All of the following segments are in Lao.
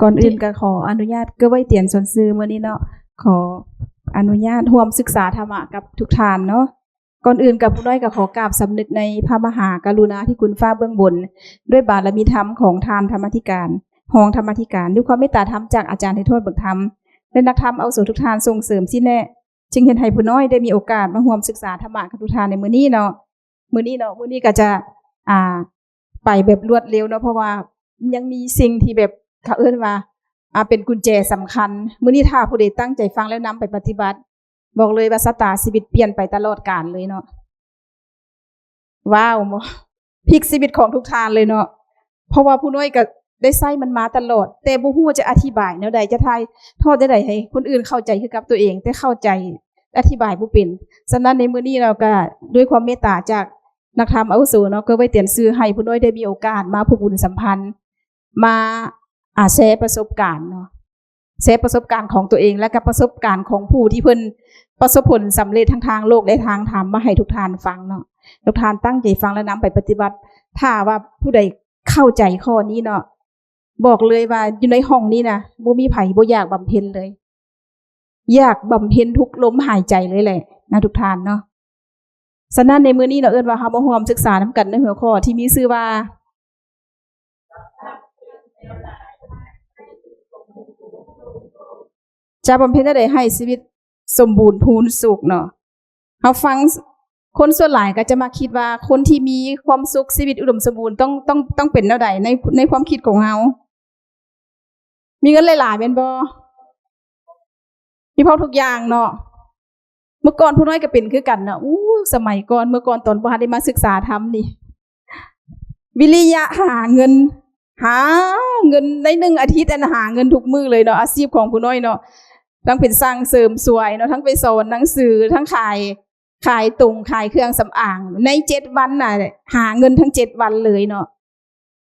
ກ່ອນອື່ນກໍຂໍອະນຸຍາດເກີບໄຫວ້ຕຽນສ່ວນຊື່ມື້ນີ້ເນາະ ຂໍອະນຸຍາດຮ່ວມສຶກສາທຳມະກັບທຸກທ່ານເນາະ. ກ່ອນອື່ນກໍຜູ້ນ້ອຍກໍຂໍກາບສຳນຶກໃນພະມະຫາກະລຸນາທິຄຸນຟ້າເບື້ອງບົນ ດ້ວຍບາລະມີທຳຂອງທ່ານທຳມະທິການ, ຮອງທຳມະທິການ, ດ້ວຍຄວາມເມດຕາທຳຈາກອາຈານໄພໂທດ ເບີກທຳ ແລະ ນັກທຳອາວຸໂສທຸກທ່ານສົ່ງເສີມຊີ້ແນະ ຈຶ່ງເຮັດໃຫ້ຜູ້ນ້ອຍໄດ້ມີໂອກາດມາຮ່ວມສຶກສາທຳມະກັບທຸກທ່ານໃນມື້ນີ້ເນາະ. ມື້ນີ້ເນາະ ມື້ນີ້ກໍຈະ ອ່າ ໄປແບບລວດເລັວເນາະ ເພາະວ່າຍັງມີສິ່ງທີ່ແບບ ເຂົາເອີ້ນວ່າ ອ່າ ເປັນກຸນແຈສຳຄັນ. ມື້ນີ້ຖ້າຜູ້ໃດຕັ້ງໃຈຟັງແລ້ວນຳໄປປະຕິບັດ ບອກເລີຍວ່າຊະຕາຊີວິດປ່ຽນໄປຕະຫຼອດການເລີຍເນາະ. ວ້າວ ບໍ່ ພລິກຊີວິດຂອງທຸກທ່ານເລີຍເນາະ ເພາະວ່າຜູ້ນ້ອຍກໍໄດ້ໃຊ້ມັນມາຕະຫຼອດ ແຕ່ບໍ່ຮູ້ວ່າຈະອະທິບາຍແນວໃດ ຈະຖ່າຍທອດແນວໃດໃຫ້ຄົນອື່ນເຂົ້າໃຈຄືກັບຕົວເອງ ແຕ່ເຂົ້າໃຈ ອະທິບາຍບໍ່ເປັນ. ສະນັ້ນໃນມື້ນີ້ເນາະ ກໍດ້ວຍຄວາມເມດຕາຈາກນັກທຳອາວຸໂສເນາະ ກໍໄວ້ຕຽນຊື່ໃຫ້ຜູ້ນ້ອຍໄດ້ມີໂອກາດມາຜູກບຸນສຳພັນ ມາ ອ່າ ແຊປະສົບການເນາະ ແຊປະສົບການຂອງຕົວເອງ ແລະ ກໍປະສົບການຂອງຜູ້ທີ່ເພິ່ນປະສົບຜົນສຳເລັດທັງທາງໂລກ ແລະ ທາງທຳມາໃຫ້ທຸກທ່ານຟັງເນາະ. ທຸກທ່ານຕັ້ງໃຈຟັງ ແລະ ນຳໄປປະຕິບັດ. ຖ້າວ່າຜູ້ໃດເຂົ້າໃຈຂໍ້ນີ້ເນາະ ບອກເລີຍວ່າຢູ່ໃນຫ້ອງນີ້ນະ ບໍ່ມີໃຜບໍ່ຢາກບຳເພັນເລີຍ. ຢາກບຳເພັນທຸກລົມຫາຍໃຈເລີຍແຫຼະນະທຸກທ່ານເນາະ. ສະນັ້ນໃນມື້ນີ້ເນາະ ເອີ້ນວ່າເຮົາມາຮ່ວມສຶກສານຳກັນໃນຫົວຂໍ້ທີ່ມີຊື່ວ່າ ຈະບຳເພັນແນວໃດໃຫ້ຊີວິດສົມບູນພູນສຸກເນາະ. ເຮົາຟັງ ຄົນສ່ວນຫຼາຍກໍຈະມັກຄິດວ່າຄົນທີ່ມີຄວາມສຸກ ຊີວິດອຸດົມສົມບູນ ຕ້ອງ ຕ້ອງ ຕ້ອງເປັນແນວໃດໃນ ໃນຄວາມຄິດຂອງເຮົາ? ມີເງິນຫຼາຍໆ ແມ່ນບໍ່? ມີພ້ອມທຸກຢ່າງເນາະ. ເມື່ອກ່ອນຜູ້ນ້ອຍກໍເປັນຄືກັນເນາະ. ອູ້ ສະໄໝກ່ອນ ເມື່ອກ່ອນຕອນບໍ່ທັນໄດ້ມາສຶກສາທຳນີ້ ວິລິຍະຫາເງິນ ຫາເງິນໃນໜຶ່ງອາທິດ ອັນ ຫາເງິນທຸກມື້ເລີຍເນາະ. ອາຊີບຂອງຜູ້ນ້ອຍເນາະ ທັງເປັນຊ່າງເສີມສວຍເນາະ ທັງໄປສອນໜັງສື ທັງຂາຍ ຂາຍຕົງ ຂາຍເຄື່ອງສຳອາງ ໃນເຈັດວັນນະ ຫາເງິນທັງເຈັດວັນເລີຍເນາະ.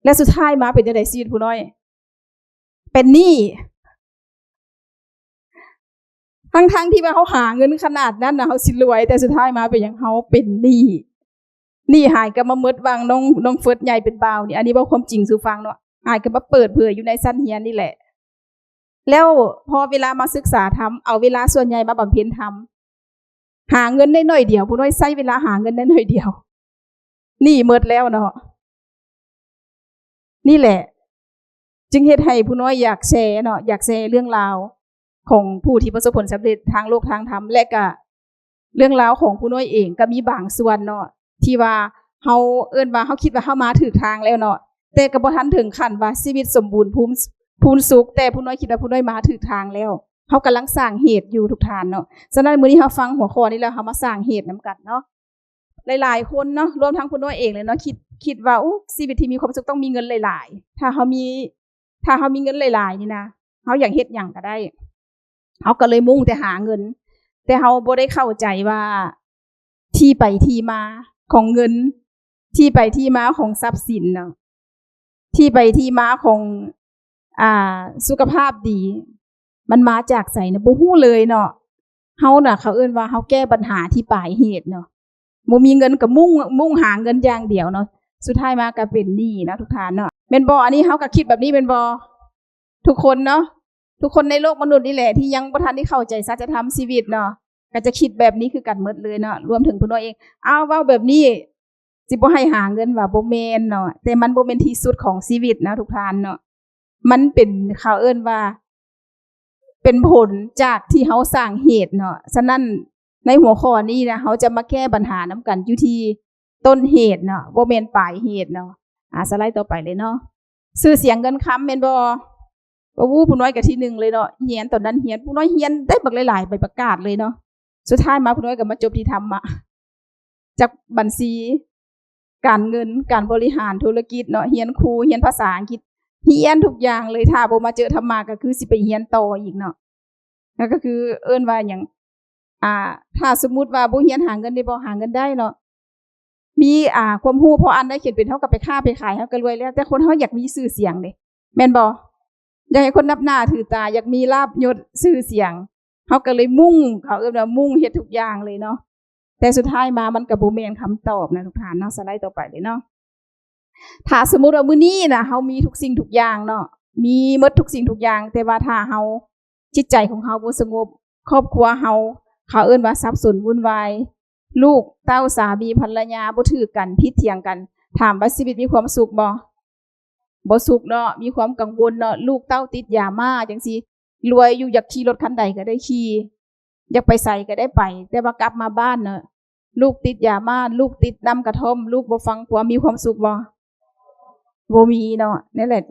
ແລະ ສຸດທ້າຍມາເປັນຈັ່ງໃດຊີວິດຜູ້ນ້ອຍ? ເປັນໜີ້. ທັງໆທີ່ວ່າເຮົາຫາເງິນຂະໜາດນັ້ນນະ ເຮົາຊິລວຍ ແຕ່ສຸດທ້າຍມາເປັນຫຍັງ? ເຮົາເປັນໜີ້. ໜີ້ຫາຍກັບມາໝົດຫວ່າງນ້ອງ ນ້ອງເຟີດໃຫຍ່ເປັນບ່າວນີ້ ອັນນີ້ເວົ້າຄວາມຈິງສູ່ຟັງເນາະ ຫາຍກັບມາເປີດເຜີຍຢູ່ໃນຊັ້ນຮຽນນີ້ແຫຼະ. ແລ້ວພໍເວລາມາສຶກສາທຳ ເອົາເວລາສ່ວນໃຫຍ່ມາບຳເພັນທຳ ຫາເງິນໄດ້ໜ້ອຍດຽວ ຜູ້ນ້ອຍໃຊ້ເວລາຫາເງິນໄດ້ໜ້ອຍດຽວ ໜີ້ໝົດແລ້ວເນາະ. ນີ້ແຫຼະ ຈຶ່ງເຮັດໃຫ້ຜູ້ນ້ອຍຢາກແຊເນາະ ຢາກແຊເລື່ອງລາວຂອງຜູ້ທີ່ປະສົບຜົນສຳເລັດທາງໂລກທາງທຳ ແລະກະເລື່ອງລາວຂອງຜູ້ນ້ອຍເອງ ກະມີບາງສ່ວນເນາະ ທີ່ວ່າເຮົາເອີ້ນວ່າ ເຮົາຄິດວ່າເຮົາມາຖືກທາງແລ້ວເນາະ ແຕ່ກະບໍ່ທັນເຖິງຂັ້ນວ່າຊີວິດສົມບູນພູມ ພູນສຸກ ແຕ່ຜູ້ນ້ອຍຄິດວ່າຜູ້ນ້ອຍມາຖືກທາງແລ້ວ ເຮົາກຳລັງສ້າງເຫດຢູ່ທຸກທ່ານເນາະ. ສະນັ້ນມື້ນີ້ເຮົາຟັງຫົວຂໍ້ນີ້ແລ້ວ ເຮົາມາສ້າງເຫດນຳກັນເນາະ. ຫຼາຍໆຄົນເນາະ ລວມທັງຜູ້ນ້ອຍເອງເລີຍເນາະ ຄິດ ຄິດວ່າ ໂອ້ ຊີວິດທີ່ມີຄວາມສຸກຕ້ອງມີເງິນຫຼາຍໆ ຖ້າເຮົາມີ ຖ້າເຮົາມີເງິນຫຼາຍໆນີ້ນະ ເຮົາຢາກເຮັດຫຍັງກະໄດ້ ເຮົາກະເລີຍມຸ່ງແຕ່ຫາເງິນ ແຕ່ເຮົາບໍ່ໄດ້ເຂົ້າໃຈວ່າທີ່ໄປທີ່ມາຂອງເງິນ ທີ່ໄປທີ່ມາຂອງຊັບສິນເນາະ ທີ່ໄປທີ່ມາຂອງ ອ່າ ສຸຂະພາບດີ ມັນມາຈາກໃສນະ ບໍ່ຮູ້ເລີຍເນາະ. ເຮົານະ ເຂົາເອີ້ນວ່າເຮົາແກ້ບັນຫາທີ່ປາຍເຫດເນາະ ບໍ່ມີເງິນກະມຸ່ງ ມຸ່ງຫາເງິນຢ່າງດຽວເນາະ ສຸດທ້າຍມາກະເປັນໜີ້ເນາະທຸກທ່ານເນາະ ແມ່ນບໍ່? ອັນນີ້ເຮົາກະຄິດແບບນີ້ແມ່ນບໍ່? ທຸກຄົນເນາະ ທຸກຄົນໃນໂລກມະນຸດນີ້ແຫຼະ ທີ່ຍັງບໍ່ທັນໄດ້ເຂົ້າໃຈສັດຈະທຳຊີວິດເນາະ ກະຈະຄິດແບບນີ້ຄືກັນໝົດເລີຍເນາະ ລວມເຖິງຜູ້ນ້ອຍເອງ. ອ້າວ ເວົ້າແບບນີ້ ຊິບໍ່ໃຫ້ຫາເງິນຫວາ? ບໍ່ແມ່ນເນາະ ແຕ່ມັນບໍ່ແມ່ນທີ່ສຸດຂອງຊີວິດນະທຸກທ່ານເນາະ ມັນເປັນ ເຂົາເອີ້ນວ່າເປັນຜົນຈາກທີ່ເຮົາສ້າງເຫດເນາະ. ສະນັ້ນໃນຫົວຂໍ້ນີ້ນະ ເຮົາຈະມາແກ້ບັນຫານຳກັນຢູ່ທີ່ຕົ້ນເຫດເນາະ ບໍ່ແມ່ນປາຍເຫດເນາະ. ອາ ສະໄລຕໍ່ໄປເລີຍເນາະ ຊື່ສຽງເງິນຄຳແມ່ນບໍ່? ໂອ້ ຜູ້ນ້ອຍກະທີໜຶ່ງເລີຍເນາະ ຮຽນ ຕອນນັ້ນຮຽນ ຜູ້ນ້ອຍຮຽນໄດ້ບັກຫຼາຍໆໃບປະກາດເລີຍເນາະ ສຸດທ້າຍມາຜູ້ນ້ອຍກະມາຈົບທີ່ທຳມະ ຈັກບັນຊີ ການເງິນ ການບໍລິຫານທຸລະກິດເນາະ ຮຽນຄູ ຮຽນພາສາອັງກິດ ຮຽນທຸກຢ່າງເລີຍ ຖ້າບໍ່ມາເຈີທຳມະກະຄືຊິໄປຮຽນຕໍ່ອີກເນາະ ແລ້ວກະຄືເອີ້ນວ່າຫຍັງ ອ່າ ຖ້າສົມມຸດວ່າບໍ່ຮຽນຫາເງິນໄດ້ບໍ່? ຫາເງິນໄດ້ເນາະ ມີ ອ່າ ຄວາມຮູ້ພໍອ່ານໄດ້ຂຽນເປັນ ເຮົາກະໄປຄ້າໄປຂາຍ ເຮົາກະລວຍແລ້ວ ແຕ່ຄົນເຮົາຢາກມີຊື່ສຽງເດ້ ແມ່ນບໍ່? ຢາກໃຫ້ຄົນນັບໜ້າຖືຕາ ຢາກມີລາບຍົດຊື່ສຽງ ເຮົາກະເລີຍມຸ່ງ ເຂົາເອີ້ນວ່າມຸ່ງເຮັດທຸກຢ່າງເລີຍເນາະ ແຕ່ສຸດທ້າຍມາມັນກະບໍ່ແມ່ນຄຳຕອບນະທຸກທ່ານເນາະ. ສະໄລຕໍ່ໄປເລີຍເນາະ ຖ້າສົມມຸດວ່າມື້ນີ້ນະ ເຮົາມີທຸກສິ່ງທຸກຢ່າງເນາະ ມີໝົດທຸກສິ່ງທຸກຢ່າງ, ແຕ່ວ່າຖ້າເຮົາ ຈິດໃຈຂອງເຮົາບໍ່ສະຫງົບ, ຄອບຄົວເຮົາ ເຂົາເອີ້ນວ່າສັບສົນວຸ່ນວາຍ, ລູກເຕົ້າ ສາມີພັນລະຍາບໍ່ຖືກກັນ, ຜິດຖຽງກັນ, ຖາມວ່າຊີວິດມີຄວາມສຸກບໍ່? ບໍ່ສຸກເນາະ, ມີຄວາມກັງວົນເນາະ, ລູກເຕົ້າຕິດຢາມ້າຈັ່ງຊີ້, ລວຍຢູ່ ຢາກຂີ່ລົດຄັນໃດກໍໄດ້ຂີ່, ຢາກໄປໃສກໍໄດ້ໄປ, ແຕ່ວ່າກັບມາບ້ານເນາະ ລູກຕິດຢາມ້າ, ລູກຕິດນ້ຳກະທ່ອມ, ລູກບໍ່ຟັງຄວາມ, ມີຄວາມສຸກບໍ່? ບໍ່ມີເນາະ. ນັ້ນແຫຼະ,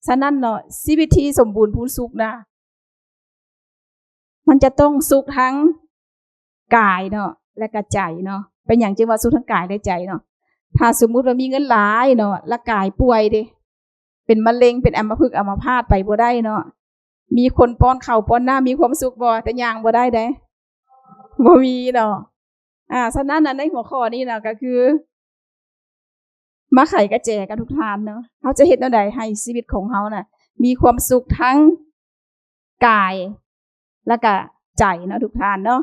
ສະນັ້ນເນາະ ຊີວິດທີ່ສົມບູນພູນສຸກນະ ມັນຈະຕ້ອງສຸກທັງກາຍເນາະ ແລະກະໃຈເນາະ. ເປັນຫຍັງຈຶ່ງວ່າສຸກທັງກາຍ ແລະ ໃຈເນາະ? ຖ້າສົມມຸດວ່າມີເງິນຫຼາຍເນາະ ແລະກາຍປ່ວຍເດ, ເປັນມະເຮັງ ເປັນອຳມະພຶກອຳມະພາດ ໄປບໍ່ໄດ້ເນາະ. ມີຄົນປ້ອນເຂົ້າປ້ອນນ້ຳ ມີຄວາມສຸກບໍ່? ແຕ່ຍ່າງບໍ່ໄດ້ເດ້, ບໍ່ມີເນາະ. ອາ ສະນັ້ນນະ ໃນຫົວຂໍ້ນີ້ນະ ກໍຄືມາໄຂກະແຈກັບທຸກທ່ານເນາະ, ເຮົາຈະເຮັດແນວໃດໃຫ້ຊີວິດຂອງເຮົານະ ມີຄວາມສຸກທັງກາຍ ແລະກະໃຈເນາະ ທຸກທ່ານເນາະ.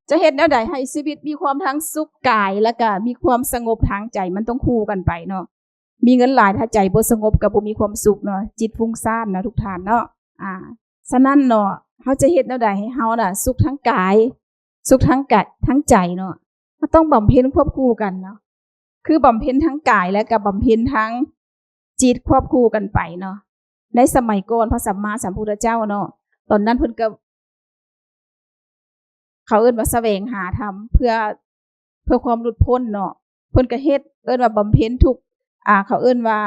ຈະເຮັດແນວໃດໃຫ້ຊີວິດມີຄວາມທັງສຸກກາຍ ແລະກະມີຄວາມສະຫງົບທາງໃຈ? ມັນຕ້ອງຄູ່ກັນໄປເນາະ. ມີເງິນຫຼາຍ ຖ້າໃຈບໍ່ສະຫງົບກໍບໍ່ມີຄວາມສຸກເນາະ, ຈິດຟຸ້ງສ້ານເນາະ ທຸກທ່ານເນາະ. ອາ ສະນັ້ນເນາະ ເຮົາຈະເຮັດແນວໃດໃຫ້ເຮົານະ ສຸກທັງກາຍ ສຸກທັງກາຍ ທັງໃຈເນາະ? ເຮົາຕ້ອງບຳເພັນຄວບຄູ່ກັນເນາະ, ຄືບຳເພັນທັງກາຍ ແລະກໍບຳເພັນທັງຈິດຄວບຄູ່ກັນໄປເນາະ. ໃນສະໄໝກ່ອນພະສຳມາສຳພຸດທະເຈົ້າເນາະ, ຕອນນັ້ນເພິ່ນກໍ ເຂົາເອີ້ນວ່າສະແຫວງຫາທຳເພື່ອ ເພື່ອຄວາມຫຼຸດພົ້ນເນາະ, ເພິ່ນກໍເຮັດ ເອີ້ນວ່າບຳເພັນທຸກ ອາ ເຂົາເອີ້ນວ່າ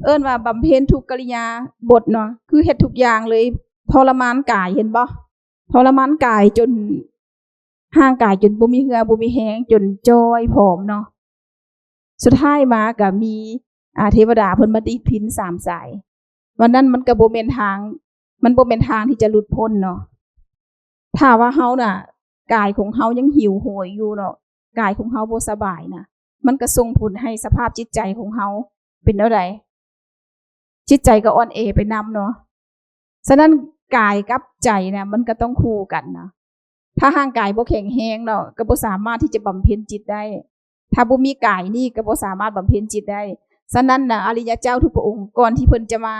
ເອີ້ນວ່າບຳເພັນທຸກກະລິຍາບົດເນາະ, ຄືເຮັດທຸກຢ່າງເລີຍ, ທໍລະມານກາຍ ເຫັນບໍ່? ທໍລະມານກາຍຈົນ ຮ່າງກາຍຈົນບໍ່ມີເຫື່ອບໍ່ມີແຮງ, ຈົນຈ່ອຍຜອມເນາະ. ສຸດທ້າຍມາກໍມີ ອາ ເທວະດາເພິ່ນມາດີດພິນສາມສາຍ. ວັນນັ້ນມັນກໍບໍ່ແມ່ນທາງ ມັນບໍ່ແມ່ນທາງທີ່ຈະຫຼຸດພົ້ນເນາະ. ຖ້າວ່າເຮົານະ ກາຍຂອງເຮົາຍັງຫິວໂຫຍຢູ່ເນາະ, ກາຍຂອງເຮົາບໍ່ສະບາຍນະ, ມັນກໍສົ່ງຜົນໃຫ້ສະພາບຈິດໃຈຂອງເຮົາເປັນແນວໃດ? ຈິດໃຈກໍອ່ອນແອໄປນຳເນາະ. ສະນັ້ນກາຍກັບໃຈນະ ມັນກໍຕ້ອງຄູ່ກັນນະ. ຖ້າຮ່າງກາຍບໍ່ແຂງແຮງເນາະ ກໍບໍ່ສາມາດທີ່ຈະບຳເພັນຈິດໄດ້. ຖ້າບໍ່ມີກາຍນີ້ກໍບໍ່ສາມາດບຳເພັນຈິດໄດ້. ສະນັ້ນນະ ອະລິຍະເຈົ້າທຸກພະອົງ ກ່ອນທີ່ເພິ່ນຈະມາ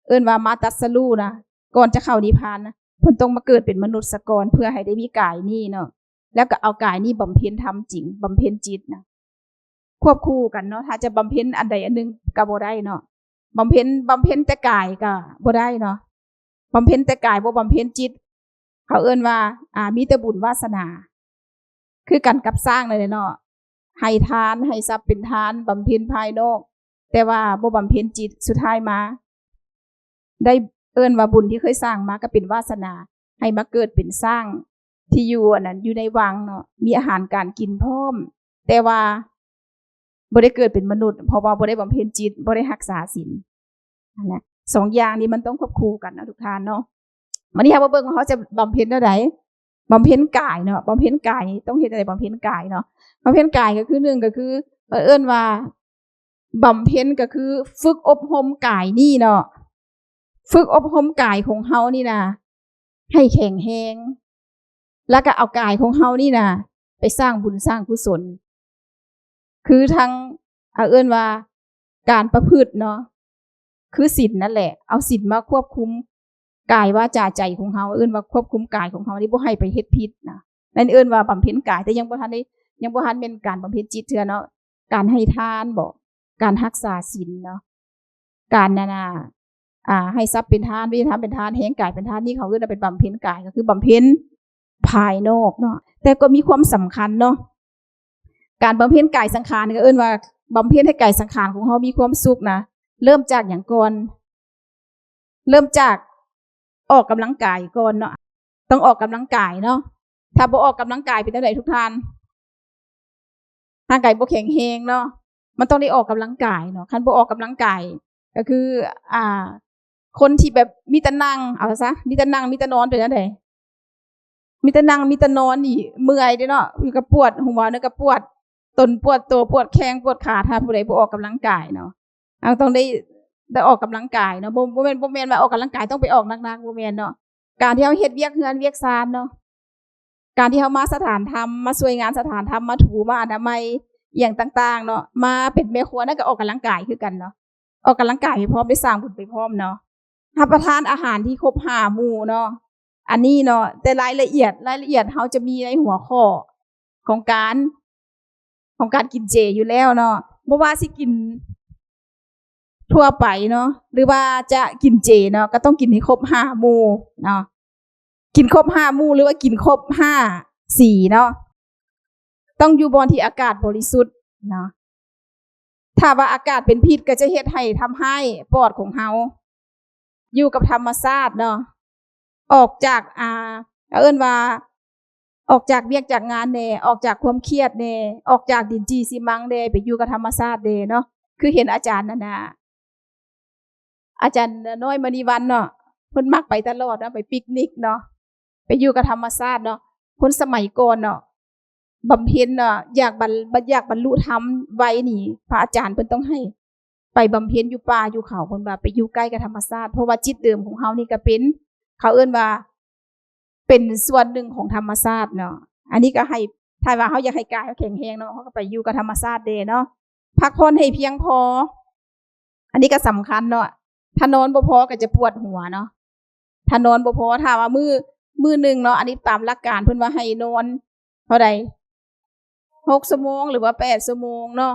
ເອີ້ນວ່າມາຕັດສະຮູ້ນະ, ກ່ອນຈະເຂົ້ານິບພານນະ, ເພິ່ນຕ້ອງມາເກີດເປັນມະນຸດສາກ່ອນ ເພື່ອໃຫ້ໄດ້ມີກາຍນີ້ເນາະ, ແລ້ວກໍເອົາກາຍນີ້ບຳເພັນທຳຈິງ, ບຳເພັນຈິດນະ. ຄວບຄູ່ກັນເນາະ, ຖ້າຈະບຳເພັນອັນໃດອັນໜຶ່ງກໍບໍ່ໄດ້ເນາະ. ບຳເພັນ ບຳເພັນແຕ່ກາຍກໍບໍ່ໄດ້ເນາະ, ບຳເພັນແຕ່ກາຍ ບໍ່ບຳເພັນຈິດ. ເຂົາເອີ້ນວ່າ ອາ ມີແຕ່ບຸນວາສະໜາ ຄືກັນກັບຊ້າງນັ້ນແຫຼະເນາະ, ໃຫ້ທານ ໃຫ້ຊັບເປັນທານ ບຳເພັນພາຍນອກ ແຕ່ວ່າບໍ່ບຳເພັນຈິດ, ສຸດທ້າຍມາໄດ້ ເອີ້ນວ່າບຸນທີ່ເຄີຍສ້າງມາກໍເປັນວາສະໜາ ໃຫ້ມາເກີດເປັນຊ້າງທີ່ຢູ່ອັນນັ້ນ ຢູ່ໃນວັງເນາະ, ມີອາຫານການກິນພ້ອມ ແຕ່ວ່າບໍ່ໄດ້ເກີດເປັນມະນຸດ ເພາະວ່າບໍ່ໄດ້ບຳເພັນຈິດ ບໍ່ໄດ້ຮັກສາສິນ. ນັ້ນແຫຼະ ສອງຢ່າງນີ້ມັນຕ້ອງຄວບຄູ່ກັນເນາະ ທຸກທ່ານເນາະ. ວັນນີ້ເຮົາມາເບິ່ງວ່າເຮົາຈະບຳເພັນແນວໃດ? ບຳເພັນກາຍເນາະ, ບຳເພັນກາຍນີ້ຕ້ອງເຮັດແນວໃດ? ບຳເພັນກາຍເນາະ, ບຳເອີ້ນວ່າ ເຂົາເອີ້ນວ່າບຳເພັນກໍຄືຝຶກອົບຮົມກາຍນີ້ເນາະ, ຝຶກອົບຮົມກາຍຂອງເຮົານີ້ນະ ໃຫ້ແຂງແຮງ ແລ້ວກໍເອົາກາຍຂອງເຮົານີ້ນະ ໄປສ້າງບຸນສ້າງກຸສົນ ຄືທັງ ເອົາເອີ້ນວ່າການປະພຶດເນາະ, ຄືສິນນັ້ນແຫຼະ, ເອົາສິນມາຄວບຄຸມກາຍວາຈາໃຈຂອງເຮົາ, ເອີ້ນວ່າຄວບຄຸມກາຍຂອງເຮົານີ້ບໍ່ໃຫ້ໄປເຮັດຜິດນະ. ນັ້ນເອີ້ນວ່າບຳເພັນກາຍ, ແຕ່ຍັງບໍ່ທັນໄດ້ ຍັງບໍ່ທັນແມ່ນການບຳເພັນຈິດເທື່ອເນາະ. ການໃຫ້ທານບໍ, ການຮັກສາສິນເນາະ, ການນັ້ນນະ ອ່າ ໃຫ້ຊັບເປັນທານ, ວິທະນາເປັນທານ, ແຮງກາຍເປັນທານ, ນີ້ເຂົາເອີ້ນວ່າເປັນບຳເພັນກາຍ, ກໍຄືບຳເພັນພາຍນອກເນາະ. ແຕ່ກໍມີຄວາມສຳຄັນເນາະ, ການບຳເພັນກາຍສັງຂານກໍເອີ້ນວ່າບຳເພັນໃຫ້ກາຍສັງຂານຂອງເຮົາມີຄວາມສຸກນະ. ເລີ່ມຈາກຫຍັງກ່ອນ? ເລີ່ມຈາກອອກກຳລັງກາຍກ່ອນເນາະ, ຕ້ອງອອກກຳລັງກາຍເນາະ. ຖ້າບໍ່ອອກກຳລັງກາຍເປັນແນວໃດທຸກທ່ານ? ຮ່າງກາຍບໍ່ແຂງແຮງເນາະ, ມັນຕ້ອງໄດ້ອອກກຳລັງກາຍເນາະ. ຄັນບໍ່ອອກກຳລັງກາຍ ກໍຄື ອ່າ ຄົນທີ່ແບບມີແຕ່ນັ່ງ ເອົາຊະ ມີແຕ່ນັ່ງ ມີແຕ່ນອນ ເປັນແນວໃດ? ມີແຕ່ນັ່ງ ມີແຕ່ນອນນີ້ເມື່ອຍເດ້ເນາະ, ນີ້ກໍປວດຫົວ ນີ້ກໍປວດຕົນ ປວດໂຕ ປວດແຂ້ງ ປວດຂາ ຖ້າຜູ້ໃດບໍ່ອອກກຳລັງກາຍເນາະ. ເຮົາຕ້ອງໄດ້ ໄດ້ອອກກຳລັງກາຍເນາະ, ບໍ່ ບໍ່ແມ່ນ ບໍ່ແມ່ນວ່າອອກກຳລັງກາຍຕ້ອງໄປອອກໜັກໆ ບໍ່ແມ່ນເນາະ. ການທີ່ເຮົາເຮັດວຽກເຮືອນວຽກຊານເນາະ, ການທີ່ເຮົາມາສະຖານທຳ ມາຊ່ວຍງານສະຖານທຳ ມາຖູ ມາອະນາໄມ ອີ່ຫຍັງຕ່າງໆເນາະ, ມາເປັນແມ່ຄົວ ນັ້ນກໍອອກກຳລັງກາຍຄືກັນເນາະ. ອອກກຳລັງກາຍໄປພ້ອມ ໄດ້ສ້າງບຸນໄປພ້ອມເນາະ, ຮັບປະທານອາຫານທີ່ຄົບຫ້າໝູ່ເນາະ. ອັນນີ້ເນາະ ແຕ່ລາຍລະອຽດ ລາຍລະອຽດເຮົາຈະມີໃນຫົວຂໍ້ຂອງການ ຂອງການກິນເຈຢູ່ແລ້ວເນາະ, ບໍ່ວ່າຊິກິນທົ່ວໄປເນາະ ຫຼືວ່າຈະກິນເຈເນາະ ກໍຕ້ອງກິນໃຫ້ຄົບຫ້າໝູ່ເນາະ, ກິນຄົບຫ້າໝູ່ ຫຼືວ່າກິນຄົບຫ້າສີເນາະ, ຕ້ອງຢູ່ບ່ອນທີ່ອາກາດບໍລິສຸດເນາະ. ຖ້າວ່າອາກາດເປັນພິດ ກໍຈະເຮັດໃຫ້ທຳຮ້າຍປອດຂອງເຮົາ. ຢູ່ກັບທຳມະຊາດເນາະ, ອອກຈາກ ອ່າ ເອີ້ນວ່າ ອອກຈາກວຽກຈາກງານແດ່, ອອກຈາກຄວາມຄຽດແດ່, ອອກຈາກດິນຈີ່ຊີມັງແດ່, ໄປຢູ່ກັບທຳມະຊາດແດ່ເນາະ. ຄືເຫັນອາຈານນັ້ນນະ ອາຈານນ້ອຍມະນີວັນເນາະ, ເພິ່ນມັກໄປຕະຫຼອດເນາະ, ໄປປິກນິກເນາະ, ໄປຢູ່ກັບທຳມະຊາດເນາະ. ຄົນສະໄໝກ່ອນເນາະ ບຳເພັນເນາະ, ຢາກບັນ ຢາກບັນລຸທຳໄວນີ້ ພະອາຈານເພິ່ນຕ້ອງໃຫ້ໄປບຳເພັນຢູ່ປ່າຢູ່ເຂົາ, ເພິ່ນວ່າໄປຢູ່ໃກ້ກັບທຳມະຊາດ, ເພາະວ່າຈິດເດີມຂອງເຮົານີ້ກໍເປັນ ເຂົາເອີ້ນວ່າ ເປັນສ່ວນໜຶ່ງຂອງທຳມະຊາດເນາະ. ອັນນີ້ກໍໃຫ້ ຖ້າວ່າເຮົາຢາກໃຫ້ກາຍເຮົາແຂງແຮງເນາະ, ເຮົາກໍໄປຢູ່ກັບທຳມະຊາດແດ່ເນາະ, ພັກຜ່ອນໃຫ້ພຽງພໍ. ອັນນີ້ກໍສຳຄັນເນາະ, ຖ້ານອນບໍ່ພໍກໍຈະປວດຫົວເນາະ, ຖ້ານອນບໍ່ພໍ. ຖ້າວ່າມື້ ມື້ໜຶ່ງເນາະ, ອັນນີ້ຕາມຫຼັກການເພິ່ນວ່າໃຫ້ນອນເທົ່າໃດ ຫົກຊົ່ວໂມງ ຫຼືວ່າແປດຊົ່ວໂມງເນາະ.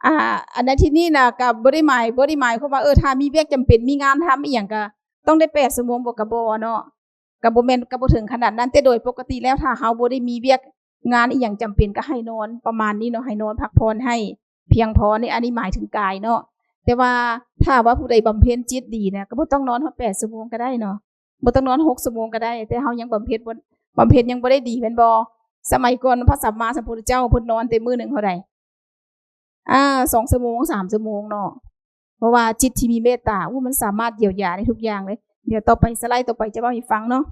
ອ່າ ອັນໃນທີ່ນີ້ນະ ກໍບໍ່ໄດ້ໝາຍ ບໍ່ໄດ້ໝາຍຄວາມວ່າ ເອີ ຖ້າມີວຽກຈຳເປັນ ມີງານທຳອີ່ຫຍັງ ກໍຕ້ອງໄດ້ແປດຊົ່ວໂມງບໍ ກໍບໍ່ເນາະ, ກໍບໍ່ແມ່ນ ກໍບໍ່ເຖິງຂະໜາດນັ້ນ. ແຕ່ໂດຍປົກກະຕິແລ້ວ ຖ້າເຮົາບໍ່ໄດ້ມີວຽກງານອີ່ຫຍັງຈຳເປັນ ກໍໃຫ້ນອນປະມານນີ້ເນາະ, ໃຫ້ນອນພັກຜ່ອນໃຫ້ພຽງພໍນີ້. ອັນນີ້ໝາຍເຖິງກາຍເນາະ, ແຕ່ວ່າຖ້າວ່າຜູ້ໃດບຳເພັນຈິດດີນະ ກໍບໍ່ຕ້ອງນອນຮອດແປດຊົ່ວໂມງກໍໄດ້ເນາະ, ບໍ່ຕ້ອງນອນຫົກຊົ່ວໂມງກໍໄດ້, ແຕ່ເຮົາຍັງບຳເພັນບໍ່ ບຳເພັນຍັງບໍ່ໄດ້ດີແມ່ນບໍ່? ສະໄໝກ່ອນພະສຳມາສຳພຸດທະເຈົ້າເພິ່ນນອນແຕ່ມື້ໜຶ່ງເທົ່າໃດ? ອາ ສອງຊົ່ວໂມງ ສາມຊົ່ວໂມງເນາະ, ເພາະວ່າຈິດທີ່ມີເມດຕາ ໂອ້ ມັນສາມາດຢຽວຢາໄດ້ທຸກຢ່າງເລີຍ. ດຽວຕໍ່ໄປ ສະໄລຕໍ່ໄປຈະເວົ້າໃຫ້ຟັງເນາະ.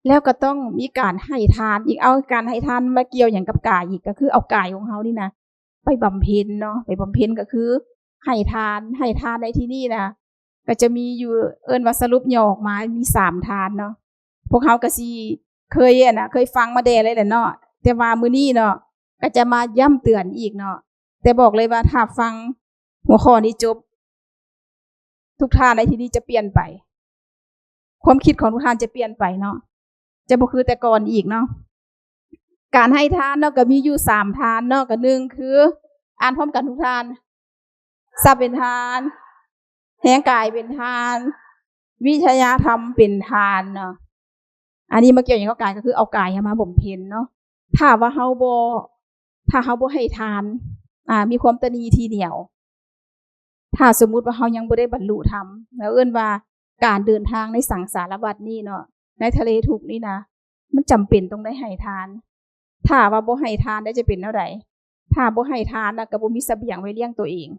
ແລ້ວກໍຕ້ອງມີການໃຫ້ທານອີກ. ເອົາ ການໃຫ້ທານມາກ່ຽວຫຍັງກັບກາຍອີກ? ກໍຄືເອົາກາຍຂອງເຮົານີ້ນະ ໄປບຳເພັນເນາະ, ໄປບຳເພັນກໍຄືໃຫ້ທານ. ໃຫ້ທານໃນທີ່ນີ້ນະ ກໍຈະມີຢູ່ ເອີ້ນວ່າສະຫຼຸບຫຍໍ້ອອກມາມີສາມທານເນາະ. ພວກເຮົາກໍຊິເຄີຍ ອັນນະ ເຄີຍຟັງມາແດ່ເລີຍແຫຼະເນາະ, ແຕ່ວ່າມື້ນີ້ເນາະ ກໍຈະມາຢ້ຳເຕືອນອີກເນາະ. ແຕ່ບອກເລີຍວ່າຖ້າຟັງຫົວຂໍ້ນີ້ຈົບ ທຸກທ່ານໃນທີ່ນີ້ຈະປ່ຽນໄປ, ຄວາມຄິດຂອງທຸກທ່ານຈະປ່ຽນໄປເນາະ, ຈະບໍ່ຄືແຕ່ກ່ອນອີກເນາະ. ການໃຫ້ທານເນາະ ກໍມີຢູ່ສາມທານເນາະ, ກໍໜຶ່ງຄື ອ່ານພ້ອມກັນທຸກທ່ານ, ຊັບເປັນທານ, ແຮງກາຍເປັນທານ, ວິທະຍາທຳເປັນທານເນາະ. ອັນນີ້ມາກ່ຽວຫຍັງກັບກາຍ? ກໍຄືເອົາກາຍເຮົາມາບຳເພັນເນາະ. ຖ້າວ່າເຮົາບໍ່ ຖ້າເຮົາບໍ່ໃຫ້ທານ ອາ ມີຄວາມຕະໜີທີໜຽວ, ຖ້າສົມມຸດວ່າເຮົາຍັງບໍ່ໄດ້ບັນລຸທຳ ແລ້ວເອີ້ນວ່າການເດີນທາງໃນສັງສາລະວັດນີ້ເນາະ, ໃນທະເລທຸກນີ້ນະ ມັນຈຳເປັນຕ້ອງໄດ້ໃຫ້ທານ. ຖ້າວ່າບໍ່ໃຫ້ທານແລ້ວຈະເປັນແນວໃດ? ຖ້າບໍ່ໃຫ້ທານນະ ກໍບໍ່ມີສະບຽງໄວ້ລ້ຽງຕົວເອງ,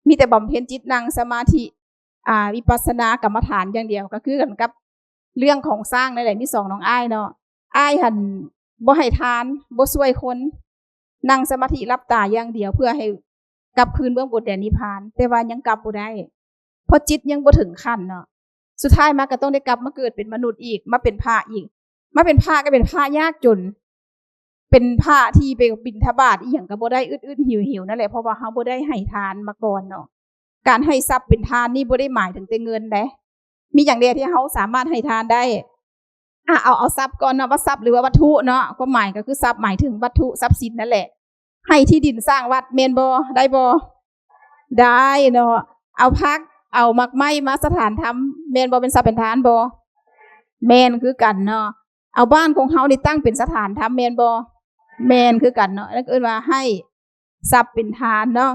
ມີແຕ່ບຳເພັນຈິດ ນັ່ງສະມາທິ ອາ ວິປັດສະນາກຳມະຖານຢ່າງດຽວ. ກໍຄືກັນກັບເລື່ອງຂອງຊ້າງນັ້ນແຫຼະ, ມີສອງນ້ອງອ້າຍເນາະ, ອ້າຍຫັ້ນບໍ່ໃຫ້ທານ ບໍ່ຊ່ວຍຄົນ, ນັ່ງສະມາທິຫຼັບຕາຢ່າງດຽວ ເພື່ອໃຫ້ກັບຄືນເບື້ອງບົນແດນນິບພານ, ແຕ່ວ່າຍັງກັບບໍ່ໄດ້ ເພາະຈິດຍັງບໍ່ເຖິງຂັ້ນເນາະ. ສຸດທ້າຍມາກໍຕ້ອງໄດ້ກັບມາເກີດເປັນມະນຸດອີກ, ມາເປັນພະອີກ, ມາເປັນພະກໍເປັນພະຍາກຈົນ, ເປັນພະທີ່ໄປບິນທະບາດອີ່ຫຍັງກໍບໍ່ໄດ້, ອຶດໆຫິວໆນັ້ນແຫຼະ, ເພາະວ່າເຮົາບໍ່ໄດ້ໃຫ້ທານມາກ່ອນເນາະ. ການໃຫ້ຊັບເປັນທານນີ້ບໍ່ໄດ້ໝາຍເຖິງແຕ່ເງິນເດ້. ມີຫຍັງແດ່ທີ່ເຮົາສາມາດໃຫ້ທານໄດ້? ອາ ເອົາ ເອົາຊັບກ່ອນເນາະ, ວ່າຊັບ ຫຼືວ່າວັດຖຸເນາະ, ຄວາມໝາຍກໍຄືຊັບ ໝາຍເຖິງວັດຖຸຊັບສິນນັ້ນແຫຼະ. ໃຫ້ທີ່ດິນສ້າງວັດແມ່ນບໍ່? ໄດ້ບໍ່? ໄດ້ເນາະ. ເອົາຜັກ ເອົາໝາກໄມ້ມາສະຖານທຳແມ່ນບໍ່? ເປັນຊັບເປັນທານບໍ່? ແມ່ນຄືກັນເນາະ. ເອົາບ້ານຂອງເຮົານີ້ຕັ້ງເປັນສະຖານທຳແມ່ນບໍ່? ແມ່ນຄືກັນເນາະ. ນັ້ນກໍເອີ້ນວ່າໃຫ້ຊັບເປັນທານເນາະ.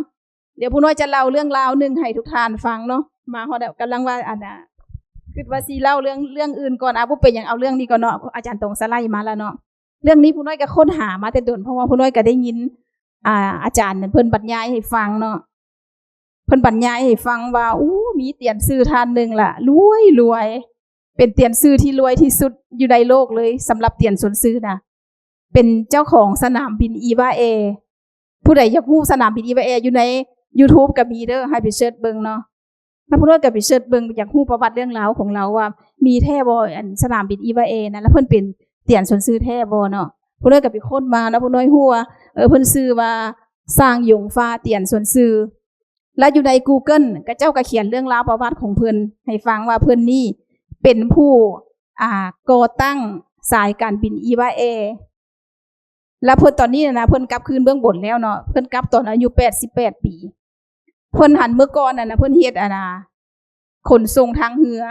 ດຽວຜູ້ນ້ອຍຈະເລົ່າເລື່ອງລາວໜຶ່ງໃຫ້ທຸກທ່ານຟັງເນາະ. ມາຮອດແລ້ວ ກຳລັງວ່າ ອັນນະ ຄິດວ່າຊິເລົ່າເລື່ອງ ເລື່ອງອື່ນກ່ອນ. ອາ ບໍ່ເປັນຫຍັງ, ເອົາເລື່ອງນີ້ກ່ອນເນາະ. ອາຈານຕົງສະໄລມາແລ້ວເນາະ. ເລື່ອງນີ້ຜູ້ນ້ອຍກໍຄົ້ນຫາມາແຕ່ດົນ, ເພາະວ່າຜູ້ນ້ອຍກໍໄດ້ຍິນ ອາ ອາຈານເພິ່ນບັນຍາຍໃຫ້ຟັງເນາະ. ເພິ່ນບັນຍາຍໃຫ້ຟັງວ່າ ໂອ້ ມີຕຽນຊື່ທ່ານໜຶ່ງລະ ລວຍໆ ເປັນຕຽນຊື່ທີ່ລວຍທີ່ສຸດຢູ່ໃນໂລກເລີຍ. ສຳລັບຕຽນຊົນຊື່ນະ ເປັນເຈົ້າຂອງສະໜາມບິນອີວາແອ. ຜູ້ໃດຢາກຮູ້ສະໜາມບິນອີວາແອ ຢູ່ໃນຢູທູບກໍມີເດີ, ໃຫ້ໄປເສີດເບິ່ງເນາະ. ຖ້າຜູ້ນ້ອຍກໍໄປເສີດເບິ່ງ, ຢາກຮູ້ປະຫວັດເລື່ອງລາວຂອງລາວວ່າມີແທ້ບໍ່, ອັນສະໜາມບິນອີວາແອນັ້ນ, ແລ້ວເພິ່ນເປັນຕຽນຊົນຊື່ແທ້ບໍ່ເນາະ. ຜູ້ນ້ອຍກໍໄປຄົ້ນມາເນາະ, ຜູ້ນ້ອຍຮູ້ວ່າ ເອີ ເພິ່ນຊື່ວ່າ ຊ່າງຢົງຟ້າ ຕຽນຊົນຊື່. ແລ້ວຢູ່ໃນ Google ເຂົາເຈົ້າກໍຂຽນເລື່ອງລາວປະຫວັດຂອງເພິ່ນໃຫ້ຟັງວ່າເພິ່ນນີ້ເປັນຜູ້ ອ່າ ກໍ່ຕັ້ງສາຍການບິນ Eva Air ແລ້ວເພິ່ນຕອນນີ້ນະ ເພິ່ນກັບຄືນເບື້ອງບົນແລ້ວເນາະ ເພິ່ນກັບຕອນອາຍຸແປດສິບແປດປີ. ເພິ່ນຫັ້ນເມື່ອກ່ອນນັ້ນນະ ເພິ່ນເຮັດອັນນາ ຂົນສົ່ງທາງເຮືອ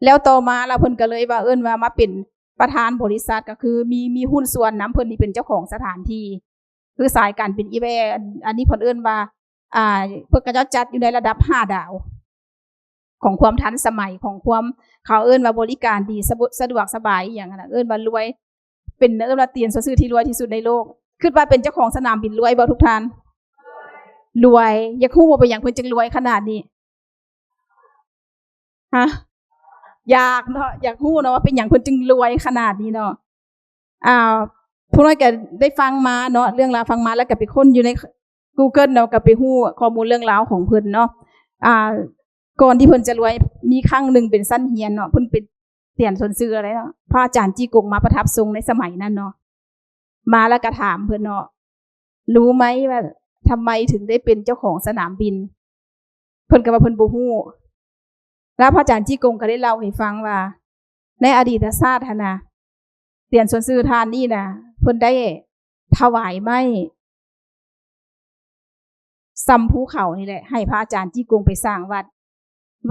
ແລ້ວຕໍ່ມາລະເພິ່ນກໍເລີຍວ່າ ເອີ້ນວ່າມາເປັນປະທານບໍລິສັດ ກໍຄືມີ ມີຫຸ້ນສ່ວນນຳ ເພິ່ນນີ້ເປັນເຈົ້າຂອງສະຖານທີ່ ຄືສາຍການບິນ Eva Air ອັນ ອັນນີ້ເພິ່ນເອີ້ນວ່າ ອ່າ ເພິ່ນກໍຈະຈັດຢູ່ໃນລະດັບຫ້າດາວ ຂອງຄວາມທັນສະໄໝ ຂອງຄວາມ ເຂົາເອີ້ນວ່າບໍລິການດີ ສະ ສະດວກສະບາຍ ອີ່ຫຍັງຫັ້ນນະ ເອີ້ນວ່າລວຍ ເປັນ ເອີ້ນວ່າຕຽນສວນຊື່ທີ່ລວຍທີ່ສຸດໃນໂລກ. ຄິດວ່າເປັນເຈົ້າຂອງສະໜາມບິນລວຍບໍ່ທຸກທ່ານ? ລວຍ. ຢາກຮູ້ບໍ່ເປັນຫຍັງເພິ່ນຈຶ່ງລວຍຂະໜາດນີ້? ຮະ? ຢາກເນາະ ຢາກຮູ້ເນາະວ່າເປັນຫຍັງເພິ່ນຈຶ່ງລວຍຂະໜາດນີ້ເນາະ. ອ່າ ຜູ້ນ້ອຍກໍໄດ້ຟັງມາເນາະ ເລື່ອງລາວຟັງມາ ແລ້ວກໍໄປຄົ້ນຢູ່ໃນ Google ເນາະ ກໍໄປຮູ້ຂໍ້ມູນເລື່ອງລາວຂອງເພິ່ນເນາະ. ອ່າ ກ່ອນທີ່ເພິ່ນຈະລວຍ ມີຄັ້ງໜຶ່ງເປັນຊັ້ນຮຽນເນາະ ເພິ່ນເປັນຕຽນສວນຊື່ອະໄລເນາະ ພະອາຈານຈີກົງມາປະທັບຊົງໃນສະໄໝນັ້ນເນາະ ມາແລ້ວກໍຖາມເພິ່ນເນາະ ຮູ້ໄໝວ່າທຳໄມເຖິງໄດ້ເປັນເຈົ້າຂອງສະໜາມບິນ? ເພິ່ນກໍວ່າເພິ່ນບໍ່ຮູ້. ແລ້ວພະອາຈານຈີກົງກໍໄດ້ເລົ່າໃຫ້ຟັງວ່າ ໃນອະດີດຊາດຫັ້ນນະ ຕຽນສວນຊື່ທ່ານນີ້ນະ ເພິ່ນໄດ້ຖວາຍໄມ້ສ່ຳພູເຂົານີ້ແຫຼະ ໃຫ້ພະອາຈານຈີກົງໄປສ້າງວັດ.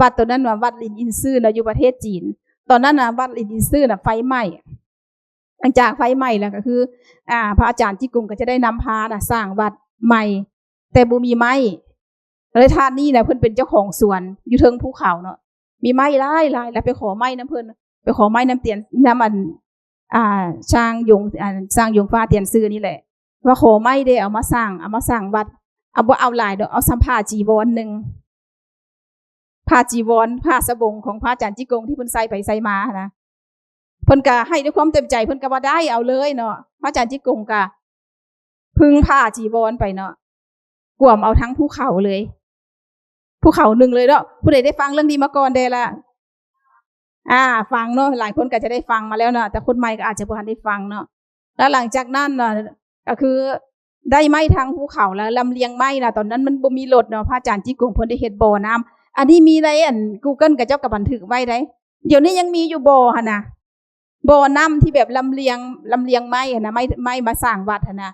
ວັດໂຕນັ້ນວ່າວັດລິນອິນຊື່ນະ ຢູ່ປະເທດຈີນ. ຕອນນັ້ນນະ ວັດລິນອິນຊື່ນະໄຟໄໝ້. ຫຼັງຈາກໄຟໄໝ້ແລ້ວກໍຄື ອ່າ ພະອາຈານຈີກົງກໍຈະໄດ້ນຳພານະສ້າງວັດໃໝ່ ແຕ່ບໍ່ມີໄມ້. ແລ້ວທ່ານນີ້ນະ ເພິ່ນເປັນເຈົ້າຂອງສວນຢູ່ເທິງພູເຂົາເນາະ ມີໄມ້ຫຼາຍໆ ແລ້ວໄປຂໍໄມ້ນຳເພິ່ນ ໄປຂໍໄມ້ນຳຕຽນ ນຳອັນ ອ່າ ຊ່າງຢົງ ອ່າ ຊ່າງຢົງຟ້າຕຽນຊື່ນີ້ແຫຼະ ວ່າຂໍໄມ້ເດ້ ເອົາມາສ້າງ ເອົາມາສ້າງວັດ ເອົາ ບໍ່ເອົາຫຼາຍດອກ ເອົາສ່ຳຜ້າຈີວອນໜຶ່ງ ຜ້າຈີວອນ ຜ້າສະບົງຂອງພະອາຈານຈີກົງທີ່ເພິ່ນໃສ່ໄປໃສ່ມາຫັ້ນນະ ເພິ່ນກະໃຫ້ດ້ວຍຄວາມເຕັມໃຈ ເພິ່ນກະວ່າໄດ້ ເອົາເລີຍເນາະ. ພະອາຈານຈີກົງກະ ພຶ້ງຜ້າຈີວອນໄປເນາະ ກວມເອົາທັງພູເຂົາເລີຍ ພູເຂົາໜຶ່ງເລີຍເນາະ. ຜູ້ໃດໄດ້ຟັງເລື່ອງນີ້ມາກ່ອນແດ່ລະ? ອ່າ ຟັງເນາະ ຫຼາຍຄົນກໍຈະໄດ້ຟັງມາແລ້ວເນາະ ແຕ່ຄົນໃໝ່ກໍອາດຈະບໍ່ທັນໄດ້ຟັງເນາະ. ແລ້ວຫຼັງຈາກນັ້ນນະ ກໍຄືໄດ້ໄມ້ທັງພູເຂົາ ແລ້ວລຳລຽງໄມ້ນະ ຕອນນັ້ນມັນບໍ່ມີລົດເນາະ ພະອາຈານຈີກົງເພິ່ນໄດ້ເຮັດບໍ່ນ້ຳ. ອັນນີ້ມີໃນອັນ Google ເຂົາເຈົ້າກໍບັນທຶກໄວ້ໄດ໋ ດຽວນີ້ຍັງມີຢູ່ບໍ່ຫັ້ນນະ ບໍ່ນ້ຳທີ່ແບບລຳລຽງ ລຳລຽງໄມ້ຫັ້ນນະ ໄມ້ ໄມ້ມາສ້າງວັດຫັ້ນນະ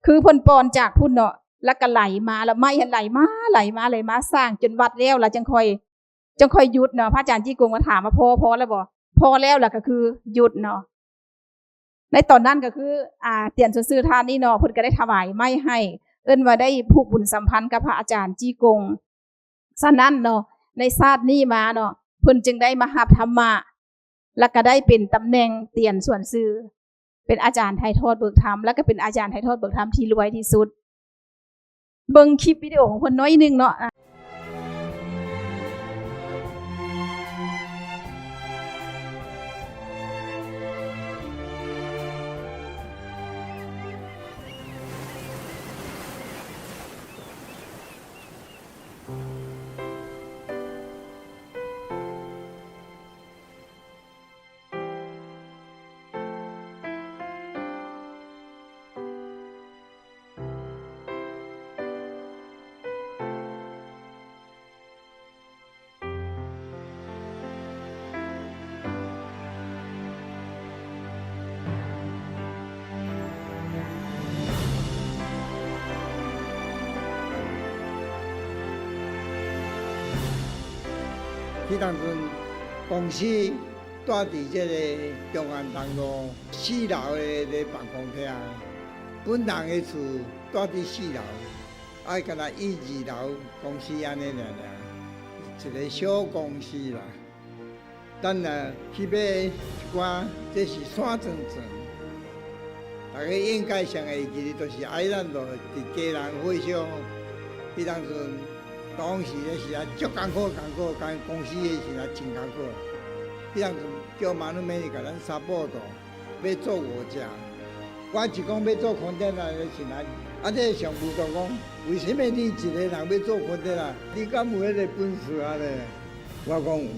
ຄືເພິ່ນປ່ອນຈາກພຸ້ນເນາະ ແລ້ວກໍໄຫຼມາ ແລ້ວໄມ້ຫັ້ນໄຫຼມາ ໄຫຼມາ ໄຫຼມາ ສ້າງຈົນວັດແລ້ວ ແລ້ວຈັ່ງຄ່ອຍ ຈັ່ງຄ່ອຍຢຸດເນາະ. ພະອາຈານຈີກົງມາຖາມວ່າ ພໍ ພໍແລ້ວບໍ່? ພໍແລ້ວ ແລ້ວກໍຄືຢຸດເນາະ. ໃນຕອນນັ້ນກໍຄື ອ່າ ຕຽນສວນຊື່ທ່ານນີ້ເນາະ ເພິ່ນກໍໄດ້ຖວາຍໄມ້ໃຫ້ ເອີ້ນວ່າໄດ້ຜູກບຸນສຳພັນກັບພະອາຈານຈີກົງ. ສະນັ້ນເນາະ ໃນຊາດນີ້ມາເນາະ ເພິ່ນຈຶ່ງໄດ້ມາຮັບທຳມະ ແລ້ວກໍໄດ້ເປັນຕຳແໜ່ງຕຽນສວນຊື່ ເປັນອາຈານຖ່າຍທອດເບີກທຳ ແລ້ວກໍເປັນອາຈານຖ່າຍທອດເບີກທຳທີ່ລວຍທີ່ສຸດ. ເບິ່ງຄລິບວິດີໂອຂອງເພິ່ນໜ້ອຍໜຶ່ງເນາະ. 去当中，公司蹛佇这个中安东路四楼的，的办公厅，本人的厝蹛佇四楼，啊，敢若一二楼公司按呢尔尔，一个小公司啦。 等下去买一寡，这是山庄庄。大家应该上会记得，就是爱咱路，佇基隆火烧，彼当阵当时的时啊，足艱苦，艱苦，干公司的时啊，真艱苦。彼当阵叫马路美甲咱support，要做五家。我是讲要做container的时啊，啊，这上舞就讲，为什么你一个人要做container？你敢有彼个本事啊咧？ 我讲有。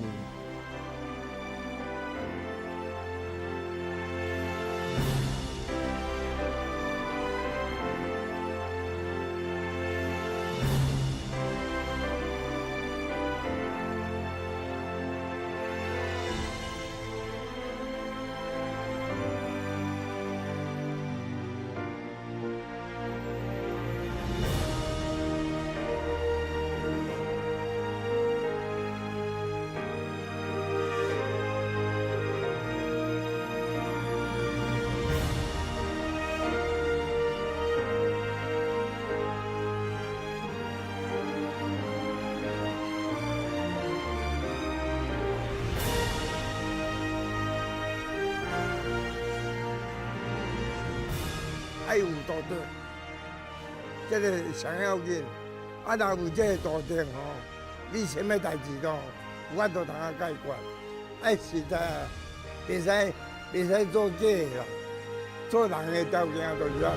有道德，这个上要紧。啊，若有这个道德吼，你啥物代志都有法度通啊解决。啊，实在袂使，袂使做假的啦，做人的条件就是啊。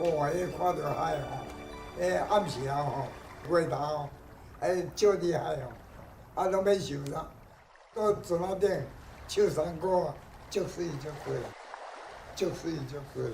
哦，彼看著海吼，彼暗時啊吼，月頭，彼照佇海吼，啊，攏免想啥，到船仔頂唱山歌，足媠足媠，足媠足媠。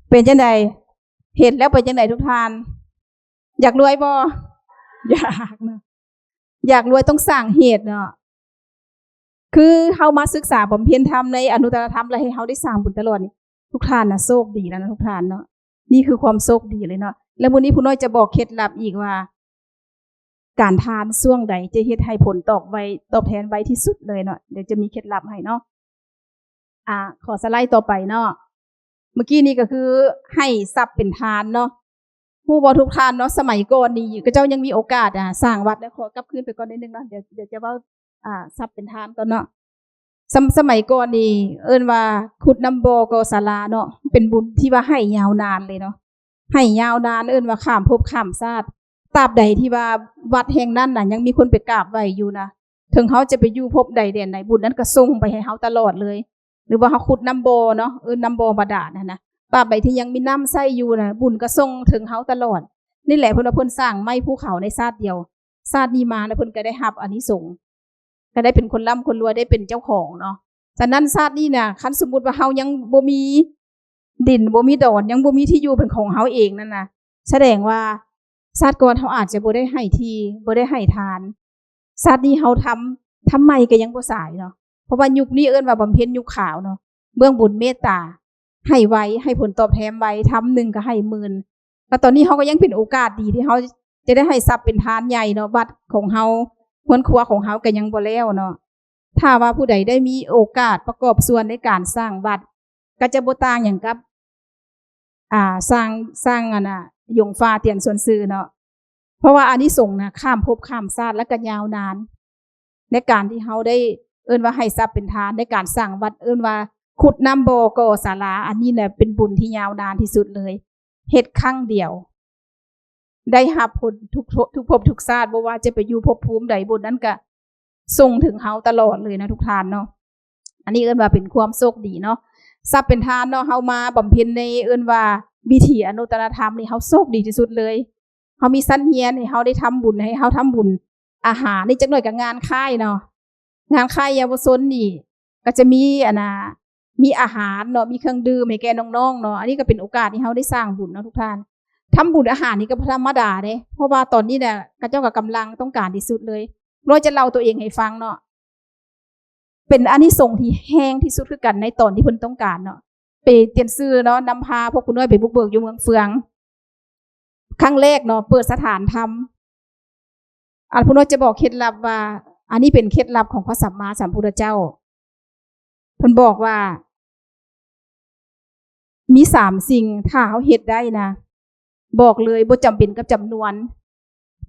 ເປັນຈັ່ງໃດ? ເຫັນແລ້ວເປັນຈັ່ງໃດທຸກທ່ານ? ຢາກລວຍບໍ່? ຢາກເນາະ. ຢາກລວຍຕ້ອງສ້າງເຫດເນາະ. ຄືເຮົາມາສຶກສາບຳເພັນທຳໃນອະນຸດຕະນະທຳ ແລະ ໃຫ້ເຮົາໄດ້ສ້າງບຸນຕະຫຼອດນີ້ ທຸກທ່ານນະໂຊກດີແລ້ວນະ ທຸກທ່ານເນາະ. ນີ້ຄືຄວາມໂຊກດີເລີຍເນາະ. ແລ້ວມື້ນີ້ຜູ້ນ້ອຍຈະບອກເຄັດລັບອີກວ່າ ການທານຊ່ວງໃດຈະເຮັດໃຫ້ຜົນຕອບໄວ ຕອບແທນໄວທີ່ສຸດເລີຍເນາະ. ດຽວຈະມີເຄັດລັບໃຫ້ເນາະ. ອາ ຂໍສະໄລຕໍ່ໄປເນາະ. ເມື່ອກີ້ນີ້ກໍຄືໃຫ້ຊັບເປັນທານເນາະ. ຮູ້ບໍ່ທຸກທ່ານເນາະ, ສະໄໝກ່ອນນີ້ເຂົາເຈົ້າຍັງມີໂອກາດ ອາ ສ້າງວັດ. ດຽວຂໍກັບຄືນໄປກ່ອນໜ້ອຍໜຶ່ງເນາະ. ດຽວ ດຽວຈະເວົ້າ ອາ ຊັບເປັນທານກ່ອນເນາະ. ສະ ສະໄໝກ່ອນນີ້ເອີ້ນວ່າຂຸດນ້ຳບໍ່ກໍ່ສາລາເນາະ, ເປັນບຸນທີ່ວ່າໃຫ້ຍາວນານເລີຍເນາະ. ໃຫ້ຍາວນານ ເອີ້ນວ່າຂ້າມພົບຂ້າມຊາດ. ຕາບໃດທີ່ວ່າວັດແຫ່ງນັ້ນນະ ຍັງມີຄົນໄປກາບໄຫວ້ຢູ່ນະ, ເຖິງເຮົາຈະໄປຢູ່ພົບໃດແດນໃດ ບຸນນັ້ນກໍສົ່ງໄປໃຫ້ເຮົາຕະຫຼອດເລີຍ. ຫຼືວ່າເຮົາຂຸດນ້ຳບໍ່ເນາະ, ເອີ້ນນ້ຳບໍ່ບາດານຫັ້ນນະ, ຕາບໃດທີ່ຍັງມີນ້ຳໃຊ້ຢູ່ນະ ບຸນກໍສົ່ງເຖິງເຮົາຕະຫຼອດ. ນີ້ແຫຼະ ເພິ່ນວ່າເພິ່ນສ້າງໄມ້ພູເຂົາໃນຊາດດຽວ, ຊາດນີ້ມາແລ້ວເພິ່ນກໍໄດ້ຮັບອານິສົງ, ກໍໄດ້ເປັນຄົນລ່ຳຄົນລວຍ, ໄດ້ເປັນເຈົ້າຂອງເນາະ. ສະນັ້ນຊາດນີ້ນະ ຄັນສົມມຸດວ່າເຮົາຍັງບໍ່ມີດິນ ບໍ່ມີດອນ ຍັງບໍ່ມີທີ່ຢູ່ເປັນຂອງເຮົາເອງນັ້ນນະ, ສະແດງວ່າຊາດກ່ອນເຮົາອາດຈະບໍ່ໄດ້ໃຫ້ທີ່ ບໍ່ໄດ້ໃຫ້ທານ. ຊາດນີ້ເຮົາທຳ ທຳໃໝ່ກໍຍັງບໍ່ສາຍເນາະ, ເພາະວ່າຍຸກນີ້ເອີ້ນວ່າບຳເພັນຍຸກຂາວເນາະ. ເບື້ອງບຸນເມດຕາ ໃຫ້ໄວ ໃຫ້ຜົນຕອບແທນໄວ, ທຳໜຶ່ງກໍໃຫ້ໝື່ນ. ແລ້ວຕອນນີ້ເຮົາກໍຍັງເປັນໂອກາດດີທີ່ເຮົາຈະໄດ້ໃຫ້ຊັບເປັນທານໃຫຍ່ເນາະ, ວັດຂອງເຮົາ ເຮືອນຄົວຂອງເຮົາກໍຍັງບໍ່ແລ້ວເນາະ. ຖ້າວ່າຜູ້ໃດໄດ້ມີໂອກາດປະກອບສ່ວນໃນການສ້າງວັດ ກໍຈະບໍ່ຕ່າງຫຍັງກັບ ອ່າ ສ້າງ ສ້າງອັນນ່າ ຢົງຟ້າຕຽນສວນຊື່ເນາະ. ເພາະວ່າອານິສົງນະ ຂ້າມພົບຂ້າມຊາດ ແລະ ກໍຍາວນານ ໃນການທີ່ເຮົາໄດ້ ເອີ້ນວ່າໃຫ້ຊັບເປັນທານ ໃນການສ້າງວັດ ເອີ້ນວ່າຂຸດນ້ຳບໍ່ກໍ່ສາລາ. ອັນນີ້ນະ ເປັນບຸນທີ່ຍາວນານທີ່ສຸດເລີຍ, ເຮັດຄັ້ງດຽວ ໄດ້ຮັບຜົນທຸກ ທຸກພົບທຸກຊາດ, ບໍ່ວ່າຈະໄປຢູ່ພົບພູມໃດ ບຸນນັ້ນກະສົ່ງເຖິງເຮົາຕະຫຼອດເລີຍນະ ທຸກທ່ານເນາະ. ອັນນີ້ເອີ້ນວ່າເປັນຄວາມໂຊກດີເນາະ. ຊັບເປັນທານເນາະ, ເຮົາມາບຳເພັນໃນ ເອີ້ນວ່າວິຖີອະນຸດຕະນະທຳນີ້ ເຮົາໂຊກດີທີ່ສຸດເລີຍ. ເຮົາມີຊັ້ນຮຽນໃຫ້ເຮົາໄດ້ທຳບຸນ, ໃຫ້ເຮົາທຳບຸນອາຫານ. ນີ້ຈັກໜ້ອຍກໍງານຄ້າຍເນາະ, ງານຄ້າຍເຍົາວະຊົນນີ້ ກໍຈະມີອັນນ່າ ມີອາຫານເນາະ, ມີເຄື່ອງດື່ມໃຫ້ແກ່ນ້ອງໆເນາະ. ອັນນີ້ກໍເປັນໂອກາດທີ່ເຮົາໄດ້ສ້າງບຸນເນາະ ທຸກທ່ານ. ທຳບຸນອາຫານນີ້ກໍບໍ່ທຳມະດາເດ້, ເພາະວ່າຕອນນີ້ນະ ເຂົາເຈົ້າກໍກຳລັງຕ້ອງການທີ່ສຸດເລີຍ. ນ້ອຍຈະເລົ່າຕົວເອງໃຫ້ຟັງເນາະ, ເປັນອານິສົງທີ່ແຮງທີ່ສຸດຄືກັນໃນຕອນທີ່ເພິ່ນຕ້ອງການເນາະ. ໄປ ຕຽນຊື່ເນາະ, ນຳພາພວກຜູ້ນ້ອຍໄປບຸກເບີກຢູ່ເມືອງເຟືອງ ຄັ້ງແລກເນາະ, ເປີດສະຖານທຳ. ອັນຜູ້ນ້ອຍຈະບອກເຄັດລັບວ່າ ອັນນີ້ເປັນເຄັດລັບຂອງພະສຳມາສຳພຸດທະເຈົ້າ. ເພິ່ນບອກວ່າ ມີສາມສິ່ງ ຖ້າເຮົາເຮັດໄດ້ນະ, ບອກເລີຍ ບໍ່ຈຳເປັນກັບຈຳນວນ,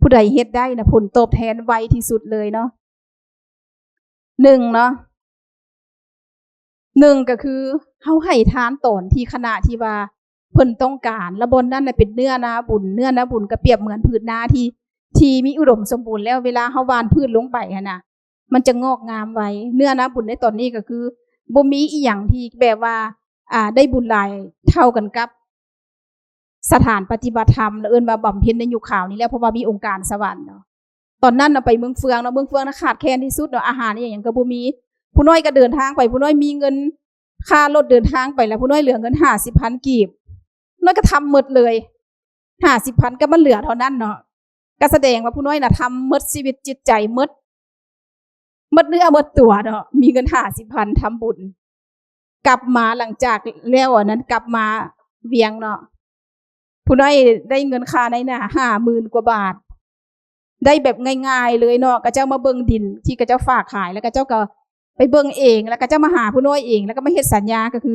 ຜູ້ໃດເຮັດໄດ້ນະ ຜົນຕອບແທນໄວທີ່ສຸດເລີຍເນາະ. ໜຶ່ງເນາະ, ໜຶ່ງກໍຄືເຮົາໃຫ້ທານຕອນທີ່ຂະນະທີ່ວ່າເພິ່ນຕ້ອງການ, ແລ້ວບ່ອນນັ້ນນະເປັນເນື້ອນາບຸນ. ເນື້ອນາບຸນກໍປຽບເໝືອນພືດນາທີ່ ທີ່ມີອຸດົມສົມບູນແລ້ວ, ເວລາເຮົາຫວ່ານພືດລົງໄປຫັ້ນນະ ມັນຈະງອກງາມໄວ. ເນື້ອນາບຸນໃນຕອນນີ້ກໍຄືບໍ່ມີອີ່ຫຍັງທີ່ແບບວ່າ ອ່າ ໄດ້ບຸນຫຼາຍເທົ່າກັນກັບສະຖານປະຕິບັດທຳ ເອີ້ນວ່າບຳເພັນໃນຍຸກຂາວນີ້ແຫຼະ, ເພາະວ່າມີອົງການສະຫວັນເນາະ. ຕອນນັ້ນນະໄປເມືອງເຟືອງເນາະ, ເມືອງເຟືອງນະຂາດແຄນທີ່ສຸດເນາະ, ອາຫານອີ່ຫຍັງກໍບໍ່ມີ. ຜູ້ນ້ອຍກໍເດີນທາງໄປ, ຜູ້ນ້ອຍມີເງິນຄ່າລົດເດີນທາງໄປແລ້ວ, ຜູ້ນ້ອຍເຫຼືອເງິນຫ້າສິບພັນກີບ, ນ້ອຍກໍທຳໝົດເລີຍ ຫ້າສິບພັນ ກໍມັນເຫຼືອເທົ່ານັ້ນເນາະ. ກໍສະແດງວ່າຜູ້ນ້ອຍນະທຳໝົດຊີວິດຈິດໃຈ, ໝົດ ໝົດເນື້ອໝົດຕົວເນາະ, ມີເງິນຫ້າສິບພັນ ທຳບຸນ. ກັບມາຫຼັງຈາກແລ້ວອັນນັ້ນ ກັບມາວຽງເນາະ, ຜູ້ນ້ອຍໄດ້ເງິນຄ່ານາຍໜ້າຫ້າໝື່ນກວ່າບາດ, ໄດ້ແບບງ່າຍໆເລີຍເນາະ. ເຂົາເຈົ້າມາເບິ່ງດິນທີ່ເຂົາເຈົ້າຝາກຂາຍ ແລ້ວເຂົາເຈົ້າກໍໄປເບິ່ງເອງ, ແລ້ວເຂົາເຈົ້າມາຫາຜູ້ນ້ອຍເອງ, ແລ້ວກໍມາເຮັດສັນຍາ, ກໍຄື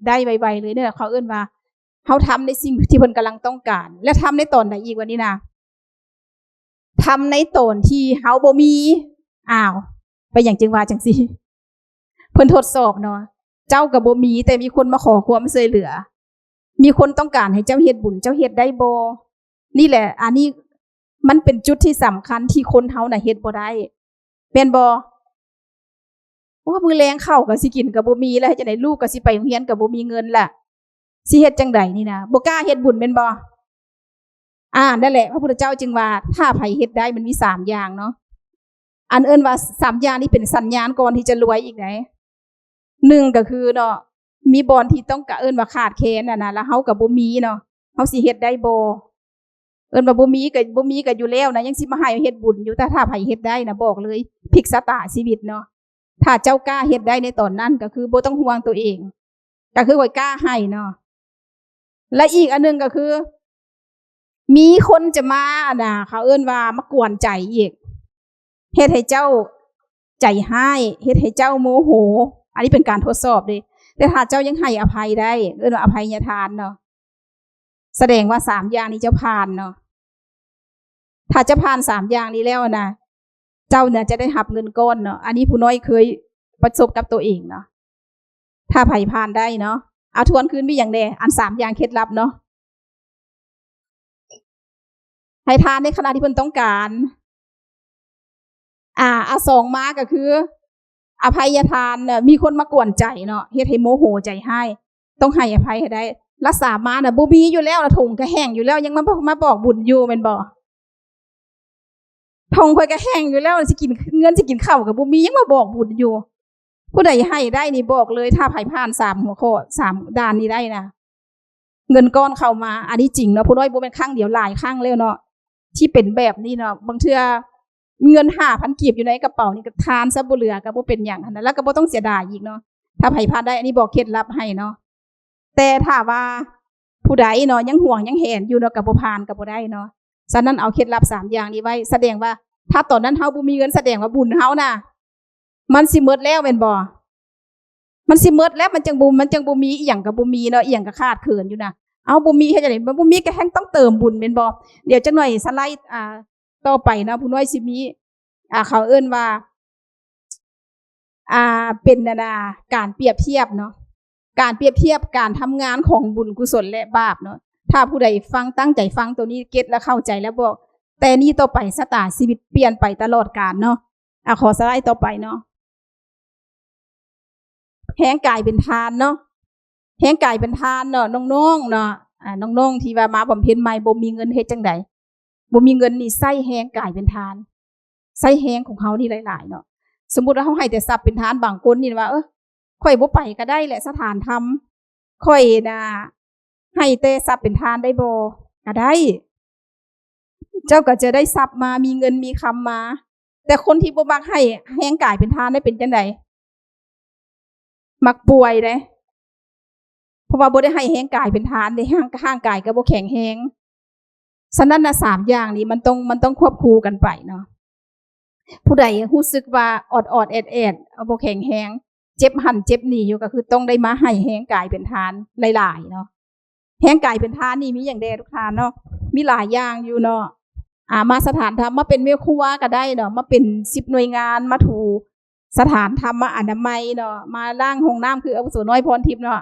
ໄດ້ໄວໆເລີຍເນາະ. ເຂົາເອີ້ນວ່າ ເຮົາທຳໃນສິ່ງທີ່ເພິ່ນກຳລັງຕ້ອງການ. ແລ້ວທຳໃນຕອນໃດອີກວະນີ້ນະ? ທຳໃນຕອນທີ່ເຮົາບໍ່ມີ. ອ້າວ ເປັນຫຍັງຈຶ່ງວ່າຈັ່ງຊີ້? ເພິ່ນທົດສອບເນາະ, ເຈົ້າກໍບໍ່ມີ ແຕ່ມີຄົນມາຂໍຄວາມຊ່ວຍເຫຼືອ, ມີຄົນຕ້ອງການໃຫ້ເຈົ້າເຮັດບຸນ, ເຈົ້າເຮັດໄດ້ບໍ່? ນີ້ແຫຼະ, ອັນນີ້ມັນເປັນຈຸດທີ່ສຳຄັນທີ່ຄົນເຮົານະເຮັດບໍ່ໄດ້ ແມ່ນບໍ່? ໂອ້ ມື້ແລງເຂົ້າກໍຊິກິນກໍບໍ່ມີແລ້ວ, ເຮັດຈັ່ງໃດ? ລູກກໍຊິໄປໂຮງຮຽນກໍບໍ່ມີເງິນລະ, ຊິເຮັດຈັ່ງໃດນີ້ນະ? ບໍ່ກ້າເຮັດບຸນແມ່ນບໍ່? ອ່າ ນັ້ນແຫຼະ ພະພຸດທະເຈົ້າຈຶ່ງວ່າ ຖ້າໃຜເຮັດໄດ້, ມັນມີສາມຢ່າງເນາະ. ອັນເອີ້ນວ່າສາມຢ່າງນີ້ເປັນສັນຍານກ່ອນທີ່ຈະລວຍອີກໃດ. ໜຶ່ງກໍຄືເນາະ, ມີບ່ອນທີ່ຕ້ອງກະເອີ້ນວ່າຂາດແຄນຫັ້ນນະ ແລ້ວເຮົາກໍບໍ່ມີເນາະ ເຮົາຊິເຮັດໄດ້ບໍ່? ເອີ້ນວ່າບໍ່ມີກໍບໍ່ມີກໍຢູ່ແລ້ວນະ ຍັງຊິມາໃຫ້ເຮັດບຸນຢູ່. ແຕ່ຖ້າໃຜເຮັດໄດ້ນະ ບອກເລີຍ ພລິກຊະຕາຊີວິດເນາະ. ຖ້າເຈົ້າກ້າເຮັດໄດ້ໃນຕອນນັ້ນ ກໍຄືບໍ່ຕ້ອງຫ່ວງຕົວເອງ ກໍຄືຂ້ອຍກ້າໃຫ້ເນາະ. ແລະ ອີກອັນໜຶ່ງກໍຄື ມີຄົນຈະມາ ອັນນະ ເຂົາເອີ້ນວ່າມາກວນໃຈອີກ ເຮັດໃຫ້ເຈົ້າໃຈຮ້າຍ ເຮັດໃຫ້ເຈົ້າໂມໂຫ. ອັນນີ້ເປັນການທົດສອບເດ້. ແຕ່ຖ້າເຈົ້າຍັງໃຫ້ອະໄພໄດ້ ເອີ້ນວ່າອະໄພຍະທານເນາະ ສະແດງວ່າສາມຢ່າງນີ້ເຈົ້າຜ່ານເນາະ. ຖ້າເຈົ້າຜ່ານສາມຢ່າງນີ້ແລ້ວນະ ເຈົ້ານະຈະໄດ້ຮັບເງິນກ້ອນເນາະ. ອັນນີ້ຜູ້ນ້ອຍເຄີຍປະສົບກັບຕົວເອງເນາະ. ຖ້າໃຜຜ່ານໄດ້ເນາະ ອາ ທວນຄືນມີຫຍັງແດ່? ອັນສາມຢ່າງເຄັດລັບເນາະ ໃຫ້ທານໃນຂະນະທີ່ເພິ່ນຕ້ອງການ. ອາ ອາ ສອງມາກໍຄື ອະໄພຍະທານນະ ມີຄົນມາກວນໃຈເນາະ ເຮັດໃຫ້ໂມໂຫໃຈຮ້າຍ ຕ້ອງໃຫ້ອະໄພໃຫ້ໄດ້. ລະສາມມານະ ບໍ່ມີຢູ່ແລ້ວ ລະຖົງກໍແຫ້ງຢູ່ແລ້ວ ຍັງມາ ມາບອກບຸນຢູ່ແມ່ນບໍ່? ຖົງຂ້ອຍກໍແຫ້ງຢູ່ແລ້ວ ຊິກິນ ເງິນຊິກິນເຂົ້າກໍບໍ່ມີ ຍັງມາບອກບຸນຢູ່. ຜູ້ໃດໃຫ້ໄດ້ນີ້ບອກເລີຍ ຖ້າໃຜຜ່ານສາມຫົວຂໍ້ ສາມດ້ານນີ້ໄດ້ນະ ເງິນກ້ອນເຂົ້າມາ. ອັນນີ້ຈິງເນາະ ຜູ້ນ້ອຍບໍ່ແມ່ນຄັ້ງດຽວ ຫຼາຍຄັ້ງແລ້ວເນາະ ທີ່ເປັນແບບນີ້ເນາະ. ບາງເທື່ອເງິນຫ້າພັນກີບຢູ່ໃນກະເປົານີ້ກໍທານຊະ ບໍ່ເຫຼືອກໍບໍ່ເປັນຫຍັງຫັ້ນນະ ແລ້ວກໍບໍ່ຕ້ອງເສຍດາຍອີກເນາະ ຖ້າໃຜຜ່ານໄດ້. ອັນນີ້ບອກເຄັດລັບໃຫ້ເນາະ. ແຕ່ຖ້າວ່າຜູ້ໃດເນາະ ຍັງຫວງຍັງແຫນຢູ່ເນາະ ກໍບໍ່ຜ່ານກໍບໍ່ໄດ້ເນາະ. ສະນັ້ນເອົາເຄັດລັບສາມຢ່າງນີ້ໄວ້ ສະແດງວ່າ ຖ້າຕອນນັ້ນເຮົາບໍ່ມີເງິນ ສະແດງວ່າບຸນເຮົານະ ມັນຊິໝົດແລ້ວແມ່ນບໍ່? ມັນຊິໝົດແລ້ວ ມັນຈັ່ງບໍ່ ມັນຈັ່ງບໍ່ມີ ອີ່ຫຍັງກໍບໍ່ມີເນາະ ອີ່ຫຍັງກໍຂາດເຂີນຢູ່ນະ. ເອົ້າ ບໍ່ມີເຮັດຈັ່ງໃດ? ມັນບໍ່ມີກໍແຮ່ງຕ້ອງເຕີມບຸນແມ່ນບໍ່? ດຽວຈັກໜ່ອຍສະໄລ ອ່າ ຕໍ່ໄປເນາະ ຜູ້ນ້ອຍຊິມີ ອ່າ ເຂົາເອີ້ນວ່າ ອ່າ ເປັນ ອັນນ່າ ການປຽບທຽບເນາະ ການປຽບທຽບການທຳງານຂອງບຸນກຸສົນ ແລະ ບາບເນາະ. ຖ້າຜູ້ໃດຟັງ ຕັ້ງໃຈຟັງໂຕນີ້ ເກັດ ແລະ ເຂົ້າໃຈແລ້ວບອກ ແຕ່ນີ້ຕໍ່ໄປຊະຕາຊີວິດປ່ຽນໄປຕະຫຼອດການເນາະ. ອາ ຂໍສະໄລຕໍ່ໄປເນາະ ແຮງກາຍເປັນທານເນາະ ແຮງກາຍເປັນທານເນາະ ນ້ອງໆເນາະ. ອາ ນ້ອງໆທີ່ວ່າມາບຳເພັນໃໝ່ ບໍ່ມີເງິນເຮັດຈັ່ງໃດ? ບໍ່ມີເງິນນີ້ໃຊ້ແຮງກາຍເປັນທານ ໃຊ້ແຮງຂອງເຮົານີ້ຫຼາຍໆເນາະ. ສົມມຸດວ່າເຮົາໃຫ້ແຕ່ຊັບເປັນທານ ບາງຄົນນີ້ວ່າ ເອີ ຂ້ອຍບໍ່ໄປກໍໄດ້ແຫຼະສະຖານທຳ ຂ້ອຍນະໃຫ້ແຕ່ຊັບເປັນທານໄດ້ບໍ່? ກໍໄດ້ ເຈົ້າກໍຈະໄດ້ຊັບມາ ມີເງິນມີຄຳມາ. ແຕ່ຄົນທີ່ບໍ່ມັກໃຫ້ແຮງກາຍເປັນທານໄດ້ເປັນຈັ່ງໃດ? ມັກປ່ວຍເດ້ ເພາະວ່າບໍ່ໄດ້ໃຫ້ແຮງກາຍເປັນທານເດ້ ຮ່າງ ຮ່າງກາຍກໍບໍ່ແຂງແຮງ. ສະນັ້ນນະ ສາມຢ່າງນີ້ມັນຕ້ອງ ມັນຕ້ອງຄວບຄູ່ກັນໄປເນາະ. ຜູ້ໃດຮູ້ສຶກວ່າອອດໆແອດໆ ບໍ່ແຂງແຮງ ເຈັບຫັ້ນເຈັບນີ້ຢູ່ ກໍຄືຕ້ອງໄດ້ມາໃຫ້ແຮງກາຍເປັນທານຫຼາຍໆເນາະ. ແຮງກາຍເປັນທານນີ້ມີຫຍັງແດ່ທຸກທ່ານເນາະ? ມີຫຼາຍຢ່າງຢູ່ເນາະ. ອາ ມາສະຖານທຳ ມາເປັນແມ່ຄົວກໍໄດ້ເນາະ ມາເປັນສິບໜ່ວຍງານ ມາຖູສະຖານທຳ ມາອະນາໄມເນາະ ມາລ້າງຫ້ອງນ້ຳ ຄືອາວຸໂສນ້ອຍພອນທິບເນາະ.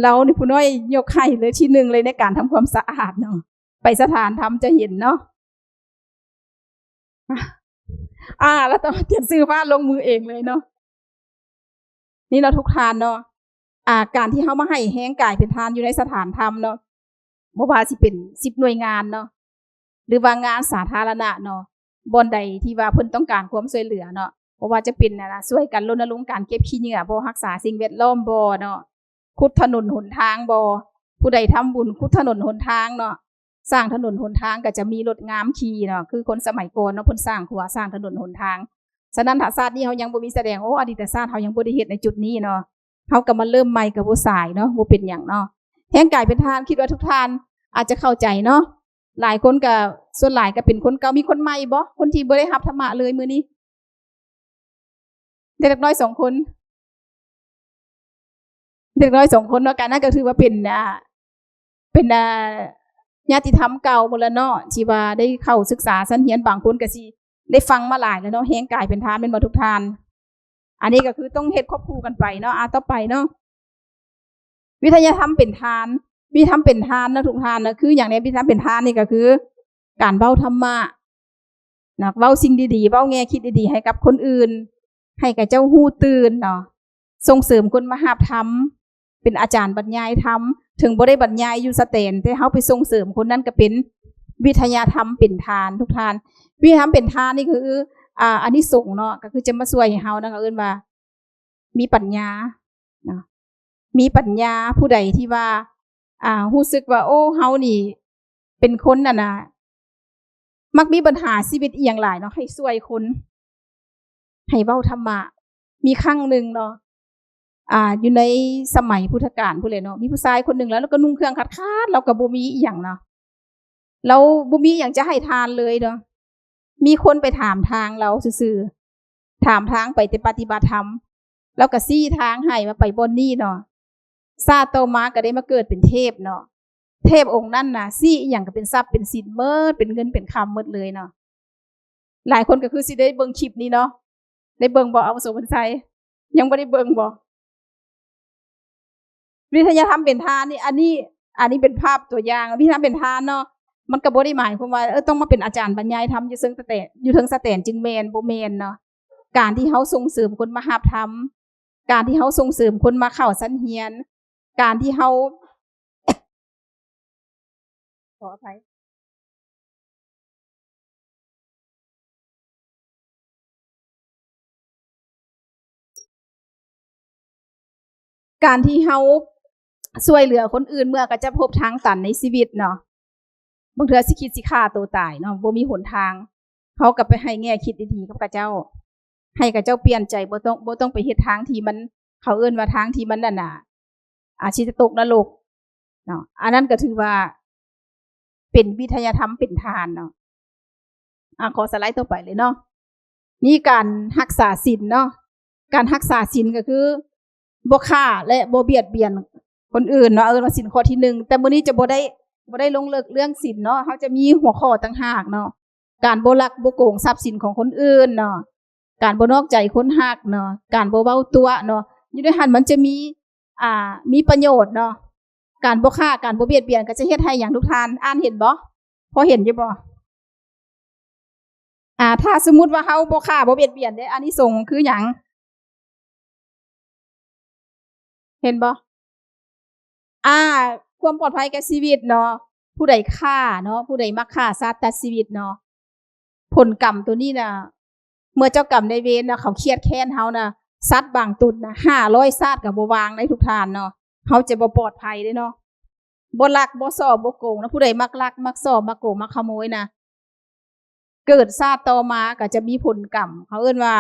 ລາວນີ້ຜູ້ນ້ອຍຍົກໃຫ້ເລີຍ ທີໜຶ່ງເລີຍໃນການທຳຄວາມສະອາດເນາະ ໄປສະຖານທຳຈະເຫັນເນາະ. ອາ ລະຕ້ອງຂຽນຊື່ຟ້າລົງມືເອງເລີຍເນາະ. ນີ້ເນາະທຸກທ່ານເນາະ ອາ ການທີ່ເຮົາມາໃຫ້ແຮງກາຍເປັນທານຢູ່ໃນສະຖານທຳເນາະ ບໍ່ວ່າຊິເປັນສິບໜ່ວຍງານເນາະ ຫຼືວ່າງານສາທາລະນະເນາະ ບ່ອນໃດທີ່ວ່າເພິ່ນຕ້ອງການຄວາມຊ່ວຍເຫຼືອເນາະ ບໍ່ວ່າຈະເປັນ ອັນນ່າ ຊ່ວຍກັນລົນນະລົງການເກັບຂີ້ເຫຍື້ອບໍ່ ຮັກສາສິ່ງແວດລ້ອມບໍ່ເນາະ ຂຸດຖະໜົນຫົນທາງບໍ່ ຜູ້ໃດທຳບຸນຂຸດຖະໜົນຫົນທາງເນາະ ສ້າງຖະໜົນຫົນທາງກໍຈະມີລົດງາມຂີ່ເນາະ ຄືຄົນສະໄໝກ່ອນເນາະ ເພິ່ນສ້າງຂົວ ສ້າງຖະໜົນຫົນທາງ. ສະນັ້ນ ຖ້າຊາດນີ້ເຮົາຍັງບໍ່ມີ ສະແດງ ໂອ້ ອະດີດຕະຊາດເຮົາຍັງບໍ່ໄດ້ເຮັດໃນຈຸດນີ້ເນາະ ເຮົາກໍມາເລີ່ມໃໝ່ກໍບໍ່ສາຍເນາະ ບໍ່ເປັນຫຍັງເນາະ. ແຮງກາຍເປັນທານ ຄິດວ່າທຸກທ່ານອາດຈະເຂົ້າໃຈເນາະ ຫຼາຍຄົນກໍ ສ່ວນຫຼາຍກໍເປັນຄົນເກົ່າ. ມີຄົນໃໝ່ບໍ່? ຄົນທີ່ບໍ່ໄດ້ຮັບທຳມະເລີຍມື້ນີ້? ເດັກນ້ອຍສອງຄົນ ເດັກນ້ອຍສອງຄົນເນາະ ການນັ້ນກໍຖືວ່າເປັນ ອ່າ ເປັນ ອ່າ ຍາດຕິທຳເກົ່າໝົດລະເນາະ ທີ່ວ່າໄດ້ເຂົ້າສຶກສາຊັ້ນຮຽນ ບາງຄົນກໍຊິໄດ້ຟັງມາຫຼາຍແລ້ວເນາະ ແຮງກາຍເປັນທານ ແມ່ນບໍ່ທຸກທ່ານ? ອັນນີ້ກໍຄືຕ້ອງເຮັດຄວບຄູ່ກັນໄປເນາະ. ອາ ຕໍ່ໄປເນາະ ວິທະຍາທຳເປັນທານ ວິທະຍາທຳເປັນທານເນາະທຸກທ່ານເນາະ ຄືຫຍັງແດ່? ວິທະຍາທຳເປັນທານນີ້ກໍຄືການເວົ້າທຳມະ ນະ ເວົ້າສິ່ງດີໆ ເວົ້າແງ່ຄິດດີໆ ໃຫ້ກັບຄົນອື່ນ ໃຫ້ຂະເຈົ້າຮູ້ຕື່ນເນາະ ສົ່ງເສີມຄົນມາຮັບທຳ ເປັນອາຈານບັນຍາຍທຳ ເຖິງບໍ່ໄດ້ບັນຍາຍຢູ່ສະແຕນ ແຕ່ເຮົາໄປສົ່ງເສີມຄົນນັ້ນກໍເປັນວິທະຍາທຳເປັນທານ ທຸກທ່ານ. ວິທະຍາທຳເປັນທານນີ້ຄື ອ່າ ອານິສົງເນາະ ກໍຄືຈະມາຊ່ວຍໃຫ້ເຮົານະ ເຂົາເອີ້ນວ່າ ມີປັນຍາເນາະ ມີປັນຍາ ຜູ້ໃດທີ່ວ່າ ອ່າ ຮູ້ສຶກວ່າ ໂອ້ ເຮົານີ້ເປັນຄົນ ອັນນ່າ ມັກມີບັນຫາຊີວິດອີ່ຫຍັງຫຼາຍເນາະ ໃຫ້ຊ່ວຍຄົນ ໃຫ້ເວົ້າທຳມະ. ມີຄັ້ງໜຶ່ງເນາະ ອ່າ ຢູ່ໃນສະໄໝພຸດທະການພຸ້ນແຫຼະເນາະ ມີຜູ້ຊາຍຄົນໜຶ່ງ ແລ້ວ ແລ້ວກໍນຸ່ງເຄື່ອງຂາດໆ ລາວກໍບໍ່ມີອີ່ຫຍັງເນາະ ລາວບໍ່ມີຫຍັງຈະໃຫ້ທານເລີຍເນາະ. ມີຄົນໄປຖາມທາງລາວຊື່ໆ ຖາມທາງໄປແຕ່ປະຕິບັດທຳ ລາວກໍຊີ້ທາງໃຫ້ວ່າໄປບ່ອນນີ້ເນາະ. ຊາດຕໍ່ມາກໍໄດ້ມາເກີດເປັນເທບເນາະ ເທບອົງນັ້ນນະ ຊີ້ອີ່ຫຍັງກໍເປັນຊັບເປັນສິນໝົດ ເປັນເງິນເປັນຄຳໝົດເລີຍເນາະ. ຫຼາຍຄົນກໍຄືຊິໄດ້ເບິ່ງຄລິບນີ້ເນາະ ໄດ້ເບິ່ງບໍ່ ອາວຸໂສ ບຸນໄຊ? ຍັງບໍ່ໄດ້ເບິ່ງບໍ່? ວິທະຍາທຳເປັນທານນີ້ ອັນນີ້ ອັນນີ້ເປັນພາບຕົວຢ່າງ ວິທະຍາທຳເປັນທານເນາະ ມັນກໍບໍ່ໄດ້ໝາຍຄວາມວ່າ ເອີ ຕ້ອງມາເປັນອາຈານບັນຍາຍທຳຢູ່ເທິງສະແຕນ ຢູ່ເທິງສະແຕນຈຶ່ງແມ່ນ ບໍ່ແມ່ນເນາະ. ການທີ່ເຮົາສົ່ງເສີມຄົນມາຮັບທຳ ການທີ່ເຮົາສົ່ງເສີມຄົນມາເຂົ້າຊັ້ນຮຽນ ການທີ່ເຮົາ ຂໍອະໄພ ການທີ່ເຮົາຊ່ວຍເຫຼືອຄົນອື່ນ ເມື່ອເຂົາເຈົ້າພົບທາງຕັນໃນຊີວິດເນາະ ບາງເທື່ອຊິຄິດຊິຂ້າໂຕຕາຍເນາະ ບໍ່ມີຫົນທາງ ເຮົາກໍໄປໃຫ້ແງ່ຄິດດີໆກັບເຂົາເຈົ້າ ໃຫ້ເຂົາເຈົ້າປ່ຽນໃຈ ບໍ່ຕ້ອງ ບໍ່ຕ້ອງໄປເຮັດທາງທີ່ມັນ ເຂົາເອີ້ນວ່າທາງທີ່ມັນ ອັນນ່າ ອາດຊິຕະຕົກນະລົກເນາະ. ອັນນັ້ນກໍຖືວ່າເປັນວິທະຍາທຳເປັນທານເນາະ. ອາ ຂໍສະໄລຕໍ່ໄປເລີຍເນາະ. ນີ້ການຮັກສາສິນເນາະ. ການຮັກສາສິນກໍຄືບໍ່ຂ້າ ແລະ ບໍ່ບຽດບຽນຄົນອື່ນເນາະ ເອີ້ນວ່າສິນຂໍ້ທີໜຶ່ງ. ແຕ່ມື້ນີ້ຈະບໍ່ໄດ້ ບໍ່ໄດ້ລົງເລິກເລື່ອງສິນເນາະ. ເຮົາຈະມີຫົວຂໍ້ຕ່າງຫາກເນາະ. ການບໍ່ລັກບໍ່ໂກງຊັບສິນຂອງຄົນອື່ນເນາະ. ການບໍ່ນອກໃຈຄົນຮັກເນາະ. ການບໍ່ເວົ້າຕົວະເນາະ. ຢູ່ໃນຫັ້ນມັນຈະມີ ອ່າ ມີປະໂຫຍດເນາະ. ການບໍ່ຂ້າ ການບໍ່ບຽດບຽນ ກໍຈະເຮັດໃຫ້ຫຍັງ ທຸກທ່ານ ອ່ານເຫັນບໍ່? ພໍເຫັນຢູ່ບໍ່? ອ່າ ຖ້າສົມມຸດວ່າເຮົາບໍ່ຂ້າບໍ່ບຽດບຽນເດ້ ອານິສົງຄືຫຍັງ? ເຫັນບໍ່? ອ່າ ຄວາມປອດໄພແກ່ຊີວິດເນາະ. ຜູ້ໃດຂ້າເນາະ ຜູ້ໃດມັກຂ້າສັດຕັດຊີວິດເນາະ ຜົນກຳໂຕນີ້ນະ ເມື່ອເຈົ້າກຳນາຍເວນນະ ເຂົາຄຽດແຄ້ນເຮົານະ ສັດບາງຕົນນະ ຫ້າຮ້ອຍຊາດກໍບໍ່ວ່າງໄດ໋ ທຸກທ່ານເນາະ. ເຮົາຈະບໍ່ປອດໄພເດ້ເນາະ. ບໍ່ລັກ ບໍ່ສໍ້ ບໍ່ໂກງນະ. ຜູ້ໃດມັກລັກ ມັກສໍ້ ມັກໂກງ ມັກຂະໂມຍນະ ເກີດຊາດຕໍ່ມາກໍຈະມີຜົນກຳ ເຂົາເອີ້ນວ່າ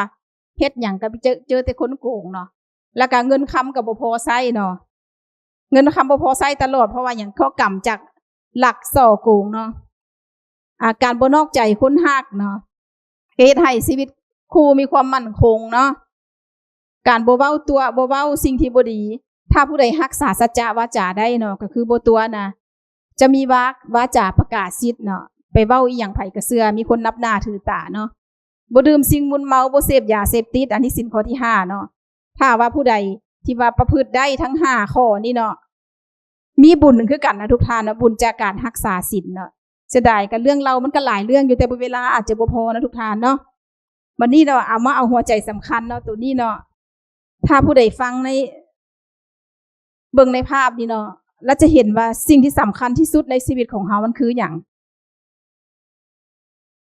ເຮັດຫຍັງກໍໄປເຈີ ເຈີແຕ່ຄົນໂກງເນາະ. ແລ້ວກໍເງິນຄຳກໍບໍ່ພໍໃຊ້ເນາະ. ເງິນຄຳບໍ່ພໍໃຊ້ຕະຫຼອດ ເພາະວ່າຫຍັງ? ເພາະກຳຈາກລັກສໍ້ໂກງເນາະ. ອາ ການບໍ່ນອກໃຈຄົນຮັກເນາະ ເຮັດໃຫ້ຊີວິດຄູ່ມີຄວາມໝັ້ນຄົງເນາະ. ການບໍ່ເວົ້າຕົວະ ບໍ່ເວົ້າສິ່ງທີ່ບໍ່ດີ. ຖ້າຜູ້ໃດຮັກສາສັດຈະວາຈາໄດ້ເນາະ ກໍຄືບໍ່ຕົວະນະ ຈະມີວາ ວາຈາປະກາດສິດເນາະ ໄປເວົ້າອີ່ຫຍັງໃຜກໍເຊື່ອ ມີຄົນນັບໜ້າຖືຕາເນາະ. ບໍ່ດື່ມສິ່ງມຶນເມົາ ບໍ່ເສບຢາເສບຕິດ ອັນນີ້ສິນຂໍ້ທີຫ້າເນາະ. ຖ້າວ່າຜູ້ໃດທີ່ວ່າປະພຶດໄດ້ທັງຫ້າຂໍ້ນີ້ເນາະ ມີບຸນຄືກັນນະທຸກທ່ານເນາະ ບຸນຈາກການຮັກສາສິນເນາະ. ເສຍດາຍກັນເລື່ອງເລົ່າມັນກໍຫຼາຍເລື່ອງຢູ່ ແຕ່ເວລາອາດຈະບໍ່ພໍເນາະທຸກທ່ານເນາະ. ບັດນີ້ເນາະ ເອົາມາເອົາຫົວໃຈສຳຄັນເນາະ ໂຕນີ້ເນາະ ຖ້າຜູ້ໃດຟັງໃນ ເບິ່ງໃນພາບນີ້ເນາະ ລະຈະເຫັນວ່າສິ່ງທີ່ສຳຄັນທີ່ສຸດໃນຊີວິດຂອງເຮົາມັນຄືຫຍັງ?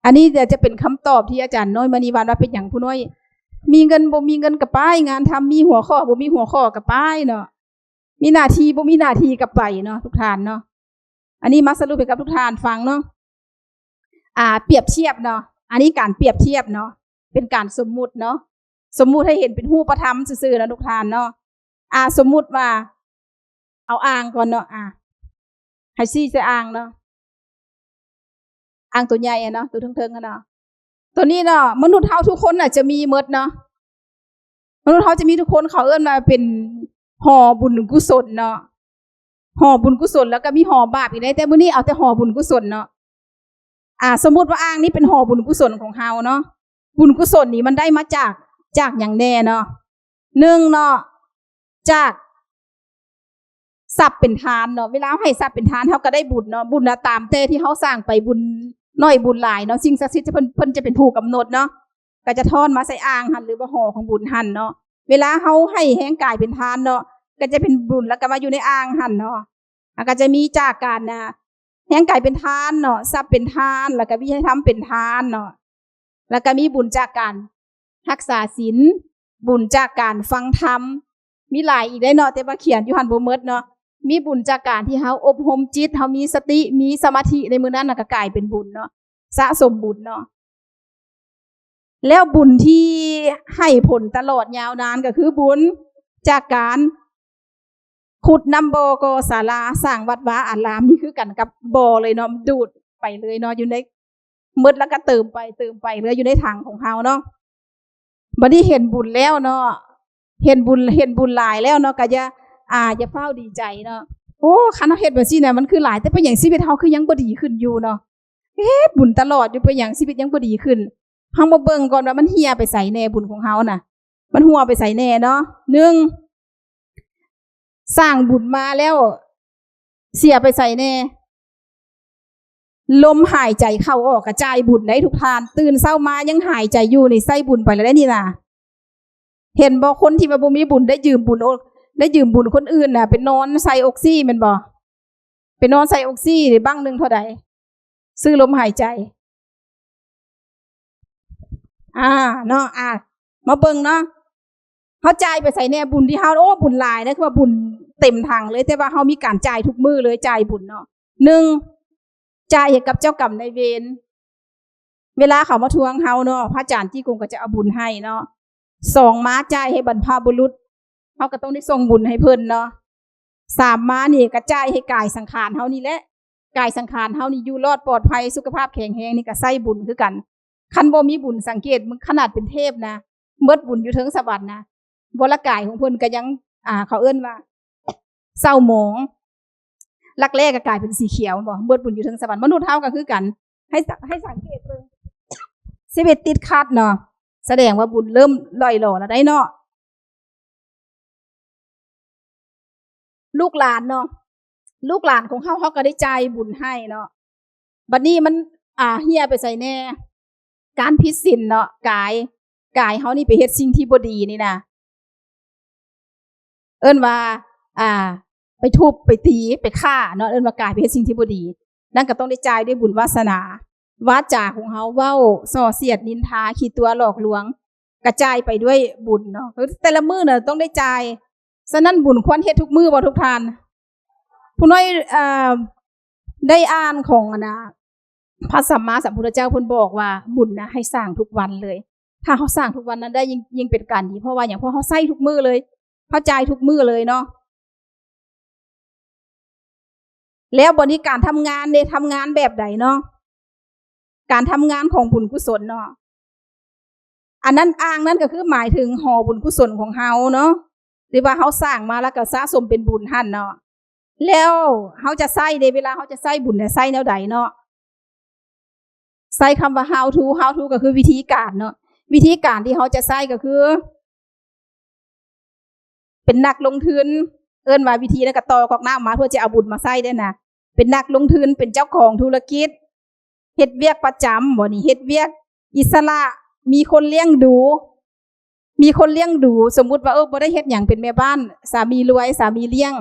ອັນນີ້ຈະເປັນຄຳຕອບທີ່ອາຈານນ້ອຍມະນີວັນວ່າ ເປັນຫຍັງຜູ້ນ້ອຍມີເງິນບໍ່ມີເງິນກໍໄປງານທຳ ມີຫົວຂໍ້ບໍ່ມີຫົວຂໍ້ກໍໄປເນາະ ມີໜ້າທີ່ບໍ່ມີໜ້າທີ່ກໍໄປເນາະ ທຸກທ່ານເນາະ. ອັນນີ້ມາສະຫຼຸບໃຫ້ກັບທຸກທ່ານຟັງເນາະ. ອ່າ ປຽບທຽບເນາະ ອັນນີ້ການປຽບທຽບເນາະ ເປັນການສົມມຸດເນາະ ສົມມຸດໃຫ້ເຫັນເປັນຮູບປະທຳຊື່ໆເນາະ ທຸກທ່ານເນາະ. ອ່າ ສົມມຸດວ່າ ເອົາອ່າງກ່ອນເນາະ ອ່າ ໃຫ້ຊີ້ໃສ່ອ່າງເນາະ ອ່າງໂຕໃຫຍ່ເນາະ ໂຕເທິງໆຫັ້ນເນາະ. ໂຕນີ້ເນາະ ມະນຸດເຮົາທຸກຄົນນະຈະມີໝົດເນາະ ມະນຸດເຮົາຈະມີທຸກຄົນ ເຂົາເອີ້ນວ່າເປັນຫໍບຸນກຸສົນເນາະ ຫໍບຸນກຸສົນ ແລ້ວກໍມີຫໍບາບອີກເດ້ ແຕ່ມື້ນີ້ເອົາແຕ່ຫໍບຸນກຸສົນເນາະ. ອ່າ ສົມມຸດວ່າອ່າງນີ້ເປັນຫໍບຸນກຸສົນຂອງເຮົາເນາະ ບຸນກຸສົນນີ້ມັນໄດ້ມາຈາກ ຈາກຫຍັງແດ່ເນາະ? ໜຶ່ງເນາະ ຈາກຊັບເປັນທານເນາະ ເວລາເຮົາໃຫ້ຊັບເປັນທານ ເຮົາກໍໄດ້ບຸນເນາະ ບຸນນະຕາມແຕ່ທີ່ເຮົາສ້າງໄປ ບຸນໜ້ອຍບຸນຫຼາຍເນາະ ສິ່ງສັກສິດເພິ່ນ ເພິ່ນຈະເປັນຜູ້ກຳນົດເນາະ ກໍຈະທ້ອນມາໃສ່ອ່າງຫັ້ນ ຫຼືວ່າຫໍຂອງບຸນຫັ້ນເນາະ. ເວລາເຮົາໃຫ້ແຮງກາຍເປັນທານເນາະ ກໍຈະເປັນບຸນ ແລ້ວກໍມາຢູ່ໃນອ່າງຫັ້ນເນາະ ແລ້ວກໍຈະມີຈາກການນະ ແຮງກາຍເປັນທານເນາະ ຊັບເປັນທານ ແລ້ວກໍວິໄທທຳເປັນທານເນາະ ແລ້ວກໍມີບຸນຈາກການຮັກສາສິນ ບຸນຈາກການຟັງທຳ ມີຫຼາຍອີກເດ້ເນາະ ແຕ່ວ່າຂຽນຢູ່ຫັ້ນບໍ່ໝົດເນາະ. ມີບຸນຈາກການທີ່ເຮົາອົບຮົມຈິດ, ເຮົາມີສະຕິ, ມີສະມາທິໃນມື້ນັ້ນ ແລ້ວກໍກາຍເປັນບຸນເນາະ, ສະສົມບຸນເນາະ. ແລ້ວບຸນທີ່ໃຫ້ຜົນຕະຫຼອດຍາວນານກໍຄືບຸນຈາກການຂຸດນ້ຳບໍ່, ກໍ່ສາລາ, ສ້າງວັດວາອາລາມ, ນີ້ຄືກັນກັບບໍ່ເລີຍເນາະ, ມັນດູດໄປເລີຍເນາະ, ຢູ່ໃນ ໝົດແລ້ວກໍເຕີມໄປ, ເຕີມໄປເຫຼືອຢູ່ໃນຖັງຂອງເຮົາເນາະ. ບັດນີ້ເຫັນບຸນແລ້ວເນາະ, ເຫັນບຸນ, ເຫັນບຸນຫຼາຍແລ້ວເນາະ, ກໍຢ່າ, ອ່າ, ຢ່າຟ້າວດີໃຈເນາະ. ໂອ້, ຄັນເຮົາເຮັດແບບຊີ້ນະ, ມັນຄືຫຼາຍ, ແຕ່ເປັນຫຍັງຊີວິດເຮົາຄືຍັງບໍ່ດີຂຶ້ນຢູ່ເນາະ? ເຮັດບຸນຕະຫຼອດຢູ່, ເປັນຫຍັງຊີວິດຍັງບໍ່ດີຂຶ້ນ? ເຮົາມາເບິ່ງກ່ອນວ່າມັນເຮ່ຍໄປໃສແດ່, ບຸນຂອງເຮົານະ, ມັນຮົ່ວໄປໃສແດ່ເນາະ. ໜຶ່ງ, ສ້າງບຸນມາແລ້ວເສຍໄປໃສແດ່? ລົມຫາຍໃຈເຂົ້າອອກກະຈ່າຍບຸນໄດ໋ທຸກທ່ານ, ຕື່ນເຊົ້າມາຍັງຫາຍໃຈຢູ່ນີ້ ໃຊ້ບຸນໄປແລ້ວເດ້ນີ້ນະ. ເຫັນບໍ່, ຄົນທີ່ວ່າບໍ່ມີບຸນໄດ້ຢືມບຸນ, ໄດ້ຢືມບຸນຄົນອື່ນນະ, ໄປນອນໃສ່ອົກຊີແມ່ນບໍ່? ໄປນອນໃສ່ອົກຊີນີ້ບັ້ງໜຶ່ງເທົ່າໃດ? ຊື້ລົມຫາຍໃຈ. ອ່າ ເນາະ, ອ່າ ມາເບິ່ງເນາະ, ເຮົາຈ່າຍໄປໃສແດ່? ບຸນທີ່ເຮົາ, ໂອ້ ບຸນຫຼາຍນະ, ຄືວ່າບຸນເຕັມຖັງເລີຍ, ແຕ່ວ່າເຮົາມີການຈ່າຍທຸກມື້ເລີຍ, ຈ່າຍບຸນເນາະ. ໜຶ່ງ, ຈ່າຍໃຫ້ກັບເຈົ້າກຳນາຍເວນ, ເວລາເຂົາມາທວງເຮົາເນາະ, ພະອາຈານຈີກົງກໍຈະເອົາບຸນໃຫ້ເນາະ. ສອງມາ, ຈ່າຍໃຫ້ບັນພະບຸລຸດ, ເຮົາກໍຕ້ອງໄດ້ສົ່ງບຸນໃຫ້ເພິ່ນເນາະ. ສາມມານີ້ກໍຈ່າຍໃຫ້ກາຍສັງຂານເຮົານີ້ແຫຼະ, ກາຍສັງຂານເຮົານີ້ຢູ່ລອດປອດໄພ, ສຸຂະພາບແຂງແຮງ, ນີ້ກໍໃຊ້ບຸນຄືກັນ. ຄັນບໍ່ມີບຸນ, ສັງເກດເບິ່ງ, ຂະໜາດເປັນເທບນະ, ເໝິດບຸນຢູ່ເທິງສະຫວັນນະ, ວໍລະກາຍຂອງເພິ່ນກໍຍັງ, ອ່າ, ເຂົາເອີ້ນວ່າເສົ້າໝອງ, ລັກແຮ້ກໍກາຍເປັນສີຂຽວ, ເຫັນບໍ່? ເໝິດບຸນຢູ່ເທິງສະຫວັນ. ມະນຸດເຮົາກໍຄືກັນ, ໃຫ້ສະ, ໃຫ້ສັງເກດເບິ່ງ, ຊີວິດຕິດຂັດເນາະ, ສະແດງວ່າບຸນເລີ່ມລ່ອຍຫຼໍແລ້ວໄດ໋ເນາະ. ລູກຫຼານເນາະ, ລູກຫຼານຂອງເຮົາ, ເຮົາກໍໄດ້ຈ່າຍບຸນໃຫ້ເນາະ. ບັດນີ້ມັນ, ອ່າ, ເຮ່ຍໄປໃສແດ່? ການຜິດສິນເນາະ, ກາຍ, ກາຍເຮົານີ້ໄປເຮັດສິ່ງທີ່ບໍ່ດີນີ້ນະ, ເອີ້ນວ່າ, ອ່າ, ໄປທຸບ, ໄປຕີ, ໄປຂ້າເນາະ, ເອີ້ນວ່າກາຍໄປເຮັດສິ່ງທີ່ບໍ່ດີ. ນັ້ນກໍຕ້ອງໄດ້ຈ່າຍດ້ວຍບຸນວາສະໜາ. ວາຈາຂອງເຮົາເວົ້າ, ສ່ອສຽດ, ນິນທາ, ຂີ້ຕົວະ, ຫຼອກລວງ, ກະຈ່າຍໄປດ້ວຍບຸນເນາະ. ຄືແຕ່ລະມື້ນະຕ້ອງໄດ້ຈ່າຍ. ສະນັ້ນບຸນຄວນເຮັດທຸກມື້ບໍ່ທຸກທ່ານ? ຜູ້ນ້ອຍ, ເອີ, ໄດ້ອ່ານຂອງອັນນະ, ພະສຳມາສຳພຸດທະເຈົ້າເພິ່ນບອກວ່າ ບຸນນະໃຫ້ສ້າງທຸກວັນເລີຍ. ຖ້າເຮົາສ້າງທຸກວັນນັ້ນໄດ້ ຍິ່ງ, ຍິ່ງເປັນການດີ. ເພາະວ່າຫຍັງ? ເພາະເຮົາໃຊ້ທຸກມື້ເລີຍ, ເຮົາຈ່າຍທຸກມື້ເລີຍເນາະ. ແລ້ວບັດນີ້ການທຳງານເດ, ທຳງານແບບໃດເນາະ? ການທຳງານຂອງບຸນກຸສົນເນາະ, ອັນນັ້ນ, ອ່າງນັ້ນກໍຄືໝາຍເຖິງຫໍບຸນກຸສົນຂອງເຮົາເນາະ, ຫຼືວ່າເຮົາສ້າງມາແລ້ວກໍສະສົມເປັນບຸນຫັ້ນເນາະ. ແລ້ວເຮົາຈະໃຊ້ເດ, ເວລາເຮົາຈະໃຊ້ບຸນນະ, ໃຊ້ແນວໃດເນາະ? ໃຊ້ຄຳວ່າ how to, how to ກໍຄືວິທີການເນາະ. ວິທີການທີ່ເຮົາຈະໃຊ້ກໍຄື ເປັນນັກລົງທຶນ, ເອີ້ນວ່າວິທີນັ້ນກໍຕໍ່ກອກນ້ຳມາເພື່ອຈະເອົາບຸນມາໃຊ້ເດ້ນະ. ເປັນນັກລົງທຶນ, ເປັນເຈົ້າຂອງທຸລະກິດ, ເຮັດວຽກປະຈຳບໍນີ້, ເຮັດວຽກອິດສະຫຼະ, ມີຄົນລ້ຽງດູ, ມີຄົນລ້ຽງດູ. ສົມມຸດວ່າ, ເອີ, ບໍ່ໄດ້ເຮັດຫຍັງ, ເປັນແມ່ບ້ານ, ສາມີລວຍ, ສາມີລ້ຽງ.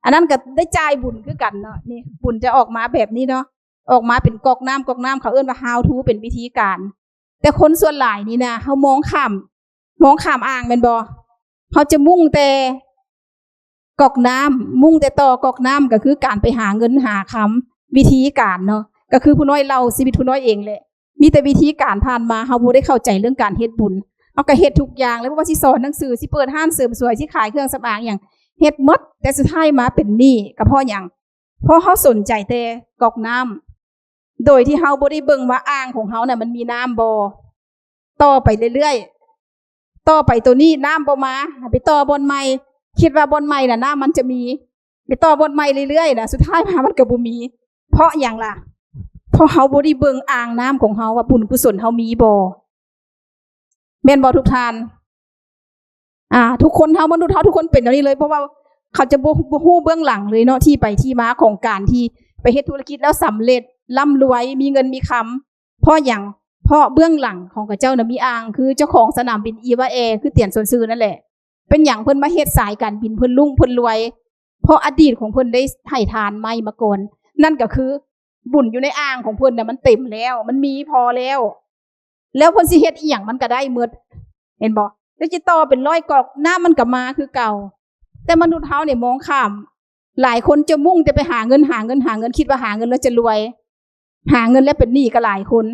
ອັນນັ້ນກໍໄດ້ຈ່າຍບຸນຄືກັນເນາະ. ນີ້ ບຸນຈະອອກມາແບບນີ້ເນາະ, ອອກມາເປັນກອກນ້ຳ, ກອກນ້ຳເຂົາເອີ້ນວ່າ how to ເປັນວິທີການ. ແຕ່ຄົນສ່ວນຫຼາຍນີ້ນະ, ເຮົາມອງຂ້າມ, ມອງຂ້າມອ່າງແມ່ນບໍ່? ເຮົາຈະມຸ່ງແຕ່ກອກນ້ຳ, ມຸ່ງແຕ່ຕໍ່ກອກນ້ຳ, ກໍຄືການໄປຫາເງິນຫາຄຳ, ວິທີການເນາະ. ກໍຄືຜູ້ນ້ອຍເລົ່າຊີວິດຜູ້ນ້ອຍເອງແຫຼະ. ມີແຕ່ວິທີການຜ່ານມາ, ເຮົາບໍ່ໄດ້ເຂົ້າໃຈເລື່ອງການເຮັດບຸນ. ເຮົາກໍເຮັດທຸກຢ່າງເລີຍ, ບໍ່ວ່າຊິສອນໜັງສື, ຊິເປີດຮ້ານເສີມສວຍ, ຊິຂາຍເຄື່ອງສຳອາງຫຍັງ, ເຮັດໝົດ, ແຕ່ສຸດທ້າຍມາເປັນໜີ້. ກໍເພາະຫຍັງ? ເພາະເຮົາສົນໃຈແຕ່ກອກນ້ຳ, ໂດຍທີ່ເຮົາບໍ່ໄດ້ເບິ່ງວ່າອ່າງຂອງເຮົານະ ມັນມີນ້ຳບໍ່. ຕໍ່ໄປເລື້ອຍໆ, ຕໍ່ໄປໂຕນີ້ນ້ຳບໍ່ມາ, ໄປຕໍ່ບ່ອນໃໝ່, ຄິດວ່າບ່ອນໃໝ່ນະ ນ້ຳມັນຈະມີ, ໄປຕໍ່ບ່ອນໃໝ່ເລື້ອຍໆນະ, ສຸດທ້າຍມາມັນກໍບໍ່ມີ. ເພາະຫຍັງລະ? ເພາະເຮົາບໍ່ໄດ້ເບິ່ງອ່າງນ້ຳຂອງເຮົາວ່າບຸນກຸສົນເຮົາມີບໍ່. ແມ່ນບໍ່ທຸກທ່ານ? ອ່າ, ທຸກຄົນເຮົາ, ມະນຸດເຮົາທຸກຄົນເປັນແນວນີ້ເລີຍ, ເພາະວ່າເຂົາຈະບໍ່, ບໍ່ຮູ້ເບື້ອງຫຼັງເລີຍເນາະ, ທີ່ໄປທີ່ມາຂອງການທີ່ໄປເຮັດທຸລະກິດແລ້ວສຳເລັດ, ລ່ຳລວຍ, ມີເງິນມີຄຳ. ເພາະຫຍັງ? ເພາະເບື້ອງຫຼັງຂອງເຂົາເຈົ້ານະມີອ່າງ, ຄືເຈົ້າຂອງສະໜາມບິນອີວາແອ, ຄືຕຽນຊວນຊື່ນັ້ນແຫຼະ. ເປັນຫຍັງເພິ່ນມາເຮັດສາຍການບິນ, ເພິ່ນລຸ້ງເພິ່ນລວຍ? ເພາະອະດີດຂອງເພິ່ນໄດ້ໃຫ້ທານໃໝ່ມາກ່ອນ. ນັ້ນກໍຄືບຸນຢູ່ໃນອ່າງຂອງເພິ່ນນະ ມັນເຕັມແລ້ວ, ມັນມີພໍແລ້ວ. ແລ້ວເພິ່ນຊິເຮັດອີ່ຫຍັງມັນກໍໄດ້ໝົດ, ເຫັນບໍ່? ຈະຕໍ່ເປັນຮ້ອຍກອກ ນ້ຳມັນກໍມາຄືເກົ່າ. ແຕ່ມະນຸດເຮົານີ້ມອງຂ້າມ. ຫຼາຍຄົນຈະມຸ່ງແຕ່ໄປຫາເງິນ, ຫາເງິນ, ຫາເງິນ, ຄິດວ່າຫາເງິນແລ້ວຈະລວຍ, ຫາເງິນແລ້ວເປັນໜີ້ກໍຫຼາຍຄົນ.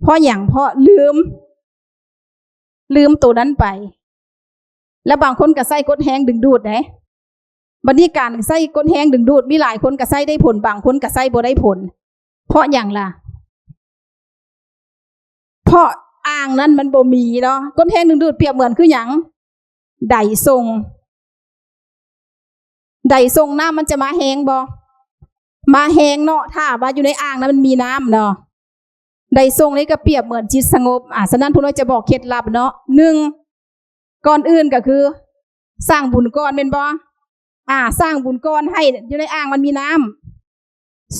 ເພາະຫຍັງ? ເພາະລືມ, ລືມໂຕນັ້ນໄປ. ແລ້ວບາງຄົນກໍໃຊ້ກົດແຮງດຶງດູດເດ້. ບັດນີ້ການໃຊ້ກົດແຮງດຶງດູດ ມີຫຼາຍຄົນກໍໃຊ້ໄດ້ຜົນ, ບາງຄົນກໍໃຊ້ບໍ່ໄດ້ຜົນ. ເພາະຫຍັງລະ? ເພາະອ່າງນັ້ນມັນບໍ່ມີເນາະ. ກົດແຮງດຶງດູດປຽບເໝືອນຄືຫຍັງ? ໄດສົ່ງ. ໄດສົ່ງນ້ຳມັນຈະມາແຮງບໍ່? ມາແຮງເນາະ, ຖ້າວ່າຢູ່ໃນອ່າງນັ້ນມັນມີນ້ຳເນາະ. ໄດສົ່ງນີ້ກໍປຽບເໝືອນຈິດສະຫງົບ. ອາ ສະນັ້ນຜູ້ນ້ອຍຈະບອກເຄັດລັບເນາະ. ໜຶ່ງ ກ່ອນອື່ນກໍຄືສ້າງບຸນກ່ອນແມ່ນບໍ່? ອາ ສ້າງບຸນກ່ອນໃຫ້ຢູ່ໃນອ່າງມັນມີນ້ຳ.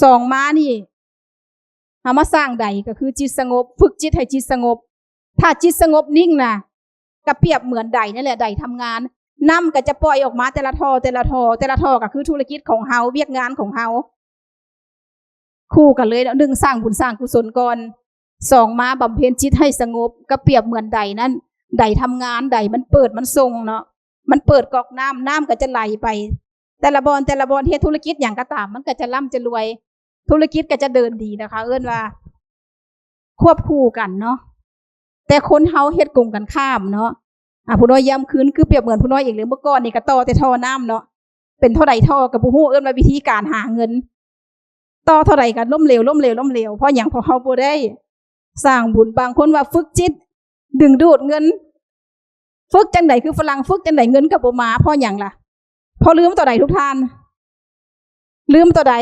ສອງມານີ້ ເຮົາມາສ້າງໄດ ກໍຄືຈິດສະຫງົບ, ຝຶກຈິດໃຫ້ຈິດສະຫງົບ. ຖ້າຈິດສະຫງົບນິ່ງນະ ກໍປຽບເໝືອນໄດນັ້ນແຫຼະ, ໄດທຳງານ. ນ້ຳກໍຈະປ່ອຍອອກມາແຕ່ລະທໍ່, ແຕ່ລະທໍ່, ແຕ່ລະທໍ່ ກໍຄືທຸລະກິດຂອງເຮົາ, ວຽກງານຂອງເຮົາ. ຄູ່ກັນເລີຍເນາະ, ໜຶ່ງ ສ້າງບຸນສ້າງກຸສົນກ່ອນ, ສອງ ມາບຳເພັນຈິດໃຫ້ສະຫງົບ, ກໍປຽບເໝືອນໄດນັ້ນ, ໄດທຳງານ, ໄດມັນເປີດມັນສົ່ງເນາະ, ມັນເປີດກອກນ້ຳ, ນ້ຳກໍຈະໄຫຼໄປແຕ່ລະບ່ອນ, ແຕ່ລະບ່ອນ, ເຮັດທຸລະກິດຫຍັງກໍຕາມ, ມັນກໍຈະລ່ຳຈະລວຍ, ທຸລະກິດກໍຈະເດີນດີນະຄະ, ເອີ້ນວ່າຄວບຄູ່ກັນເນາະ. ແຕ່ຄົນເຮົາເຮັດກົງກັນຂ້າມເນາະ. ອາ ຜູ້ນ້ອຍຢ້ຳຄືນ ຄືປຽບເໝືອນຜູ້ນ້ອຍເອງເລີຍ, ເມື່ອກ່ອນນີ້ກໍຕໍ່ແຕ່ທໍ່ນ້ຳເນາະ, ເປັນເທົ່າໃດທໍ່ກໍບໍ່ຮູ້, ເອີ້ນວ່າວິທີການຫາເງິນ. ຕໍ່ເທົ່າໃດກໍລົ້ມເຫຼວ, ລົ້ມເຫຼວ, ລົ້ມເຫຼວ. ເພາະຫຍັງ? ເພາະເຮົາບໍ່ໄດ້ສ້າງບຸນ. ບາງຄົນວ່າຝຶກຈິດດຶງດູດເງິນ, ຝຶກຈັ່ງໃດຄືຝຣັ່ງ, ຝຶກຈັ່ງໃດເງິນກໍບໍ່ມາ. ເພາະຫຍັງລະ? ເພາະລືມຕົວໃດທຸກທ່ານ? ລືມຕົວໃດ?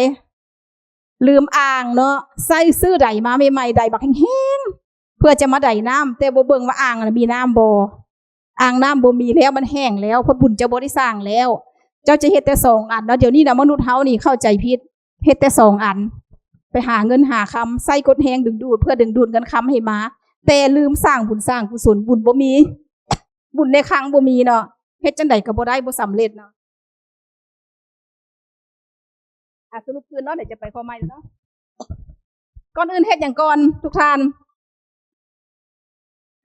ລືມອ່າງເນາະ. ໃຊ້ຊື້ໄດມາໃໝ່ໆ, ໄດບັກແຮງໆ ເພື່ອຈະມາໄດນ້ຳ, ແຕ່ບໍ່ເບິ່ງວ່າອ່າງນະມີນ້ຳບໍ່? ອ່າງນ້ຳບໍ່ມີແລ້ວ, ມັນແຫ້ງແລ້ວ, ເພາະບຸນເຈົ້າບໍ່ໄດ້ສ້າງແລ້ວ. ເຈົ້າຈະເຮັດແຕ່ສອງອັນເນາະ. ດຽວນີ້ນະ ມະນຸດເຮົານີ້ເຂົ້າໃຈຜິດ, ເຮັດແຕ່ສອງອັນ, ໄປຫາເງິນຫາຄຳ, ໃຊ້ກົດແຮງດຶງດູດ ເພື່ອດຶງດູດເງິນຄຳໃຫ້ມາ, ແຕ່ລືມສ້າງບຸນສ້າງກຸສົນ, ບຸນບໍ່ມີ, ບຸນໃນຄັງບໍ່ມີເນາະ, ເຮັດຈັ່ງໃດກໍບໍ່ໄດ້, ບໍ່ສຳເລັດເນາະ. ອາ ສະຫຼຸບຄືນເນາະ, ດຽວຈະໄປຂໍ້ໃໝ່ແລ້ວເນາະ. ກ່ອນອື່ນເຮັດຫຍັງກ່ອນທຸກທ່ານ?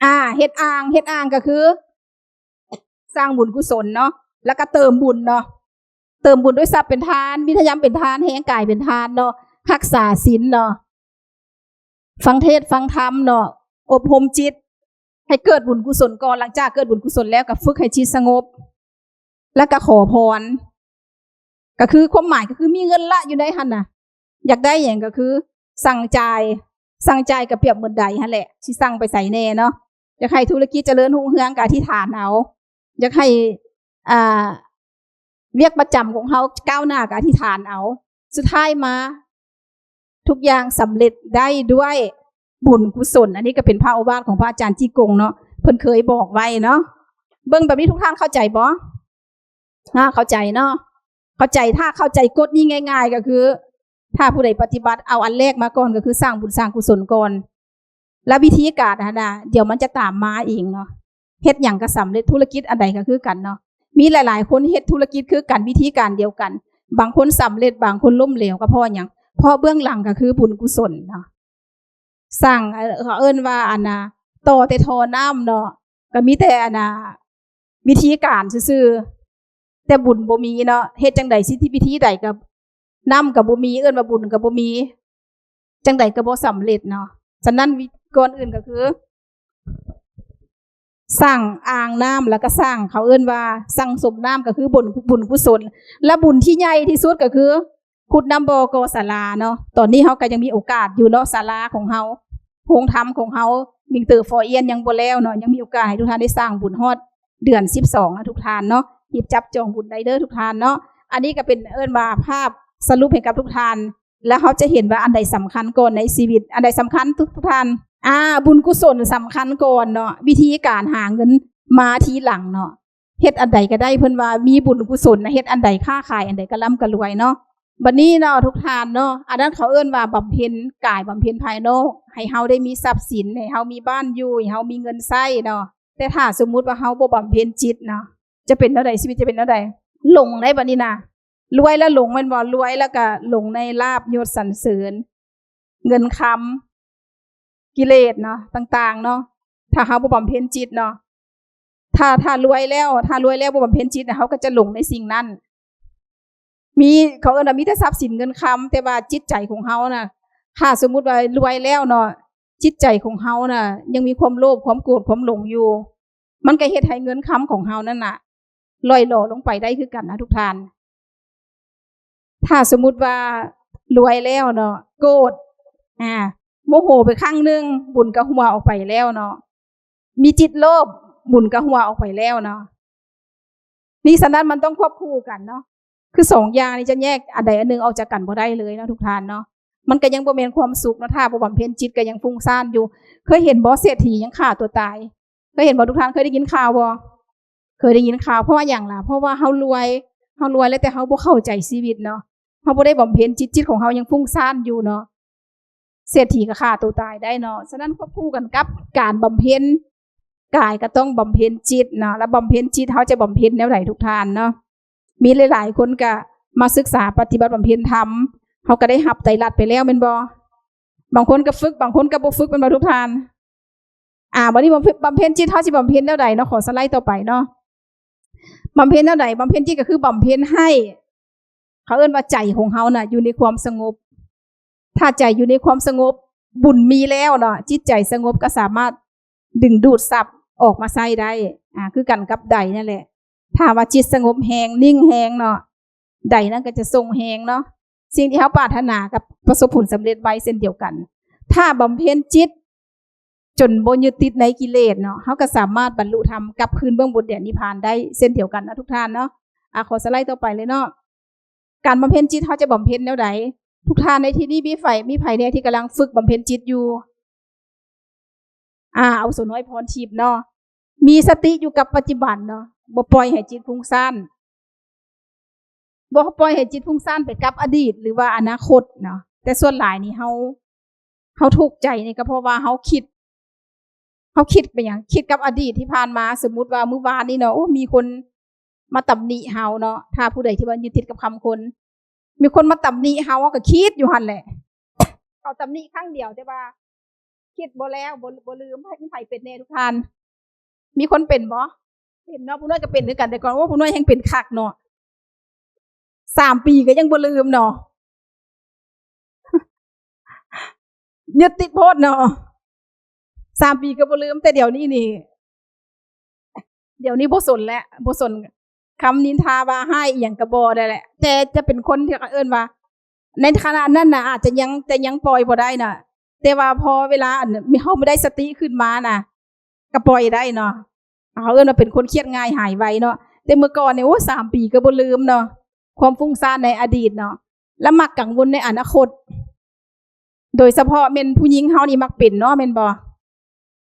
ອາ ເຮັດອ່າງ, ເຮັດອ່າງກໍຄືສ້າງບຸນກຸສົນເນາະ, ແລ້ວກໍເຕີມບຸນເນາະ, ເຕີມບຸນດ້ວຍຊັບເປັນທານ, ວິທະຍາມເປັນທານ, ແຮງກາຍເປັນທານເນາະ, ຮັກສາສິນເນາະ, ຟັງເທດຟັງທຳເນາະ, ອົບຮົມຈິດໃຫ້ເກີດບຸນກຸສົນກ່ອນ. ຫຼັງຈາກເກີດບຸນກຸສົນແລ້ວ ກໍຝຶກໃຫ້ຈິດສະຫງົບ ແລ້ວກໍຂໍພອນ. ກໍຄືຄວາມໝາຍກໍຄືມີເງິນລະຢູ່ໃນຫັ້ນນະ, ຢາກໄດ້ຫຍັງກໍຄືສັ່ງຈ່າຍ, ສັ່ງຈ່າຍກໍປຽບເໝືອນໃດຫັ້ນແຫຼະ, ຊິສັ່ງໄປໃສແດ່ເນາະ. ຢາກໃຫ້ທຸລະກິດຈະເລີນຮຸ່ງເຮືອງກໍອະທິຖານເອົາ, ຢາກໃຫ້ ອ່າ ວຽກປະຈຳຂອງເຮົາກ້າວໜ້າກໍອະທິຖານເອົາ. ສຸດທ້າຍມາ ທຸກຢ່າງສຳເລັດໄດ້ດ້ວຍບຸນກຸສົນ. ອັນນີ້ກໍເປັນພະໂອວາດຂອງພະອາຈານຈີກົງເນາະ, ເພິ່ນເຄີຍບອກໄວ້ເນາະ. ເບິ່ງແບບນີ້ທຸກທ່ານເຂົ້າໃຈບໍ່? ອາ ເຂົ້າໃຈເນາະ, ເຂົ້າໃຈ. ຖ້າເຂົ້າໃຈກົດນີ້ງ່າຍໆ ກໍຄື ຖ້າຜູ້ໃດປະຕິບັດ ເອົາອັນແລກມາກ່ອນ ກໍຄືສ້າງບຸນສ້າງກຸສົນກ່ອນ. ແລ້ວວິທີການຫັ້ນນະ ດຽວມັນຈະຕາມມາເອງເນາະ. ເຮັດຫຍັງກໍສຳເລັດ, ທຸລະກິດອັນໃດກໍຄືກັນເນາະ. ມີຫຼາຍໆຄົນເຮັດທຸລະກິດຄືກັນ, ວິທີການດຽວກັນ, ບາງຄົນສຳເລັດ, ບາງຄົນລົ້ມເຫຼວ. ກໍເພາະຫຍັງ? ເພາະເບື້ອງຫຼັງກໍຄືບຸນກຸສົນເນາະ. ສ້າງ ເອີ ເຂົາເອີ້ນວ່າ ອັນນ່າ ຕໍ່ແຕ່ທໍ່ນ້ຳເນາະ, ກໍມີແຕ່ ອັນນ່າ ວິທີການຊື່ໆ ແຕ່ບຸນບໍ່ມີເນາະ. ເຮັດຈັ່ງໃດ? ສິ ວິທີໃດກໍ ນ້ຳກໍບໍ່ມີ, ເອີ້ນວ່າບຸນກໍບໍ່ມີ, ຈັ່ງໃດກໍບໍ່ສຳເລັດເນາະ. ສະນັ້ນ ວິ ກ່ອນອື່ນກໍຄື ສ້າງອ່າງນ້ຳ ແລ້ວກໍສ້າງ ເຂົາເອີ້ນວ່າສັ່ງສົມນ້ຳ ກໍຄືບຸນ ບຸນກຸສົນ. ແລະ ບຸນທີ່ໃຫຍ່ທີ່ສຸດກໍຄື ຂຸດນ້ຳບໍ່ກໍ່ສາລາເນາະ. ຕອນນີ້ເຮົາກໍຍັງມີໂອກາດຢູ່ເນາະ, ສາລາຂອງເຮົາ, ໂຮງທຳຂອງເຮົາ, ມິງເຕີຟໍອຽນຍັງບໍ່ແລ້ວເນາະ. ຍັງມີໂອກາດໃຫ້ທຸກທ່ານໄດ້ສ້າງບຸນຮອດເດືອນສິບສອງນະທຸກທ່ານເນາະ. ຮີບຈັບຈອງບຸນໄດ້ເດີທຸກທ່ານເນາະ. ອັນນີ້ກໍເປັນ ເອີ້ນວ່າພາບສະຫຼຸບໃຫ້ກັບທຸກທ່ານ, ແລ້ວເຮົາຈະເຫັນວ່າອັນໃດສຳຄັນກ່ອນໃນຊີວິດ, ອັນໃດສຳຄັນທຸກ ທຸກທ່ານ? ອາ ບຸນກຸສົນສຳຄັນກ່ອນເນາະ, ວິທີການຫາເງິນມາທີຫຼັງເນາະ. ເຮັດອັນໃດກໍໄດ້, ເພິ່ນວ່າມີບຸນກຸສົນນະ, ເຮັດອັນໃດຄ້າຂາຍອັນໃດກໍລ່ຳກໍລວຍເນາະ. ບັດນີ້ເນາະ ທຸກທ່ານເນາະ, ອັນນັ້ນເຂົາເອີ້ນວ່າບຳເພັນກາຍ, ບຳເພັນພາຍນອກ, ໃຫ້ເຮົາໄດ້ມີຊັບສິນ, ໃຫ້ເຮົາມີບ້ານຢູ່, ໃຫ້ເຮົາມີເງິນໃຊ້ເນາະ. ແຕ່ຖ້າສົມມຸດວ່າເຮົາບໍ່ບຳເພັນຈິດເນາະ, ຈະເປັນແນວໃດ? ຊີວິດຈະເປັນແນວໃດ? ຫຼົງໄດ້ບັດນີ້ນະ, ລວຍແລ້ວຫຼົງແມ່ນບໍ່? ລວຍແລ້ວກໍຫຼົງໃນລາບຍົດສັນເສີນ, ເງິນຄຳ, ກິເລດເນາະ, ຕ່າງໆເນາະ. ຖ້າເຮົາບໍ່ບຳເພັນຈິດເນາະ, ຖ້າ ຖ້າລວຍແລ້ວ ຖ້າລວຍແລ້ວບໍ່ບຳເພັນຈິດນະ ເຮົາກໍຈະຫຼົງໃນສິ່ງນັ້ນ. ມີ ເຂົາເອີ້ນວ່າມີແຕ່ຊັບສິນເງິນຄຳ ແຕ່ວ່າຈິດໃຈຂອງເຮົານະ ຖ້າສົມມຸດວ່າລວຍແລ້ວເນາະ ຈິດໃຈຂອງເຮົານະ ຍັງມີຄວາມໂລບ ຄວາມໂກດ ຄວາມຫຼົງຢູ່ ມັນກໍເຮັດໃຫ້ເງິນຄຳຂອງເຮົານັ້ນນະ ລ່ອຍຫຼໍ່ລົງໄປໄດ້ຄືກັນນະທຸກທ່ານ. ຖ້າສົມມຸດວ່າລວຍແລ້ວເນາະ ໂກດ ອາ ໂມໂຫໄປຄັ້ງໜຶ່ງ ບຸນກໍຮົ່ວອອກໄປແລ້ວເນາະ ມີຈິດໂລບ ບຸນກໍຮົ່ວອອກໄປແລ້ວເນາະ. ນີ້ສະນັ້ນມັນຕ້ອງຄວບຄູ່ກັນເນາະ ຄືສອງຢ່າງນີ້ຈະແຍກອັນໃດອັນໜຶ່ງອອກຈາກກັນບໍ່ໄດ້ເລີຍເນາະທຸກທ່ານເນາະ. ມັນກໍຍັງບໍ່ແມ່ນຄວາມສຸກເນາະ ຖ້າບໍ່ບຳເພັນຈິດກໍຍັງຟຸ້ງສ້ານຢູ່. ເຄີຍເຫັນບໍ່ ເສດຖີຍັງຂ້າຕົວຕາຍ? ເຄີຍເຫັນບໍ່ທຸກທ່ານ? ເຄີຍໄດ້ຍິນຂ່າວບໍ່? ເຄີຍໄດ້ຍິນຂ່າວ. ເພາະວ່າຫຍັງລະ? ເພາະວ່າເຮົາລວຍ ເຮົາລວຍແລ້ວ ແຕ່ເຮົາບໍ່ເຂົ້າໃຈຊີວິດເນາະ ເຮົາບໍ່ໄດ້ບຳເພັນຈິດ ຈິດຂອງເຮົາຍັງຟຸ້ງສ້ານຢູ່ເນາະ. ເສດຖີກໍຂ້າຕົວຕາຍໄດ້ເນາະ. ສະນັ້ນຄວບຄູ່ກັນກັບການບຳເພັນກາຍ ກໍຕ້ອງບຳເພັນຈິດເນາະ. ແລ້ວບຳເພັນຈິດເຮົາຈະບຳເພັນແນວໃດທຸກທ່ານເນາະ? ມີຫຼາຍໆຄົນກໍມາສຶກສາປະຕິບັດບຳເພັນທຳ ເຮົາກໍໄດ້ຮັບໄຕລັດໄປແລ້ວແມ່ນບໍ່? ບາງຄົນກໍຝຶກ ບາງຄົນກໍບໍ່ຝຶກແມ່ນບໍ່ທຸກທ່ານ? ອາ ບັດນີ້ບຳເພັນ ບຳເພັນຈິດເຮົາຊິບຳເພັນແນວໃດເນາະ? ຂໍສະໄລຕໍ່ໄປເນາະ. ບຳເພັນແນວໃດ? ບຳເພັນຈິດກໍຄືບຳເພັນໃຫ້ ເຂົາເອີ້ນວ່າໃຈຂອງເຮົານະຢູ່ໃນຄວາມສະຫງົບ. ຖ້າໃຈຢູ່ໃນຄວາມສະຫງົບ ບຸນມີແລ້ວເນາະ ຈິດໃຈສະຫງົບກໍສາມາດດຶງດູດຊັບອອກມາໃຊ້ໄດ້ ອາ ຄືກັນກັບໃດນັ້ນແຫຼະ. ຖ້າວ່າຈິດສະຫງົບແຮງ ນິ່ງແຮງເນາະ ໃດນັ້ນກໍຈະສົ່ງແຮງເນາະ. ສິ່ງທີ່ເຮົາປາດຖະໜາກໍປະສົບຜົນສຳເລັດໄວເຊັ່ນດຽວກັນ. ຖ້າບຳເພັນຈິດ ຈົນບໍ່ຍຶດຕິດໃນກິເລດເນາະ ເຮົາກໍສາມາດບັນລຸທຳກັບຄືນເບື້ອງບົນແດນນິບພານໄດ້ເຊັ່ນດຽວກັນເນາະທຸກທ່ານເນາະ. ອາ ຂໍສະໄລຕໍ່ໄປເລີຍເນາະ. ການບຳເພັນຈິດເຮົາຈະບຳເພັນແນວໃດ? ທຸກທ່ານໃນທີ່ນີ້ມີໃຜ ມີໃຜແດ່ທີ່ກຳລັງຝຶກບຳເພັນຈິດຢູ່? ອາ ອາວຸໂສນ້ອຍພອນທິບເນາະ ມີສະຕິຢູ່ກັບປັດຈຸບັນເນາະ ບໍ່ປ່ອຍໃຫ້ຈິດຟຸ້ງສ້ານ. ບໍ່ປ່ອຍໃຫ້ຈິດຟຸ້ງສ້ານໄປກັບອະດີດ ຫຼືວ່າອະນາຄົດເນາະ. ແຕ່ສ່ວນຫຼາຍນີ້ເຮົາ ເຮົາທຸກໃຈນີ້ກໍເພາະວ່າເຮົາຄິດ ເຮົາຄິດໄປຫຍັງ? ຄິດກັບອະດີດທີ່ຜ່ານມາ. ສົມມຸດວ່າມື້ວານນີ້ເນາະ ໂອ້ ມີຄົນມາຕຳໜິເຮົາເນາະ. ຖ້າຜູ້ໃດທີ່ວ່າຍຶດຕິດກັບຄຳຄົນ ມີຄົນມາຕຳໜິເຮົາ ເຮົາກໍຄິດຢູ່ຫັ້ນແຫຼະ. ເຂົາຕຳໜິຄັ້ງດຽວ ແຕ່ວ່າຄິດບໍ່ແລ້ວ ບໍ່ ບໍ່ລືມ. ໃຜ ມີໃຜເປັນແດ່ທຸກທ່ານ? ມີຄົນເປັນບໍ່? ເປັນເນາະ. ຜູ້ນ້ອຍກໍເປັນຄືກັນ ແຕ່ກ່ອນ. ໂອ້ ຜູ້ນ້ອຍແຮ່ງເປັນຄັກເນາະ ສາມປີກໍຍັງບໍ່ລືມເນາະ. ຍຶດຕິດໂພດເນາະ ສາມປີກໍບໍ່ລືມ. ແຕ່ດຽວນີ້ນີ້ ດຽວນີ້ບໍ່ສົນແລ້ວ ບໍ່ສົນຄຳນິນທາວ່າຮ້າຍອີ່ຫຍັງກໍບໍ່ໄດ້ແຫຼະ. ແຕ່ຈະເປັນຄົນທີ່ເຂົາເອີ້ນວ່າ ໃນຂະນະນັ້ນນະ ອາດຈະຍັງ ຈະຍັງປ່ອຍບໍ່ໄດ້ນະ ແຕ່ວ່າພໍເວລາ ອັນ ເຮົາບໍ່ໄດ້ສະຕິຂຶ້ນມານະ ກໍປ່ອຍໄດ້ເນາະ. ເຂົາເອີ້ນວ່າເປັນຄົນຄຽດງ່າຍຫາຍໄວເນາະ. ແຕ່ເມື່ອກ່ອນນີ້ ໂອ້ ສາມປີກໍບໍ່ລືມເນາະ ຄວາມຟຸ້ງສ້ານໃນອະດີດເນາະ ແລະ ມັກກັງວົນໃນອະນາຄົດ. ໂດຍສະເພາະແມ່ນຜູ້ຍິງເຮົານີ້ມັກເປັນເນາະ ແມ່ນບໍ່?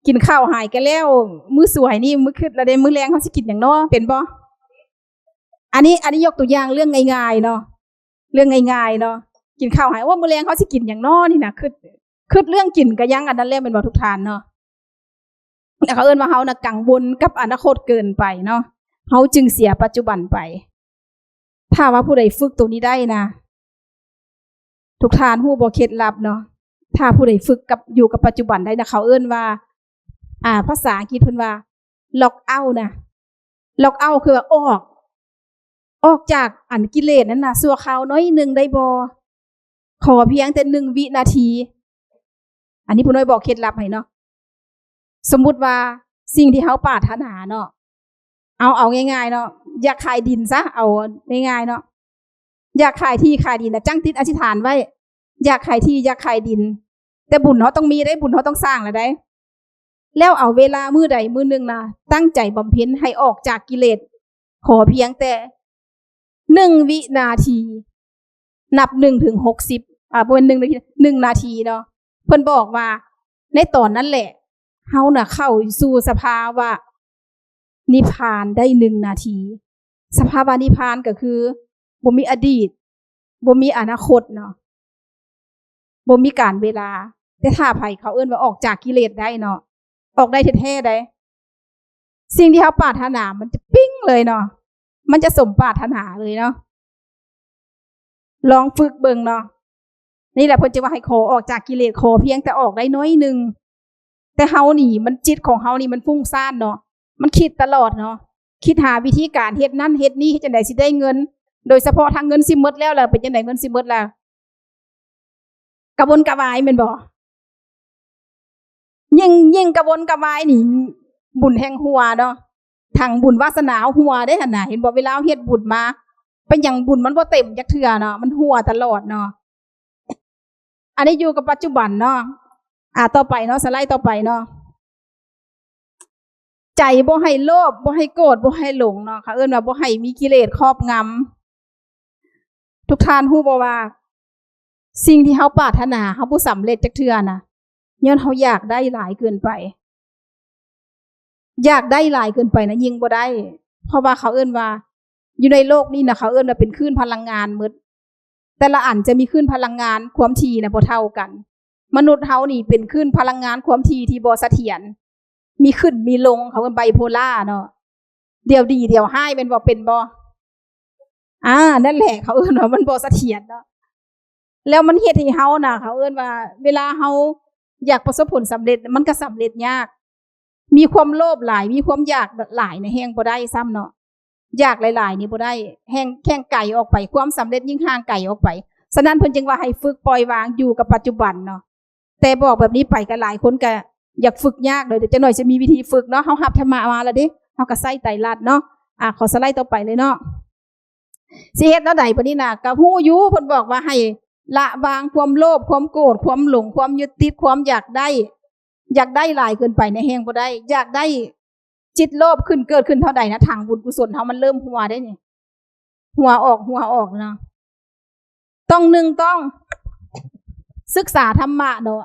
ກິນເຂົ້າຫາຍກໍແລ້ວ ມື້ສວຍນີ້ ມື້ຄຶດລະເດ້ ມື້ແລງເຮົາຊິກິນຫຍັງເນາະ ເປັນບໍ່? ອັນນີ້ ອັນນີ້ຍົກຕົວຢ່າງເລື່ອງງ່າຍໆເນາະ ເລື່ອງງ່າຍໆເນາະ. ກິນເຂົ້າຫາຍ ໂອ້ ມື້ແລງເຮົາຊິກິນຫຍັງເນາະ ນີ້ນະ ຄຶດ ຄຶດເລື່ອງກິນກໍຍັງອັນນັ້ນແລ້ວ ແມ່ນບໍ່ທຸກທ່ານເນາະ? ແລ້ວເຂົາເອີ້ນວ່າເຮົານະກັງວົນກັບອະນາຄົດເກີນໄປເນາະ ເຮົາຈຶ່ງເສຍປັດຈຸບັນໄປ. ຖ້າວ່າຜູ້ໃດຝຶກໂຕນີ້ໄດ້ນະ ທຸກທ່ານຮູ້ບໍ່ເຄັດລັບເນາະ? ຖ້າຜູ້ໃດຝຶກກັບ ຢູ່ກັບປັດຈຸບັນໄດ້ນະ ເຂົາເອີ້ນວ່າ ອາ ພາສາອັງກິດເພິ່ນວ່າ ລັອກເອົານະ ລັອກເອົາ ຄືວ່າອອກ ອອກຈາກອັນກິເລດນັ້ນນະ ຊົ່ວຄາວໜ້ອຍໜຶ່ງໄດ້ບໍ່? ຂໍພຽງແຕ່ໜຶ່ງວິນາທີ. ອັນນີ້ຜູ້ນ້ອຍບອກເຄັດລັບໃຫ້ເນາະ. ສົມມຸດວ່າສິ່ງທີ່ເຮົາປາດຖະໜາເນາະ ເອົາ ເອົາງ່າຍໆເນາະ ຢາກຂາຍດິນຊະ ເອົາງ່າຍໆເນາະ ຢາກຂາຍທີ່ຂາຍດິນນະ ຈັ່ງຕິດອະທິຖານໄວ້ ຢາກຂາຍທີ່ ຢາກຂາຍດິນ ແຕ່ບຸນເຮົາຕ້ອງມີເດ້ ບຸນເຮົາຕ້ອງສ້າງແລ້ວໃດ໋. ແລ້ວເອົາເວລາມື້ໃດມື້ໜຶ່ງນະ ຕັ້ງໃຈບຳເພັນໃຫ້ອອກຈາກກິເລດ ຂໍພຽງແຕ່ໜຶ່ງວິນາທີ ນັບໜຶ່ງເຖິງຫົກສິບ ອາ ບໍ່ແມ່ນໜຶ່ງນາທີ ໜຶ່ງນາທີເນາະ. ເພິ່ນບອກວ່າໃນຕອນນັ້ນແຫຼະ ເຮົານະເຂົ້າສູ່ສະພາວະນິບພານໄດ້ໜຶ່ງນາທີ. ສະພາວະນິບພານກໍຄືບໍ່ມີອະດີດ ບໍ່ມີອະນາຄົດເນາະ ບໍ່ມີການເວລາ. ແຕ່ຖ້າໃຜເຂົາເອີ້ນວ່າອອກຈາກກິເລດໄດ້ເນາະ ອອກໄດ້ແທ້ໆໃດ໋. ສິ່ງທີ່ເຮົາປາດຖະໜາມັນຈະປິ້ງເລີຍເນາະ ມັນຈະສົມປາດຖະໜາເລີຍເນາະ. ລອງຝຶກເບິ່ງເນາະ. ນີ້ແຫຼະເພິ່ນຈຶ່ງວ່າໃຫ້ຂໍອອກຈາກກິເລດ ຂໍພຽງແຕ່ອອກໄດ້ໜ້ອຍໜຶ່ງ. ແຕ່ເຮົານີ້ມັນ ຈິດຂອງເຮົານີ້ມັນຟຸ້ງສ້ານເນາະ ມັນຄິດຕະຫຼອດເນາະ ຄິດຫາວິທີການເຮັດນັ້ນເຮັດນີ້ ເຮັດຈັ່ງໃດຊິໄດ້ເງິນ ໂດຍສະເພາະຖ້າເງິນຊິໝົດແລ້ວລະ ເປັນຈັ່ງໃດ ເງິນຊິໝົດລະ ກະວົນກະວາຍແມ່ນບໍ່? ຍິ່ງ ຍິ່ງກະວົນກະວາຍນີ້ ບຸນແຮ່ງຮົ່ວເນາະ ທັງບຸນວາສະໜາເຮົາຮົ່ວເດ້ຫັ້ນນະ ເຫັນບໍ່? ເວລາເຮົາເຮັດບຸນມາ ເປັນຫຍັງບຸນມັນບໍ່ເຕັມຈັກເທື່ອເນາະ ມັນຮົ່ວຕະຫຼອດເນາະ. ອັນນີ້ຢູ່ກັບປັດຈຸບັນເນາະ ອ່າ ຕໍ່ໄປເນາະ ສະໄລຕໍ່ໄປເນາະ. ໃຈບໍ່ໃຫ້ໂລບ ບໍ່ໃຫ້ໂກດ ບໍ່ໃຫ້ຫຼົງເນາະ ເຂົາເອີ້ນວ່າບໍ່ໃຫ້ມີກິເລດຄອບງຳ. ທຸກທ່ານຮູ້ບໍ່ວ່າ ສິ່ງທີ່ເຮົາປາດຖະໜາ ເຮົາບໍ່ສຳເລັດຈັກເທື່ອນະ ຍ້ອນເຮົາຢາກໄດ້ຫຼາຍເກີນໄປ. ຢາກໄດ້ຫຼາຍເກີນໄປນະ ຍິ່ງບໍ່ໄດ້ ເພາະວ່າເຂົາເອີ້ນວ່າ ຢູ່ໃນໂລກນີ້ນະ ເຂົາເອີ້ນວ່າເປັນຄື້ນພະລັງງານໝົດ ແຕ່ລະອັນຈະມີຄື້ນພະລັງງານຄວາມຖີ່ນະບໍ່ເທົ່າກັນ. ມະນຸດເຮົານີ້ເປັນຄື້ນພະລັງງານຄວາມຖີ່ທີ່ບໍ່ສະຖຽນ ມີຂຶ້ນມີລົງ ເຂົາເອີ້ນໄບໂພລາເນາະ ດຽວດີດຽວຮ້າຍແມ່ນບໍ່? ເປັນບໍ່? ອ່າ ນັ້ນແຫຼະ ເຂົາເອີ້ນວ່າມັນບໍ່ສະຖຽນເນາະ ແລ້ວມັນເຮັດໃຫ້ເຮົານະ ເຂົາເອີ້ນວ່າ ເວລາເຮົາຢາກປະສົບຜົນສຳເລັດ ມັນກະສຳເລັດຍາກ ມີຄວາມໂລບຫຼາຍ ມີຄວາມຢາກຫຼາຍນີ້ແຮ່ງບໍ່ໄດ້ຊ້ຳເນາະ ຢາກຫຼາຍໆນີ້ບໍ່ໄດ້ ແຮ່ງແຂ່ງໄກອອກໄປ ຄວາມສຳເລັດຍິ່ງຫ່າງໄກອອກໄປ. ສະນັ້ນເພິ່ນຈຶ່ງວ່າໃຫ້ຝຶກປ່ອຍວາງ ຢູ່ກັບປັດຈຸບັນເນາະ. ແຕ່ບອກແບບນີ້ໄປກະຫຼາຍຄົນກະຢາກຝຶກຍາກເດີ ດຽວຈັກໜ່ອຍຈະມີວິທີຝຶກເນາະ ເຮົາຮັບທຳມະມາລະເດ້ ເຮົາກະໃຊ້ໄຕລັດເນາະ. ອ່າ ຂໍສະໄລຕໍ່ໄປເລີຍເນາະ. ຊິເຮັດແນວໃດບາດນີ້ນະ ກະຮູ້ຢູ່ ເພິ່ນບອກວ່າໃຫ້ລະວາງຄວາມໂລບ ຄວາມໂກດ ຄວາມຫຼົງ ຄວາມຍຶດຕິດ ຄວາມຢາກໄດ້ ຢາກໄດ້ຫຼາຍເກີນໄປນີ້ແຮ່ງບໍ່ໄດ້ ຢາກໄດ້ ຈິດໂລບຂຶ້ນ ເກີດຂຶ້ນເທົ່າໃດນະ ຖັງບຸນກຸສົນເຮົາມັນເລີ່ມຮົ່ວເດ້ນີ້ ຮົ່ວອອກ ຮົ່ວອອກເນາະ. ຕ້ອງ ໜຶ່ງ ຕ້ອງສຶກສາທຳມະເນາະ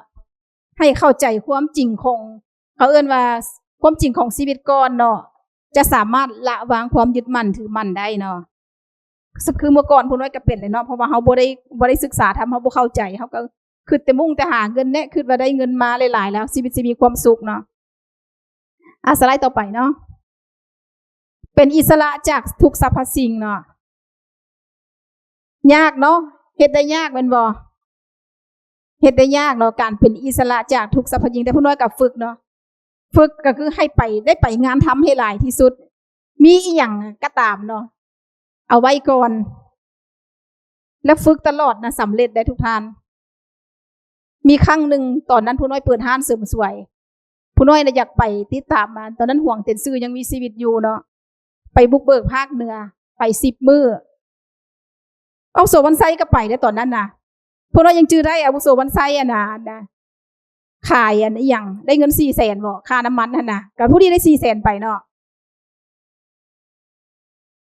ໃຫ້ເຂົ້າໃຈຄວາມຈິງຂອງ ເຂົາເອີ້ນວ່າຄວາມຈິງຂອງຊີວິດກ່ອນເນາະ ຈະສາມາດລະວາງຄວາມຍຶດໝັ້ນຖືໝັ້ນໄດ້ເນາະ. ຄືເມື່ອກ່ອນຜູ້ນ້ອຍກະເປັນແຫຼະເນາະ ເພາະວ່າເຮົາບໍ່ໄດ້ ບໍ່ໄດ້ສຶກສາທຳ ເຮົາບໍ່ເຂົ້າໃຈ ເຮົາກະຄຶດແຕ່ມຸ່ງແຕ່ຫາເງິນແຫຼະ ຄຶດວ່າໄດ້ເງິນມາຫຼາຍໆແລ້ວ ຊີວິດຊິມີຄວາມສຸກເນາະ. ອ່າ ສະໄລຕໍ່ໄປເນາະ. ເປັນອິດສະຫຼະຈາກທຸກສັບພະສິ່ງເນາະ. ຍາກເນາະ ເຮັດໄດ້ຍາກແມ່ນບໍ່? ເຮັດໄດ້ຍາກເນາະ ການເປັນອິດສະຫຼະຈາກທຸກສັບພະສິ່ງ ແຕ່ຜູ້ນ້ອຍກະຝຶກເນາະ ຝຶກກະຄືໃຫ້ໄປ ໄດ້ໄປງານທຳໃຫ້ຫຼາຍທີ່ສຸດ ມີອີ່ຫຍັງກະຕາມເນາະ ເອົາໄວ້ກ່ອນ ແລ້ວຝຶກຕະຫຼອດນະ ສຳເລັດໄດ້ທຸກທ່ານ. ມີຄັ້ງໜຶ່ງ ຕອນນັ້ນຜູ້ນ້ອຍເປີດຮ້ານເສີມສວຍ ຜູ້ນ້ອຍນະຢາກໄປຕິດຕາມມາ ຕອນນັ້ນຫວງເຕັນຊື່ຍັງມີຊີວິດຢູ່ເນາະ ໄປບຸກເບີກພາກເໜືອ ໄປສິບມື້ ອາວຸໂສວັນໄຊກະໄປເດ້ຕອນນັ້ນນະ ຜູ້ນ້ອຍຍັງຈື່ໄດ້ ອາວຸໂສວັນໄຊ ອັນນະ ອັນນະ ຂາຍອັນອີ່ຫຍັງ ໄດ້ເງິນສີ່ແສນບໍ ຄ່ານ້ຳມັນຫັ້ນນະ ກະພໍດີໄດ້ສີ່ແສນໄປເນາະ.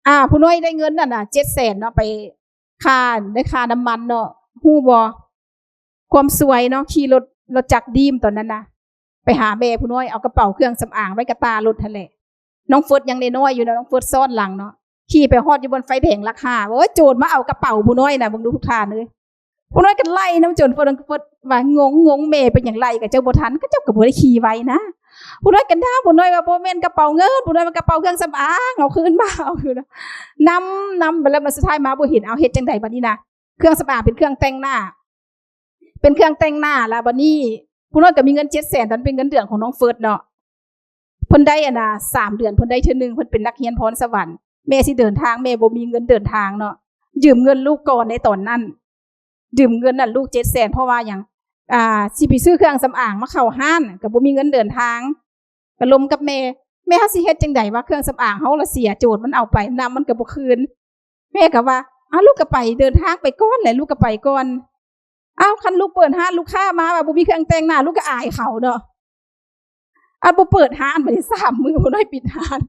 ອ່າ ຜູ້ນ້ອຍໄດ້ເງິນຫັ້ນນະ ເຈັດແສນເນາະ ໄປຄ່າ ໄດ້ຄ່ານ້ຳມັນເນາະ ຮູ້ບໍ່? ຄວາມຊວຍເນາະ ຂີ່ລົດ ລົດຈັກດີມຕອນນັ້ນນະ ໄປຫາແມ່ຜູ້ນ້ອຍ ເອົາກະເປົາເຄື່ອງສຳອາງໄວ້ກະຕ່າລົດຫັ້ນແຫຼະ ນ້ອງເຟີດຍັງນ້ອຍໆຢູ່ເນາະ ນ້ອງເຟີດຊ້ອນຫຼັງເນາະ ຂີ່ໄປຮອດຢູ່ບ່ອນໄຟແດງຫຼັກຫ້າ ໂອ້ຍ ໂຈນມາເອົາກະເປົາຜູ້ນ້ອຍນະ ເບິ່ງດູທຸກທ່ານເອີຍ. ຜູ້ນ້ອຍກະໄລ່ນຳໂຈນ ເຟີດ ເຟີດວ່າ ງົງ ງົງ ແມ່ເປັນຫຍັງໄລ່ກະເຈົ້າບໍ່ທັນ ກະເຈົ້າກະບໍ່ໄດ້ຂີ່ໄວນະ. ຜູ້ນ້ອຍກະດ່າ ຜູ້ນ້ອຍວ່າບໍ່ແມ່ນກະເປົາເງິນ ຜູ້ນ້ອຍວ່າກະເປົາເຄື່ອງສຳອາງ ເອົາຄືນມາ ເອົາຄືນ ນຳ ນຳໄປແລ້ວ ມາສຸດທ້າຍມາບໍ່ເຫັນ ເອົາເຮັດຈັ່ງໃດບາດນີ້ນະ ເຄື່ອງສຳອາງເປັນເຄື່ອງແຕ່ງໜ້າ ເປັນເຄື່ອງແຕ່ງໜ້າລະບາດນີ້ ຜູ້ນ້ອຍກະມີເງິນເຈັດແສນ ຕອນເປັນເງິນເດືອນຂອງນ້ອງເຟີດເນາະ ເພິ່ນໄດ້ອັນນະ ສາມເດືອນເພິ່ນໄດ້ເທື່ອໜຶ່ງ ເພິ່ນເປັນນັກຮຽນພອນສະຫວັນ ແມ່ຊິເດີນທາງ ແມ່ບໍ່ມີເງິນເດີນທາງເນາະ ຢືມເງິນລູກກ່ອນໃນຕອນນັ້ນ ຢືມເງິນນັ້ນລູກເຈັດແສນ ເພາະວ່າຫຍັງ ອ່າ ຊິໄປຊື້ເຄື່ອງສຳອາງມາເຂົ້າຮ້ານ ກະບໍ່ມີເງິນເດີນທາງ ກະລົມກັບແມ່ ແມ່ ເຮົາຊິເຮັດຈັ່ງໃດວະ ເຄື່ອງສຳອາງເຮົາລະເສຍ ໂຈນມັນເອົາໄປ ນຳມັນກະບໍ່ຄືນ ແມ່ກະວ່າ ອາ ລູກກະໄປ ເດີນທາງໄປກ່ອນແຫຼະ ລູກກະໄປກ່ອນ. ອ້າວ ຄັນລູກເປີດຮ້ານ ລູກຄ້າມາວ່າບໍ່ມີເຄື່ອງແຕ່ງໜ້າ ລູກກະອາຍເຂົາເນາະ ອັນບໍ່ເປີດຮ້ານ ບາດນີ້ສາມມື້ຜູ້ນ້ອຍປິດຮ້ານ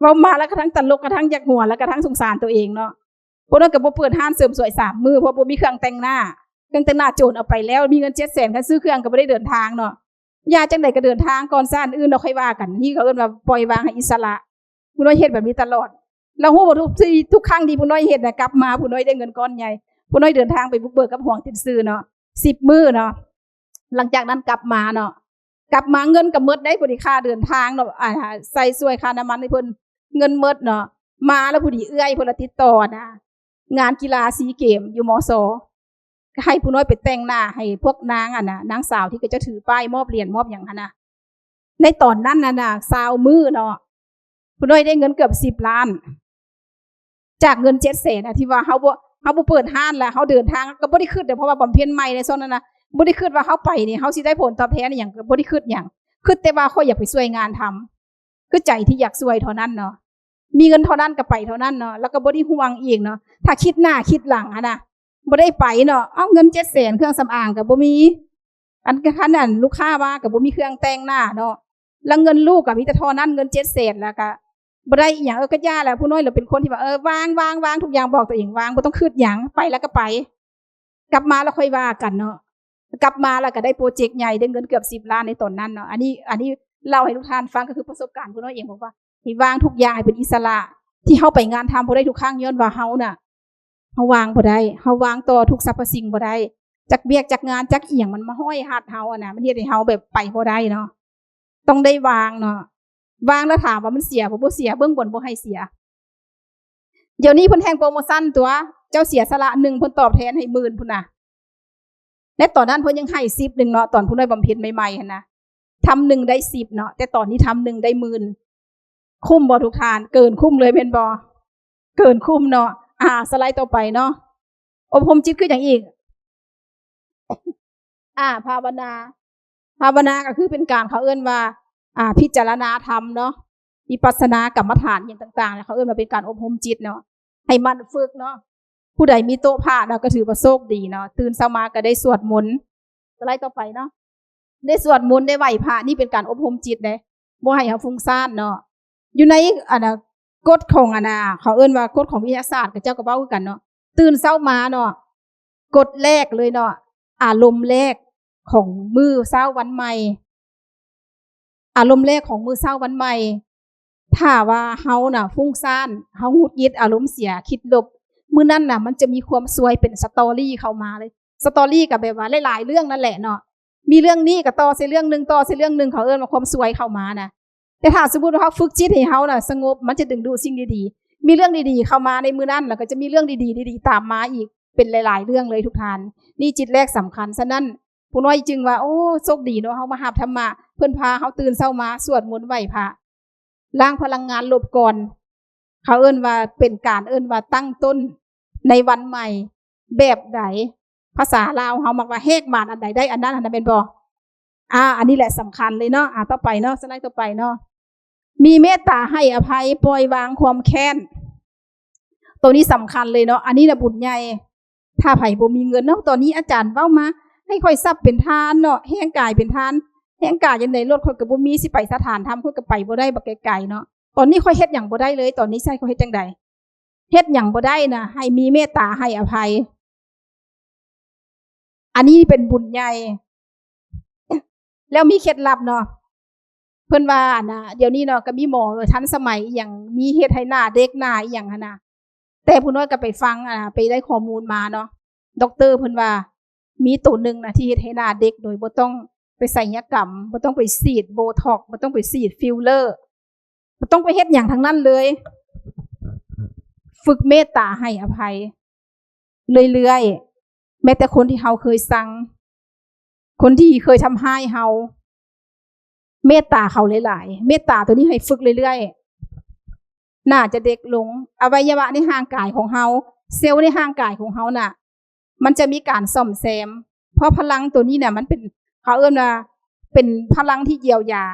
ເວົ້າມາລະກະທັງຕະຫຼົກ ກະທັງຢາກຫົວ ລະກະທັງສົງສານໂຕເອງເນາະ. ຜູ້ນ້ອຍກະບໍ່ເປີດຮ້ານເສີມສວຍສາມມື້ ເພາະບໍ່ມີເຄື່ອງແຕ່ງໜ້າ ເຄື່ອງແຕ່ງໜ້າໂຈນເອົາໄປແລ້ວ ມີເງິນເຈັດແສນ ຄັນຊື້ເຄື່ອງກະບໍ່ໄດ້ເດີນທາງເນາະ. ຢ່າ ຈັ່ງໃດກະເດີນທາງກ່ອນ ຊາດອື່ນເຮົາຄ່ອຍວ່າກັນ ນີ້ເຂົາເອີ້ນວ່າປ່ອຍວາງໃຫ້ອິດສະຫຼະ. ຜູ້ນ້ອຍເຮັດແບບນີ້ຕະຫຼອດ ລະຮູ້ບໍ່ ທຸກທີ່ ທຸກຄັ້ງທີ່ຜູ້ນ້ອຍເຮັດນະ ກັບມາຜູ້ນ້ອຍໄດ້ເງິນກ້ອນໃຫຍ່ ຜູ້ນ້ອຍເດີນທາງໄປບຸກເບີກກັບຫວງເຕັນຊື່ເນາະ ສິບມື້ເນາະ ຫຼັງຈາກນັ້ນກັບມາເນາະ ກັບມາເງິນກະໝົດໄດ໋ ຜູ້ທີ່ຄ່າເດີນທາງເນາະ ອ່າ ໃສ່ຊ່ວຍຄ່ານ້ຳມັນໃຫ້ເພິ່ນ ເງິນໝົດເນາະ ມາລະຜູ້ທີ່ເອື້ອຍເພິ່ນລະຕິດຕໍ່ນະ ງານກິລາຊີເກມຢູ່ ມສ ໃຫ້ຜູ້ນ້ອຍໄປແຕ່ງໜ້າໃຫ້ພວກນາງ ອັນນະ ນາງສາວທີ່ເຂົາເຈົ້າຖືປ້າຍມອບຫຼຽນມອບຫຍັງຫັ້ນນະ ໃນຕອນນັ້ນນະ ຊາວມື້ເນາະ ຜູ້ນ້ອຍໄດ້ເງິນເກືອບສິບລ້ານ ຈາກເງິນເຈັດແສນນະ ທີ່ວ່າເຮົາບໍ່ ເຮົາບໍ່ເປີດຮ້ານ ແລ້ວເຮົາເດີນທາງ ກໍບໍ່ໄດ້ຄິດເດ້ ເພາະວ່າບຳເພັນໃໝ່ໃນຊ່ວງນັ້ນນະ ບໍ່ໄດ້ຄິດວ່າເຮົາໄປນີ້ ເຮົາຊິໄດ້ຜົນຕອບແທນອີ່ຫຍັງ ກໍບໍ່ໄດ້ຄິດຫຍັງ ຄິດແຕ່ວ່າຂ້ອຍຢາກໄປຊ່ວຍງານທຳ ຄືໃຈທີ່ຢາກຊ່ວຍເທົ່ານັ້ນເນາະ ມີເງິນເທົ່ານັ້ນກໍໄປເທົ່ານັ້ນເນາະ ແລ້ວກໍບໍ່ໄດ້ຫ່ວງອີກເນາະ ຖ້າຄິດໜ້າຄິດຫຼັງຫັ້ນນະ ບໍ່ໄດ້ໄປເນາະ ເອົາ ເງິນເຈັດແສນ ເຄື່ອງສຳອາງກໍບໍ່ມີ ອັນ ຄັນອັນລູກຄ້າມາກໍບໍ່ມີເຄື່ອງແຕ່ງໜ້າເນາະ ແລ້ວເງິນລູກກໍມີແຕ່ທໍ່ນັ້ນ ເງິນເຈັດແສນ ແລ້ວກໍບໍ່ໄດ້ອີ່ຫຍັງ ເອີ ກໍຢ່າແຫຼະ ຜູ້ນ້ອຍລະເປັນຄົນທີ່ວ່າ ເອີ ວາງ ວາງ ວາງທຸກຢ່າງ ບອກຕົວເອງ ວາງ ບໍ່ຕ້ອງຄິດຫຍັງ ໄປແລ້ວກໍໄປ ກັບມາແລ້ວຄ່ອຍວ່າກັນເນາະ ກັບມາແລ້ວກໍໄດ້ໂປຣເຈັກໃຫຍ່ ໄດ້ເງິນເກືອບສິບລ້ານໃນຕອນນັ້ນເນາະ ອັນນີ້ ອັນນີ້ເລົ່າໃຫ້ທຸກທ່ານຟັງ ກໍຄືປະສົບການຜູ້ນ້ອຍເອງ ບອກວ່າໃຫ້ວາງທຸກຢ່າງໃຫ້ເປັນອິດສະຫຼະ ທີ່ເຮົາໄປງານທຳບໍ່ໄດ້ທຸກຄັ້ງ ຍ້ອນວ່າເຮົານະ ເຮົາວາງບໍ່ໄດ້ ເຮົາວາງຕໍ່ທຸກສັບພະສິ່ງບໍ່ໄດ້ ຈັກວຽກຈັກງານຈັກອີ່ຫຍັງມັນມາຮ້ອຍຮັດເຮົາຫັ້ນນະ ມັນເຮັດໃຫ້ເຮົາແບບໄປບໍ່ໄດ້ເນາະ ຕ້ອງໄດ້ວາງເນາະ ວາງແລ້ວຖາມວ່າມັນເສຍບໍ່ ບໍ່ເສຍ ເບື້ອງບົນບໍ່ໃຫ້ເສຍ ດຽວນີ້ເພິ່ນແຮ່ງໂປຣໂມຊັນຕົວະ ເຈົ້າເສຍສະຫຼະໜຶ່ງ ເພິ່ນຕອບແທນໃຫ້ໝື່ນພຸ້ນນະ ໃນຕອນນັ້ນເພິ່ນຍັງໃຫ້ສິບໜຶ່ງເນາະ ຕອນຜູ້ນ້ອຍບຳເພັນໃໝ່ໆຫັ້ນນະ ທຳໜຶ່ງໄດ້ສິບເນາະ ແຕ່ຕອນນີ້ທຳໜຶ່ງໄດ້ໝື່ນ ຄຸ້ມບໍ່ທຸກທ່ານ? ເກີນຄຸ້ມເລີຍແມ່ນບໍ່? ເກີນຄຸ້ມເນາະ ອາ ສະໄລຕໍ່ໄປເນາະ ອົບຮົມຈິດຄືຫຍັງອີກ? ອາ ພາວະນາ ພາວະນາກໍຄືເປັນການ ເຂົາເອີ້ນວ່າ ອາ ພິຈາລະນາທຳເນາະ ວິປັດສະນາກຳມະຖານຫຍັງຕ່າງໆ ເຂົາເອີ້ນວ່າເປັນການອົບຮົມຈິດເນາະ ໃຫ້ໝັ່ນຝຶກເນາະ ຜູ້ໃດມີໂຕະພະນະ ກໍຖືວ່າໂຊກດີເນາະ ຕື່ນເຊົ້າມາກໍໄດ້ສວດມົນ ສະໄລຕໍ່ໄປເນາະ ໄດ້ສວດມົນ ໄດ້ໄຫວ້ພະ ນີ້ເປັນການອົບຮົມຈິດເດ້ ບໍ່ໃຫ້ເຮົາຟຸ້ງສ້ານເນາະ ຢູ່ໃນ ອັນນະ ກົດຂອງ ອັນນະ ເຂົາເອີ້ນວ່າກົດຂອງວິທະຍາສາດ ເຂົາເຈົ້າກໍເວົ້າຄືກັນເນາະ ຕື່ນເຊົ້າມາເນາະ ກົດແລກເລີຍເນາະ ອາລົມແລກຂອງມື້ເຊົ້າວັນໃໝ່ ອາລົມແລກຂອງມື້ເຊົ້າວັນໃໝ່ ຖ້າວ່າເຮົານະຟຸ້ງສ້ານ ເຮົາຫງຸດຫງິດ ອາລົມເສຍ ຄິດລົບ ມື້ນັ້ນນະ ມັນຈະມີຄວາມຊວຍເປັນສະຕໍຣີເຂົ້າມາເລີຍ ສະຕໍຣີກໍແບບວ່າຫຼາຍໆເລື່ອງນັ້ນແຫຼະເນາະ ມີເລື່ອງນີ້ກໍຕໍ່ໃສ່ເລື່ອງໜຶ່ງ ຕໍ່ໃສ່ເລື່ອງໜຶ່ງ ເຂົາເອີ້ນວ່າຄວາມຊວຍເຂົ້າມານະ ແຕ່ຖ້າສົມມຸດວ່າເຮົາຝຶກຈິດໃຫ້ເຮົານະສະຫງົບ ມັນຈະດຶງດູດສິ່ງດີໆ ມີເລື່ອງດີໆເຂົ້າມາໃນມື້ນັ້ນ ແລ້ວກໍຈະມີເລື່ອງດີໆ ດີໆຕາມມາອີກ ເປັນຫຼາຍໆເລື່ອງເລີຍທຸກທ່ານ ນີ້ຈິດແລກສຳຄັນ ສະນັ້ນ ຜູ້ນ້ອຍຈຶ່ງວ່າ ໂອ້ ໂຊກດີເນາະ ເຮົາມາຮັບທຳມະ ເພິ່ນພາເຮົາຕື່ນເຊົ້າມາສວດມົນໄຫວ້ພະ ລ້າງພະລັງງານລົບກ່ອນ ເຂົາເອີ້ນວ່າເປັນການ ເອີ້ນວ່າຕັ້ງຕົ້ນໃນວັນໃໝ່ ແບບໃດ? ພາສາລາວເຮົາມັກວ່າ ແຫກໝານອັນໃດໄດ້ອັນນັ້ນ ຫັ້ນນະແມ່ນບໍ່? ອາ ອັນນີ້ແຫຼະສຳຄັນເລີຍເນາະ ອາ ຕໍ່ໄປເນາະ ສະໄລຕໍ່ໄປເນາະ ມີເມດຕາໃຫ້ອະໄພ ປ່ອຍວາງຄວາມແຄ້ນ ໂຕນີ້ສຳຄັນເລີຍເນາະ ອັນນີ້ນະບຸນໃຫຍ່ ຖ້າໃຜບໍ່ມີເງິນເນາະ ຕອນນີ້ອາຈານເວົ້າມາ ໃຫ້ຂ້ອຍສັບເປັນທານເນາະ ແຮງກາຍເປັນທານ ແຮງກາຍຈັ່ງໃດ ລົດຂ້ອຍກໍບໍ່ມີ ຊິໄປສະຖານທຳຂ້ອຍກໍໄປບໍ່ໄດ້ ບັກໄກໆເນາະ ຕອນນີ້ຂ້ອຍເຮັດຫຍັງບໍ່ໄດ້ເລີຍ ຕອນນີ້ຊິໃຫ້ຂ້ອຍເຮັດຈັ່ງໃດ? ເຮັດຫຍັງບໍ່ໄດ້ນະ ໃຫ້ມີເມດຕາໃຫ້ອະໄພ ອັນນີ້ເປັນບຸນໃຫຍ່ ແລ້ວມີເຄັດລັບເນາະ ເພິ່ນວ່າ ອັນນະ ດຽວນີ້ເນາະ ກໍມີໝໍທັນສະໄໝອີ່ຫຍັງ ມີເຮັດໃຫ້ໜ້າເດັກໜ້າອີ່ຫຍັງຫັ້ນນະ ແຕ່ຜູ້ນ້ອຍກໍໄປຟັງ ອາ ໄປໄດ້ຂໍ້ມູນມາເນາະ ດັອກເຕີເພິ່ນວ່າ ມີໂຕໜຶ່ງນະ ທີ່ເຮັດໃຫ້ໜ້າເດັກໂດຍບໍ່ຕ້ອງໄປໄສຍະກຳ ບໍ່ຕ້ອງໄປສີດໂບທັອກ ບໍ່ຕ້ອງໄປສີດຟິລເລີ ບໍ່ຕ້ອງໄປເຮັດຫຍັງທັງນັ້ນເລີຍ ຝຶກເມດຕາໃຫ້ອະໄພເລື້ອຍໆ ແມ້ແຕ່ຄົນທີ່ເຮົາເຄີຍຊັງ ຄົນທີ່ເຄີຍທຳຮ້າຍເຮົາ ເມດຕາເຂົາຫຼາຍໆ ເມດຕາໂຕນີ້ໃຫ້ຝຶກເລື້ອຍໆ ໜ້າຈະເດັກລົງ ອະໄວຍະວະໃນຮ່າງກາຍຂອງເຮົາ ເຊວໃນຮ່າງກາຍຂອງເຮົານະ ມັນຈະມີການສ້ອມແຊມ ເພາະພະລັງໂຕນີ້ນະ ມັນເປັນ ເຂົາເອີ້ນວ່າເປັນພະລັງທີ່ຢຽວຢາ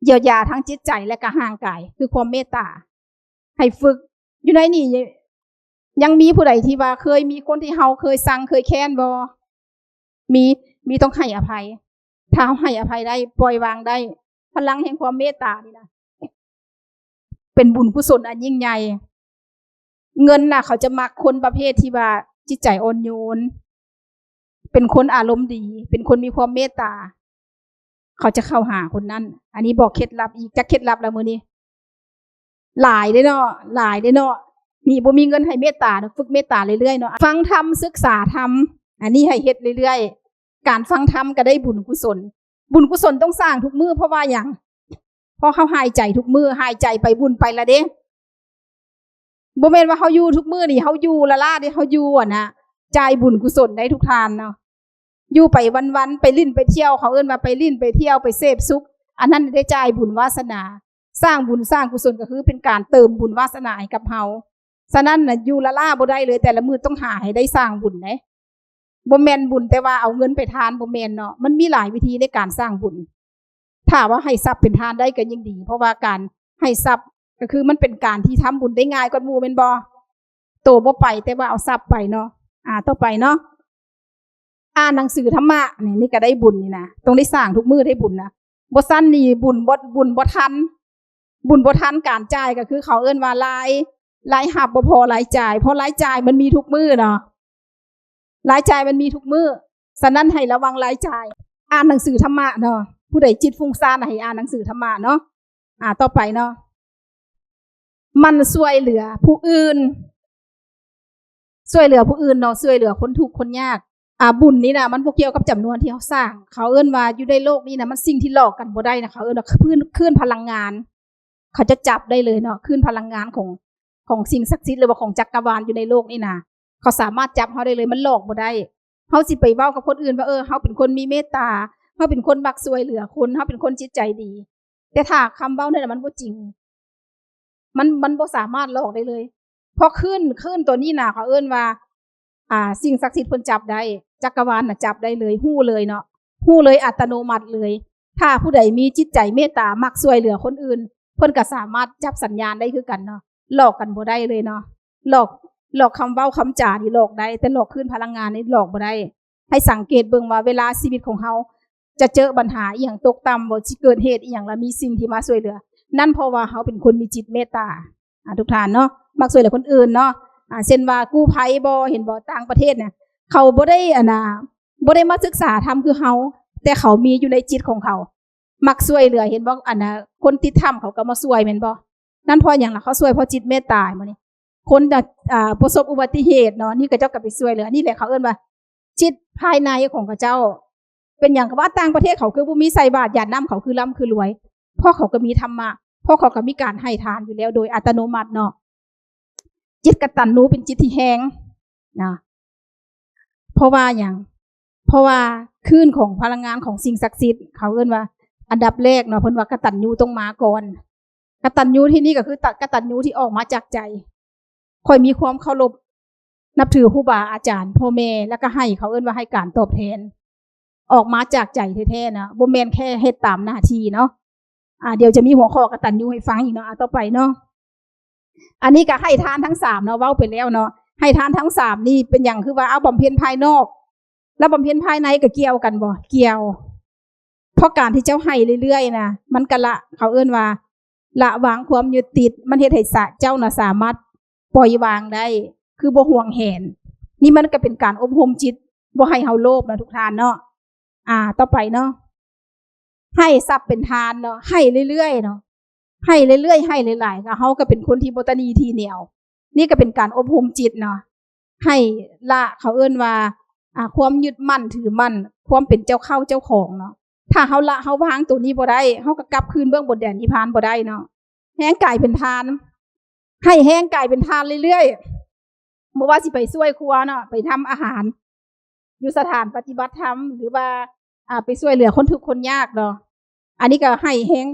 ຢຽວຢາທັງຈິດໃຈ ແລະກະຮ່າງກາຍ ຄືຄວາມເມດຕາ ໃຫ້ຝຶກ ຢູ່ໃນນີ້ ຍັງມີຜູ້ໃດທີ່ວ່າເຄີຍມີຄົນທີ່ເຮົາເຄີຍຊັງເຄີຍແຄ້ນບໍ່? ມີ ມີ ຕ້ອງໃຫ້ອະໄພ ຖ້າເຮົາໃຫ້ອະໄພໄດ້ ປ່ອຍວາງໄດ້ ພະລັງແຫ່ງຄວາມເມດຕານີ້ນະ ເປັນບຸນກຸສົນອັນຍິ່ງໃຫຍ່ ເງິນນະ ເຂົາຈະມັກຄົນປະເພດທີ່ວ່າຈິດໃຈອ່ອນໂຍນ ເປັນຄົນອາລົມດີ ເປັນຄົນມີຄວາມເມດຕາ ເຂົາຈະເຂົ້າຫາຄົນນັ້ນ ອັນນີ້ບອກເຄັດລັບອີກ ຈັກເຄັດລັບລະມື້ນີ້ ຫຼາຍເດ້ເນາະ ຫຼາຍເດ້ເນາະ ນີ້ບໍ່ມີເງິນໃຫ້ເມດຕາເນາະ ຝຶກເມດຕາເລື້ອຍໆເນາະ ຟັງທຳ ສຶກສາທຳ ອັນນີ້ໃຫ້ເຮັດເລື້ອຍໆ ການຟັງທຳກໍໄດ້ບຸນກຸສົນ ບຸນກຸສົນຕ້ອງສ້າງທຸກມື້ ເພາະວ່າຫຍັງ? ເພາະເຮົາຫາຍໃຈທຸກມື້ ຫາຍໃຈໄປບຸນໄປລະເດ້ ບໍ່ແມ່ນວ່າເຮົາຢູ່ທຸກມື້ນີ້ ເຮົາຢູ່ລ້າໆເດ້ ເຮົາຢູ່ ອັນນະ ຈ່າຍບຸນກຸສົນໄດ້ທຸກທ່ານເນາະ ຢູ່ໄປວັນໆ ໄປຫຼິ້ນໄປທ່ຽວ ເຂົາເອີ້ນວ່າໄປຫຼິ້ນໄປທ່ຽວ ໄປເສບສຸກ ອັນນັ້ນໄດ້ຈ່າຍບຸນວາສະໜາ. ສ້າງບຸນສ້າງກຸສົນກໍຄືເປັນການເຕີມບຸນວາສະໜາໃຫ້ກັບເຮົາ. ສະນັ້ນນະ ຢູ່ລ້າໆບໍ່ໄດ້ເລີຍ ແຕ່ລະມື້ຕ້ອງຫາໃຫ້ໄດ້ສ້າງບຸນເດ້. ບໍ່ແມ່ນບຸນແຕ່ວ່າເອົາເງິນໄປທານ ບໍ່ແມ່ນເນາະ. ມັນມີຫຼາຍວິທີໃນການສ້າງບຸນ. ຖ້າວ່າໃຫ້ຊັບເປັນທານໄດ້ກໍຍິ່ງດີ ເພາະວ່າການໃຫ້ຊັບກໍຄືມັນເປັນການທີ່ທຳບຸນໄດ້ງ່າຍກວ່າໝູ່ແມ່ນບໍ່? ໂຕບໍ່ໄປ ແຕ່ວ່າເອົາຊັບໄປເນາະ. ອາ ຕໍ່ໄປເນາະ ອ່ານໜັງສືທຳມະ ນີ້ ນີ້ກໍໄດ້ບຸນນີ້ນະ ຕ້ອງໄດ້ສ້າງທຸກມື້ໄດ້ບຸນນະ. ບໍ່ຊັ້ນນີ້ບຸນບໍ່ ບຸນບໍ່ທັນ ບຸນບໍ່ທັນການຈ່າຍ ກໍຄືເຂົາເອີ້ນວ່າລາຍ ລາຍຮັບບໍ່ພໍລາຍຈ່າຍ ເພາະລາຍຈ່າຍມັນມີທຸກມື້ເນາະ ລາຍຈ່າຍມັນມີທຸກມື້. ສະນັ້ນໃຫ້ລະວັງລາຍຈ່າຍ ອ່ານໜັງສືທຳມະເນາະ. ຜູ້ໃດຈິດຟຸ້ງສ້ານໃຫ້ອ່ານໜັງສືທຳມະເນາະ. ອາ ຕໍ່ໄປເນາະ ໝັ່ນຊ່ວຍເຫຼືອຜູ້ອື່ນ ຊ່ວຍເຫຼືອຜູ້ອື່ນເນາະ ຊ່ວຍເຫຼືອຄົນທຸກຄົນຍາກ. ອາ ບຸນນີ້ນະ ມັນບໍ່ກ່ຽວກັບຈຳນວນທີ່ເຮົາສ້າງ. ເຂົາເອີ້ນວ່າຢູ່ໃນໂລກນີ້ນະ ມັນສິ່ງທີ່ຫຼອກກັນບໍ່ໄດ້ນະ ເຂົາເອີ້ນວ່າ ຄືນ ຄືນພະລັງງານ. ເຂົາຈະຈັບໄດ້ເລີຍເນາະ ຄືນພະລັງງານຂອງ ຂອງສິ່ງສັກສິດ ຫຼືວ່າຂອງຈັກກະວານຢູ່ໃນໂລກນີ້ນະ ເຂົາສາມາດຈັບເຮົາໄດ້ເລີຍ ມັນຫຼອກບໍ່ໄດ້. ເຮົາຊິໄປເວົ້າກັບຄົນອື່ນວ່າ ເອີ ເຮົາເປັນຄົນມີເມດຕາ ເຮົາເປັນຄົນມັກຊ່ວຍເຫຼືອຄົນ ເຮົາເປັນຄົນຈິດໃຈດີ ແຕ່ຖ້າຄຳເວົ້ານັ້ນນະ ມັນບໍ່ຈິງ ມັນ ມັນບໍ່ສາມາດຫຼອກໄດ້ເລີຍ ເພາະຄື້ນ ຄື້ນຕົວນີ້ນະ ເຂົາເອີ້ນວ່າ ອ່າ ສິ່ງສັກສິດເພິ່ນຈັບໄດ້ ຈັກກະວານນະຈັບໄດ້ເລີຍ ຮູ້ເລີຍເນາະ ຮູ້ເລີຍ ອັດຕະໂນມັດເລີຍ. ຖ້າຜູ້ໃດມີຈິດໃຈເມດຕາ ມັກຊ່ວຍເຫຼືອຄົນອື່ນ ເພິ່ນກໍສາມາດຈັບສັນຍານໄດ້ຄືກັນເນາະ ຫຼອກກັນບໍ່ໄດ້ເລີຍເນາະ. ຫຼອກ ຫຼອກຄຳເວົ້າຄຳຈານີ້ຫຼອກໄດ້ ແຕ່ຫຼອກຄື້ນພະລັງງານນີ້ຫຼອກບໍ່ໄດ້. ໃຫ້ສັງເກດເບິ່ງວ່າເວລາຊີວິດຂອງເຮົາຈະເຈີບັນຫາອີ່ຫຍັງຕົກຕ່ຳບໍ ຊິເກີດເຫດອີ່ຫຍັງ ລະມີສິ່ງທີ່ມາຊ່ວຍເຫຼືອ ນັ້ນເພາະວ່າເຮົາເປັນຄົນມີຈິດເມດຕາ ອາ ທຸກທ່ານເນາະ ມັກຊ່ວຍເຫຼືອຄົນອື່ນເນາະ. ອາ ເຊັ່ນວ່າກູ້ໄພບໍ ເຫັນບໍ່ ຕ່າງປະເທດນະ ເຂົາບໍ່ໄດ້ ອັນນ່າ ບໍ່ໄດ້ມາສຶກສາທຳຄືເຮົາ ແຕ່ເຂົາມີຢູ່ໃນຈິດຂອງເຂົາ ມັກຊ່ວຍເຫຼືອ ເຫັນບໍ່ ອັນນ່າ ຄົນຕິດຖ້ຳເຂົາກໍມາຊ່ວຍແມ່ນບໍ່? ນັ້ນເພາະຫຍັງລະ ເຂົາຊ່ວຍເພາະຈິດເມດຕາ ແມ່ນບໍ່ນີ້? ຄົນ ອາ ປະສົບອຸບັດຕິເຫດເນາະ ນີ້ເຂົາເຈົ້າກໍໄປຊ່ວຍເຫຼືອ. ນີ້ແຫຼະເຂົາເອີ້ນວ່າຈິດພາຍໃນຂອງເຂົາເຈົ້າ. ເປັນຫຍັງ ກໍວ່າຕ່າງປະເທດເຂົາຄືບໍ່ມີໃສ່ບາດຢາດນ້ຳ ເຂົາຄືລ່ຳຄືລວຍ ເພາະເຂົາກໍມີທຳມະ ເພາະເຂົາກໍມີການໃຫ້ທານຢູ່ແລ້ວໂດຍອັດຕະໂນມັດເນາະ. ຈິດກະຕັນຍູເປັນຈິດທີ່ແຮງນະ ເພາະວ່າຫຍັງ? ເພາະວ່າຄື້ນຂອງພະລັງງານຂອງສິ່ງສັກສິດ ເຂົາເອີ້ນວ່າ ອັນດັບແລກເນາະ ເພິ່ນວ່າກະຕັນຍູຕ້ອງມາກ່ອນ. ກະຕັນຍູທີ່ນີ້ກໍຄື ຕະ ກະຕັນຍູທີ່ອອກມາຈາກໃຈ. ຂ້ອຍມີຄວາມເຄົາລົບນັບຖືຄູບາອາຈານ ພໍ່ແມ່ ແລ້ວກໍໃຫ້ ເຂົາເອີ້ນວ່າໃຫ້ການຕອບແທນ ອອກມາຈາກໃຈແທ້ໆນະ ບໍ່ແມ່ນແຄ່ເຮັດຕາມໜ້າທີ່ເນາະ. ອາ ດຽວຈະມີຫົວຂໍ້ກະຕັນຍູໃຫ້ຟັງອີກເນາະ. ອາ ຕໍ່ໄປເນາະ ອັນນີ້ກໍໃຫ້ທານທັງສາມເນາະ ເວົ້າໄປແລ້ວເນາະ ໃຫ້ທານທັງສາມນີ້ເປັນຫຍັງ ຄືວ່າເອົາບຳເພັນພາຍນອກ ແລ້ວບຳເພັນພາຍໃນກໍກ່ຽວກັນບໍ່? ກ່ຽວ. ເພາະການທີ່ເຈົ້າໃຫ້ເລື້ອຍໆນະ ມັນກະລະ ເຂົາເອີ້ນວ່າລະວາງຄວາມຍຶດຕິດ ມັນເຮັດໃຫ້ສະ ເຈົ້ານະສາມາດປ່ອຍວາງໄດ້ ຄືບໍ່ຫວງແຫນ. ນີ້ມັນກະເປັນການອົບຮົມຈິດ ບໍ່ໃຫ້ເຮົາໂລບນະທຸກທ່ານເນາະ. ອາ ຕໍ່ໄປເນາະ ໃຫ້ຊັບເປັນທານເນາະ ໃຫ້ເລື້ອຍໆເນາະ ໃຫ້ເລື້ອຍໆ ໃຫ້ຫຼາຍໆ ກໍເຮົາກໍເປັນຄົນທີ່ບໍ່ຕະໜີທີໜຽວ. ນີ້ກໍເປັນການອົບຮົມຈິດເນາະ ໃຫ້ລະ ເຂົາເອີ້ນວ່າ ອາ ຄວາມຍຶດໝັ້ນຖືໝັ້ນ ຄວາມເປັນເຈົ້າເຂົ້າເຈົ້າຂອງເນາະ. ຖ້າເຮົາລະ ເຮົາວາງໂຕນີ້ບໍ່ໄດ້ ເຮົາກໍກັບຄືນເບື້ອງບົນແດນນິບພານບໍ່ໄດ້ເນາະ. ແຮງກາຍເປັນທານ ໃຫ້ແຮງກາຍເປັນທານເລື້ອຍໆ ບໍ່ວ່າຊິໄປຊ່ວຍຄົວເນາະ ໄປທຳອາຫານ ຢູ່ສະຖານປະຕິບັດທຳ ຫຼືວ່າ ອາ ໄປຊ່ວຍເຫຼືອຄົນທຸກຄົນຍາກເນາະ. ອັນນີ້ກໍໃຫ້ແຮງ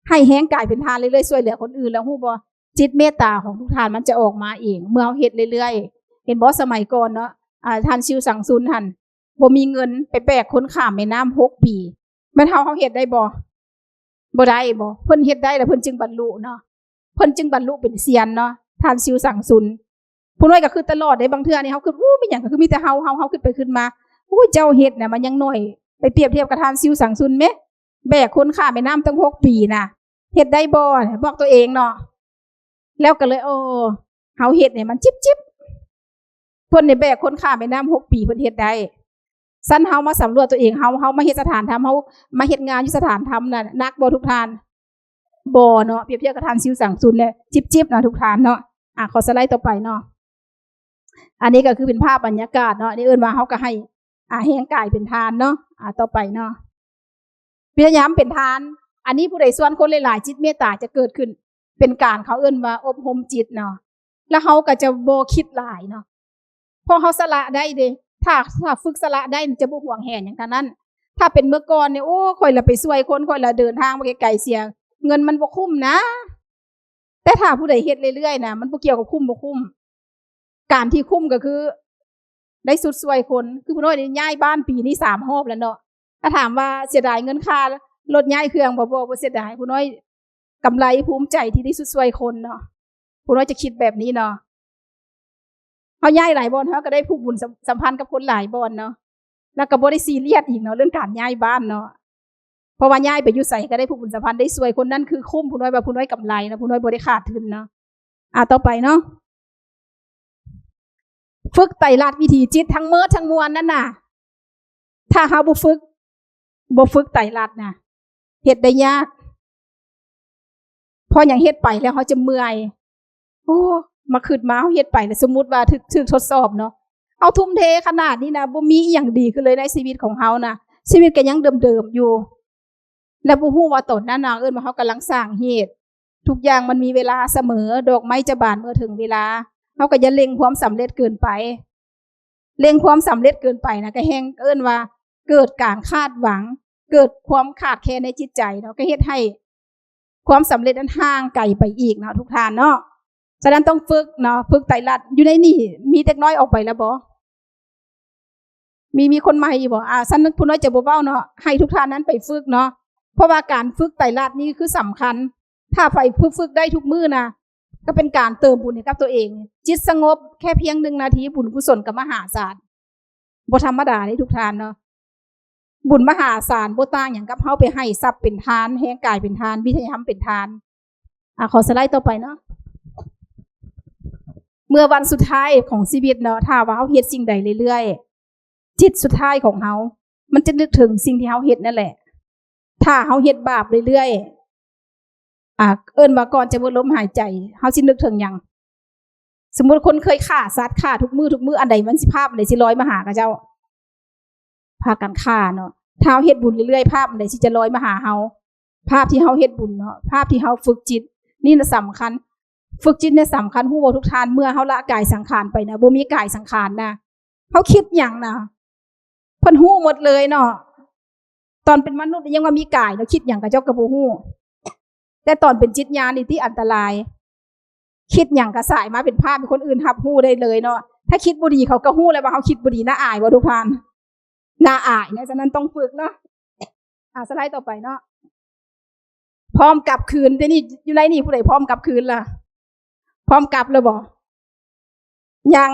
ໃຫ້ແຮງກາຍເປັນທານເລື້ອຍໆ ຊ່ວຍເຫຼືອຄົນອື່ນ ແລ້ວຮູ້ບໍ່ ຈິດເມດຕາຂອງທຸກທ່ານມັນຈະອອກມາເອງ ເມື່ອເຮົາເຮັດເລື້ອຍໆ. ເຫັນບໍ່ ສະໄໝກ່ອນເນາະ ອາ ທ່ານຊິວສັງຊຸນຫັ້ນ ບໍ່ມີເງິນ ໄປແບກຄົນຂ້າມແມ່ນ້ຳຫົກປີ ແມ່ນເຮົາ ເຮົາເຮັດໄດ້ບໍ່? ບໍ່ໄດ້ບໍ? ເພິ່ນເຮັດໄດ້ ແລ້ວເພິ່ນຈຶ່ງບັນລຸເນາະ ເພິ່ນຈຶ່ງບັນລຸເປັນຊຽນເນາະ ທ່ານຊິວສັງຊຸນ. ຜູ້ນ້ອຍກໍຄິດຕະຫຼອດເດ້ ບາງເທື່ອນີ້ເຮົາຄິດ ໂອ້ ແມ່ນຫຍັງ ກໍຄືມີແຕ່ເຮົາ ເຮົາ ເຮົາ ເຮົາຄິດໄປຄິດມາ ໂອ້ຍ ເຈົ້າເຮັດນະ ມັນຍັງໜ້ອຍ ໄປປຽບທຽບກັບທ່ານຊິວສັງຊຸນແມ້ ແບກຄົນຂ້າມແມ່ນ້ຳຕັ້ງຫົກປີນະ ເຮັດໄດ້ບໍ່? ບອກຕົວເອງເນາະ ແລ້ວກໍເລີຍ ໂອ້ ເຮົາເຮັດໃຫ້ມັນຈິບໆ ເພິ່ນນີ້ແບກຄົນຂ້າມແມ່ນ້ຳຫົກປີ ເພິ່ນເຮັດໄດ້. ຊັ້ນເຮົາມາສຳຫຼວດຕົວເອງ ເຮົາ ເຮົາມາເຮັດສະຖານທຳ ເຮົາມາເຮັດງານຢູ່ສະຖານທຳນະ ໜັກບໍ່ທຸກທ່ານ? ບໍ່ເນາະ ປຽບທຽບກັບທ່ານຊິວສັງຊຸນແຫຼະ ຈິບໆເນາະທຸກທ່ານເນາະ. ອາ ຂໍສະໄລຕໍ່ໄປເນາະ ອັນນີ້ກໍຄືເປັນພາບບັນຍາກາດເນາະ ນີ້ເອີ້ນວ່າເຮົາກໍໃຫ້ ອາ ແຮງກາຍເປັນທານເນາະ. ອາ ຕໍ່ໄປເນາະ ພະຍາຍາມເປັນທານ ອັນນີ້ຜູ້ໃດຊວນຄົນຫຼາຍໆ ຈິດເມດຕາຈະເກີດຂຶ້ນ ເປັນການ ເຂົາເອີ້ນວ່າອົບຮົມຈິດເນາະ ແລ້ວເຮົາກໍຈະບໍ່ຄິດຫຼາຍເນາະ ເພາະເຮົາສະຫຼະໄດ້ເດ້ ຖ້າ ຖ້າຝຶກສະຫຼະໄດ້ຈະບໍ່ຫວງແຫນຫຍັງທັງນັ້ນ. ຖ້າເປັນເມື່ອກ່ອນນີ້ ໂອ້ ຂ້ອຍລະໄປຊ່ວຍຄົນ ຂ້ອຍລະເດີນທາງມາໄກໆ ເສຍເງິນ ມັນບໍ່ຄຸ້ມນະ. ແຕ່ຖ້າຜູ້ໃດເຮັດເລື້ອຍໆນະ ມັນບໍ່ກ່ຽວກັບຄຸ້ມບໍ່ຄຸ້ມ. ການທີ່ຄຸ້ມກໍຄືໄດ້ຊຸດຊ່ວຍຄົນ. ຄືຜູ້ນ້ອຍນີ້ຍ້າຍບ້ານປີນີ້ສາມຮອບແລ້ວເນາະ. ຖ້າຖາມວ່າເສຍດາຍເງິນຄ່າລົດຍ້າຍເຄື່ອງບໍ່? ບໍ່ ບໍ່ເສຍດາຍ. ຜູ້ນ້ອຍກຳໄລພູມໃຈທີ່ໄດ້ຊຸດຊ່ວຍຄົນເນາະ. ຜູ້ນ້ອຍຈະຄິດແບບນີ້ເນາະ. ເຮົາຍ້າຍຫຼາຍບ່ອນ ເຮົາກໍໄດ້ຜູກບຸນສຳ ສຳພັນກັບຄົນຫຼາຍບ່ອນເນາະ. ແລ້ວກໍບໍ່ໄດ້ຊີຣຽສອີກເນາະ ເລື່ອງການຍ້າຍບ້ານເນາະ. ເພາະວ່າຍ້າຍໄປຢູ່ໃສກໍໄດ້ຜູກບຸນສຳພັນ ໄດ້ຊ່ວຍຄົນ ນັ້ນຄືຄຸ້ມ. ຜູ້ນ້ອຍວ່າຜູ້ນ້ອຍກຳໄລເນາະ ຜູ້ນ້ອຍບໍ່ໄດ້ຂາດທຶນເນາະ. ອາ ຕໍ່ໄປເນາະ ຝຶກໄຕລັດວິຖີຈິດ ທັງໝົດທັງມວນນັ້ນນະ ຖ້າເຮົາບໍ່ຝຶກ ບໍ່ຝຶກໄຕລັດນະ ເຮັດໄດ້ຍາກ. ເພາະຫຍັງ? ເຮັດໄປແລ້ວເຮົາຈະເມື່ອຍ. ໂອ້ ມາຄິດມາ ເຮົາເຮັດໄປແລ້ວ ສົມມຸດວ່າຖືກ ຖືກທົດສອບເນາະ ເຮົາທຸ່ມເທຂະໜາດນີ້ນະ ບໍ່ມີອີ່ຫຍັງດີຂຶ້ນເລີຍໃນຊີວິດຂອງເຮົານະ ຊີວິດກໍຍັງເດີມໆຢູ່. ແລ້ວບໍ່ຮູ້ວ່າຕອນນັ້ນນະ ເອີ້ນວ່າເຮົາກຳລັງສ້າງເຫດ. ທຸກຢ່າງມັນມີເວລາສະເໝີ, ດອກໄມ້ຈະບານເມື່ອເຖິງເວລາ. ເຮົາກໍຢ່າເລັ່ງຄວາມສຳເລັດເກີນໄປ. ເລັ່ງຄວາມສຳເລັດເກີນໄປນະ ກໍແຮ່ງເອີ້ນວ່າເກີດການຄາດຫວັງ, ເກີດຄວາມຂາດແຄນໃນຈິດໃຈເນາະ, ກໍເຮັດໃຫ້ຄວາມສຳເລັດນັ້ນຫ່າງໄກໄປອີກເນາະ ທຸກທ່ານເນາະ. ສະນັ້ນຕ້ອງຝຶກເນາະ, ຝຶກໄຕລັດ. ຢູ່ໃນນີ້ມີເດັກນ້ອຍອອກໄປແລ້ວບໍ່? ມີ ມີຄົນໃໝ່ຢູ່ບໍ່? ອາ ຊັ້ນຜູ້ນ້ອຍຈະບໍ່ເວົ້າເນາະ, ໃຫ້ທຸກທ່ານນັ້ນໄປຝຶກເນາະ, ເພາະວ່າການຝຶກໄຕລັດນີ້ຄືສຳຄັນ. ຖ້າໃຜຝຶກ ຝຶກໄດ້ທຸກມື້ນະ ກໍເປັນການເຕີມບຸນໃຫ້ກັບຕົວເອງ. ຈິດສະຫງົບແຄ່ພຽງໜຶ່ງນາທີ ບຸນກຸສົນກໍມະຫາສານ, ບໍ່ທຳມະດາເດ້ທຸກທ່ານເນາະ. ບຸນມະຫາສານ ບໍ່ຕ່າງຫຍັງກັບເຮົາໄປໃຫ້ຊັບເປັນທານ, ແຮງກາຍເປັນທານ, ວິທະຍາທຳເປັນທານ. ອາ ຂໍສະໄລຕໍ່ໄປເນາະ. ເມື່ອວັນສຸດທ້າຍຂອງຊີວິດເນາະ, ຖ້າວ່າເຮົາເຮັດສິ່ງໃດເລື້ອຍໆ, ຈິດສຸດທ້າຍຂອງເຮົາ ມັນຈະນຶກເຖິງສິ່ງທີ່ເຮົາເຮັດນັ້ນແຫຼະ. ຖ້າເຮົາເຮັດບາບເລື້ອຍໆ, ອາ ເອີ້ນວ່າກ່ອນຈະໝົດລົມຫາຍໃຈ ເຮົາຊິນຶກເຖິງຫຍັງ? ສົມມຸດຄົນເຄີຍຂ້າສັດ, ຂ້າທຸກມື້ ທຸກມື້, ອັນໃດມັນຊິ ພາບອັນໃດຊິລອຍມາຫາເຂົາເຈົ້າ? ພາກັນຂ້າເນາະ. ຖ້າເຮົາເຮັດບຸນເລື້ອຍໆ, ພາບອັນໃດຊິຈະລອຍມາຫາເຮົາ? ພາບທີ່ເຮົາເຮັດບຸນເນາະ, ພາບທີ່ເຮົາຝຶກຈິດ ນີ້ນະສຳຄັນ. ຝຶກຈິດນີ້ສຳຄັນ, ຮູ້ບໍ່ທຸກທ່ານ? ເມື່ອເຮົາລະກາຍສັງຂານໄປນະ, ບໍ່ມີກາຍສັງຂານນະ, ເຮົາຄິດຫຍັງນະ? ເພິ່ນຮູ້ໝົດເລີຍເນາະ. ຕອນເປັນມະນຸດຍັງວ່າມີກາຍເນາະ, ຄິດຫຍັງເຂົາເຈົ້າກໍບໍ່ຮູ້. ແຕ່ຕອນເປັນຈິດຍານນີ້ຕິອັນຕະລາຍ. ຄິດຫຍັງກໍສາຍມາເປັນພາບໃຫ້ຄົນອື່ນຮັບຮູ້ໄດ້ເລີຍເນາະ. ຖ້າຄິດບໍ່ດີເຂົາກໍຮູ້ແລ້ວວ່າເຮົາຄິດບໍ່ດີ. ໜ້າອາຍບໍ່ທຸກທ່ານ? ໜ້າອາຍນະ. ສະນັ້ນຕ້ອງຝຶກເນາະ. ອາ ສະໄລຕໍ່ໄປເນາະ. ພ້ອມກັບຄືນ. ດຽວນີ້ຢູ່ໃນນີ້ຜູ້ໃດພ້ອມກັບຄືນລະ? ພ້ອມກັບແລ້ວບໍ່? ຍັງ.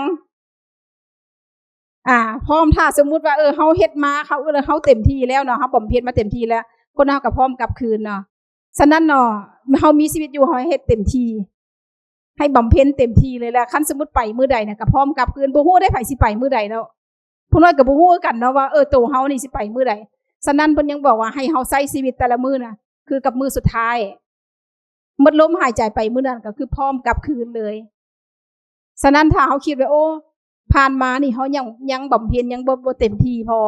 ອາ ພ້ອມ. ຖ້າສົມມຸດວ່າ ເອີ ເຮົາເຮັດມາ ເຮົາ ເອີ ເຮົາເຕັມທີ່ແລ້ວເນາະ, ເຮົາບຳເພັນມາເຕັມທີ່ແລ້ວ, ຄົນເຮົາກໍພ້ອມກັບຄືນເນາະ. ສະນັ້ນເນາະ ເຮົາມີຊີວິດຢູ່ ເຮົາໃຫ້ເຕັມທີ່, ໃຫ້ບຳເພັນເຕັມທີ່ເລີຍ. ແລ້ວຄັນສົມມຸດໄປມື້ໃດນະ ກໍພ້ອມກັບຄືນ. ບໍ່ຮູ້ເດ້ໃຜຊິໄປມື້ໃດເນາະ. ຜູ້ນ້ອຍກໍບໍ່ຮູ້ຄືກັນເນາະວ່າ ເອີ ໂຕເຮົານີ້ຊິໄປມື້ໃດ. ສະນັ້ນເພິ່ນຍັງບອກວ່າໃຫ້ເຮົາໃຊ້ຊີວິດແຕ່ລະມື້ນະ ຄືກັບມື້ສຸດທ້າຍ. ໝົດລົມຫາຍໃຈໄປມື້ນັ້ນກໍຄືພ້ອມກັບຄືນເລີຍ. ສະນັ້ນຖ້າເຮົາຄິດວ່າ ໂອ້ ຜ່ານມານີ້ເຮົາຍັງ ຍັງບຳເພັນຍັງບໍ່ ບໍ່ເຕັມທີ່ພໍ,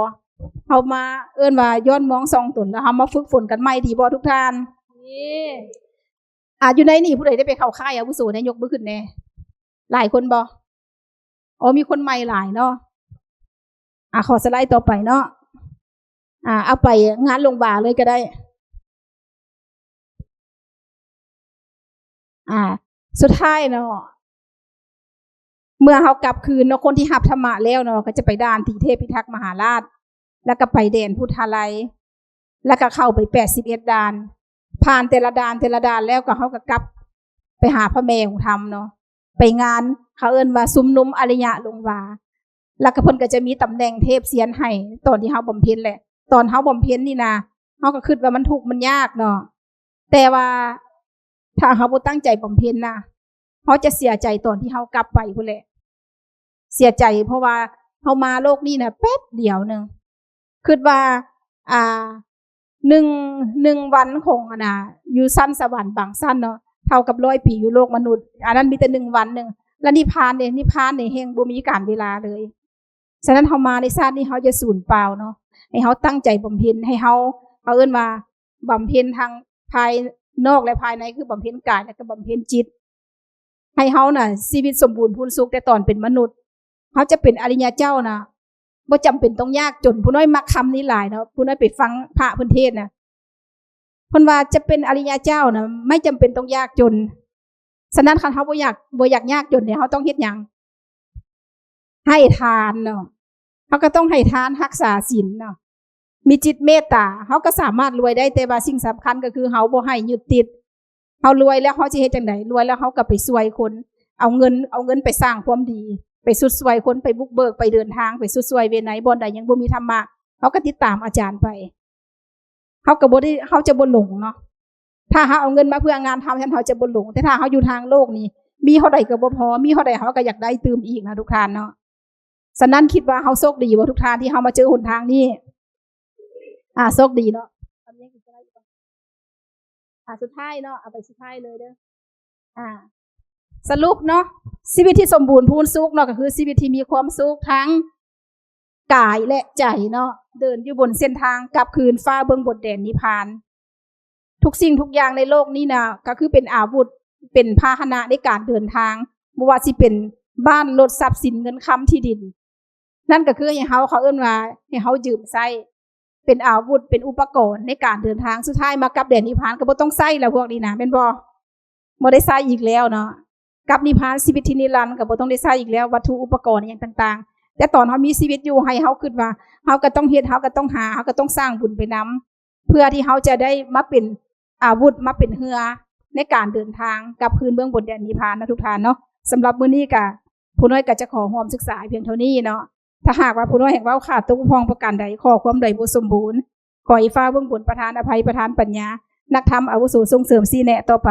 ເຮົາມາ ເອີ້ນວ່າຍ້ອນມອງສ່ອງຕົນ ແລ້ວເຮົາມາຝຶກຝົນກັນໃໝ່ ດີບໍ່ທຸກທ່ານ? ດີ. ອາ ຢູ່ໃນນີ້ຜູ້ໃດໄດ້ໄປເຂົ້າຄ້າຍອາວຸໂສແດ່? ຍົກມືຂຶ້ນແດ່. ຫຼາຍຄົນບໍ່? ອໍ ມີຄົນໃໝ່ຫຼາຍເນາະ. ອາ ຂໍສະໄລຕໍ່ໄປເນາະ. ອາ ເອົາໄປງານຫຼວງວາເລີຍກໍໄດ້. ອາ ສຸດທ້າຍເນາະ ເມື່ອເຮົາກັບຄືນເນາະ, ຄົນທີ່ຮັບທຳມະແລ້ວເນາະ ກໍຈະໄປດ່ານທີ່ເທບພິທັກມະຫາລາດ, ແລ້ວກໍໄປແດນພຸດທາໄລ, ແລ້ວກໍເຂົ້າໄປແປດສິບເອັດດ່ານ. ຜ່ານແຕ່ລະດ່ານ ແຕ່ລະດ່ານແລ້ວ ກໍເຮົາກໍກັບໄປຫາພະແມ່ຂອງທຳເນາະ, ໄປງານ ເຂົາເອີ້ນວ່າຊຸມນຸມອະລິຍະຫຼວງວາ. ແລ້ວກໍເພິ່ນກໍຈະມີຕຳແໜ່ງເທບຊຽນໃຫ້ຕອນທີ່ເຮົາບຳເພັນແຫຼະ. ຕອນເຮົາບຳເພັນນີ້ນະ ເຮົາກໍຄິດວ່າມັນທຸກມັນຍາກເນາະ, ແຕ່ວ່າຖ້າເຮົາບໍ່ຕັ້ງໃຈບຳເພັນນະ ເຮົາຈະເສຍໃຈຕອນທີ່ເຮົາກັບໄປພຸ້ນແຫຼະ. ເສຍໃຈ ເພາະວ່າເຮົາມາໂລກນີ້ນະແປັບດຽວໜຶ່ງ, ຄິດວ່າ ອ່າ ໜຶ່ງ ໜຶ່ງວັນຂອງ ອັນນະ ຢູ່ຊັ້ນສະຫວັນບາງຊັ້ນເນາະ ເທົ່າກັບຮ້ອຍປີຢູ່ໂລກມະນຸດ. ອັນນັ້ນມີແຕ່ໜຶ່ງວັນໜຶ່ງ. ແລ້ວນິບພານເດ? ນິບພານນີ້ແຮ່ງບໍ່ມີການເວລາເລີຍ. ສະນັ້ນເຮົາມາໃນຊາດນີ້ ເຮົາຢ່າສູນເປົ່າເນາະ, ໃຫ້ເຮົາຕັ້ງໃຈບຳເພັນ, ໃຫ້ເຮົາ ເຂົາເອີ້ນວ່າບຳເພັນທັງພາຍນອກ ແລະ ພາຍໃນ, ຄືບຳເພັນກາຍ ແລະ ກໍບຳເພັນຈິດ. ໃຫ້ເຮົານະຊີວິດສົມບູນພູນສຸກແຕ່ຕອນເປັນມະນຸດ. ເຮົາຈະເປັນອະລິຍະເຈົ້ານະ ບໍ່ຈຳເປັນຕ້ອງຍາກຈົນ. ຜູ້ນ້ອຍມັກຄຳນີ້ຫຼາຍເນາະ, ຜູ້ນ້ອຍໄປຟັງພະເພິ່ນເທດນະ ເພິ່ນວ່າຈະເປັນອະລິຍະເຈົ້ານະ ໄມ່ຈຳເປັນຕ້ອງຍາກຈົນ. ສະນັ້ນ ຄັນເຮົາບໍ່ຢາກ ບໍ່ຢາກຍາກຈົນນີ້ ເຮົາຕ້ອງເຮັດຫຍັງ? ໃຫ້ທານເນາະ, ເຮົາກໍຕ້ອງໃຫ້ທານ ຮັກສາສິນເນາະ, ມີຈິດເມດຕາ, ເຮົາກໍສາມາດລວຍໄດ້. ແຕ່ວ່າສິ່ງສຳຄັນກໍຄືເຮົາບໍ່ໃຫ້ຍຶດຕິດ. ເຮົາລວຍແລ້ວເຮົາຊິເຮັດຈັ່ງໃດ? ລວຍແລ້ວເຮົາກໍໄປຊ່ວຍຄົນ, ເອົາເງິນ ເອົາເງິນໄປສ້າງຄວາມດີ, ໄປຊຸດຊ່ວຍຄົນ, ໄປບຸກເບີກ, ໄປເດີນທາງ, ໄປຊຸດຊ່ວຍເວໄນ. ບ່ອນໃດຍັງບໍ່ມີທຳມະ ເຮົາກໍຕິດຕາມອາຈານໄປ. ເຮົາກໍບໍ່ໄດ້ ເຮົາຈະບໍ່ຫຼົງເນາະ. ຖ້າເຮົາເອົາເງິນມາເພື່ອງານທຳ ແທນເຮົາຈະບໍ່ຫຼົງ, ແຕ່ຖ້າເຮົາຢູ່ທາງໂລກນີ້ ມີເທົ່າໃດກໍບໍ່ພໍ, ມີເທົ່າໃດເຮົາກໍຢາກໄດ້ຕື່ມອີກນະທຸກທ່ານເນາະ. ສະນັ້ນຄິດວ່າເຮົາໂຊກດີບໍ່ທຸກທ່ານ ທີ່ເຮົາມາເຈີຫົນທາງນີ້? ອ່າ ໂຊກດີເນາະ. ອ່າ ສຸດທ້າຍເນາະ, ເອົາໄປສຸດທ້າຍເລີຍເດີ. ອ່າ ສະຫຼຸບເນາະ, ຊີວິດທີ່ສົມບູນພູນສຸກເນາະ ກໍຄືຊີວິດທີ່ມີຄວາມສຸກທັງກາຍ ແລະ ໃຈເນາະ, ເດີນຢູ່ບົນເສັ້ນທາງກັບຄືນຟ້າເບື້ອງບົນແດນນິບພານ. ທຸກສິ່ງທຸກຢ່າງໃນໂລກນີ້ນະ ກໍຄືເປັນອາວຸດ ເປັນພາຫະນະໃນການເດີນທາງ, ບໍ່ວ່າຊິເປັນບ້ານ, ລົດ, ຊັບສິນ, ເງິນຄຳ, ທີ່ດິນ. ນັ້ນກໍຄືໃຫ້ເຮົາ ເຂົາເອີ້ນວ່າໃຫ້ເຮົາຢືມໃຊ້ ເປັນອາວຸດ ເປັນອຸປະກອນໃນການເດີນທາງ. ສຸດທ້າຍມາກັບແດນນິບພານກໍບໍ່ຕ້ອງໃຊ້ແລ້ວພວກນີ້ນະ ແມ່ນບໍ່? ບໍ່ໄດ້ໃຊ້ອີກແລ້ວເນາະ. ກັບນິບພານ ຊີວິດທີ່ນິລັນ ກໍບໍ່ຕ້ອງໄດ້ໃຊ້ອີກແລ້ວ ວັດຖຸອຸປະກອນອີ່ຫຍັງຕ່າງໆ. ແຕ່ຕອນເຮົາມີຊີວິດຢູ່ ໃຫ້ເຮົາຄິດວ່າເຮົາກໍຕ້ອງເຮັດ, ເຮົາກໍຕ້ອງຫາ, ເຮົາກໍຕ້ອງສ້າງບຸນໄປນຳ ເພື່ອທີ່ເຮົາຈະໄດ້ມາເປັນອາວຸດ, ມາເປັນເຮືອໃນການເດີນທາງກັບຄືນເບື້ອງບົນແດນນິບພານນະທຸກທ່ານເນາະ. ສຳລັບມື້ນີ້ກະ ຜູ້ນ້ອຍກໍຈະຂໍຮ່ວມສຶກສາພຽງເທົ່ານີ້ເນາະ. ຖ້າຫາກວ່າຜູ້ນ້ອຍຫາກເວົ້າຂາດຕົກບົກຜ່ອງປະການໃດ, ຂໍ້ຄວາມໃດບໍ່ສົມບູນ, ຂໍໃຫ້ຟ້າເບື້ອງບົນປະທານອະໄພ, ປະທານປັນຍາ, ນັກທຳອາວຸໂສສົ່ງເສີມຊີ້ແນະຕໍ່ໄປ.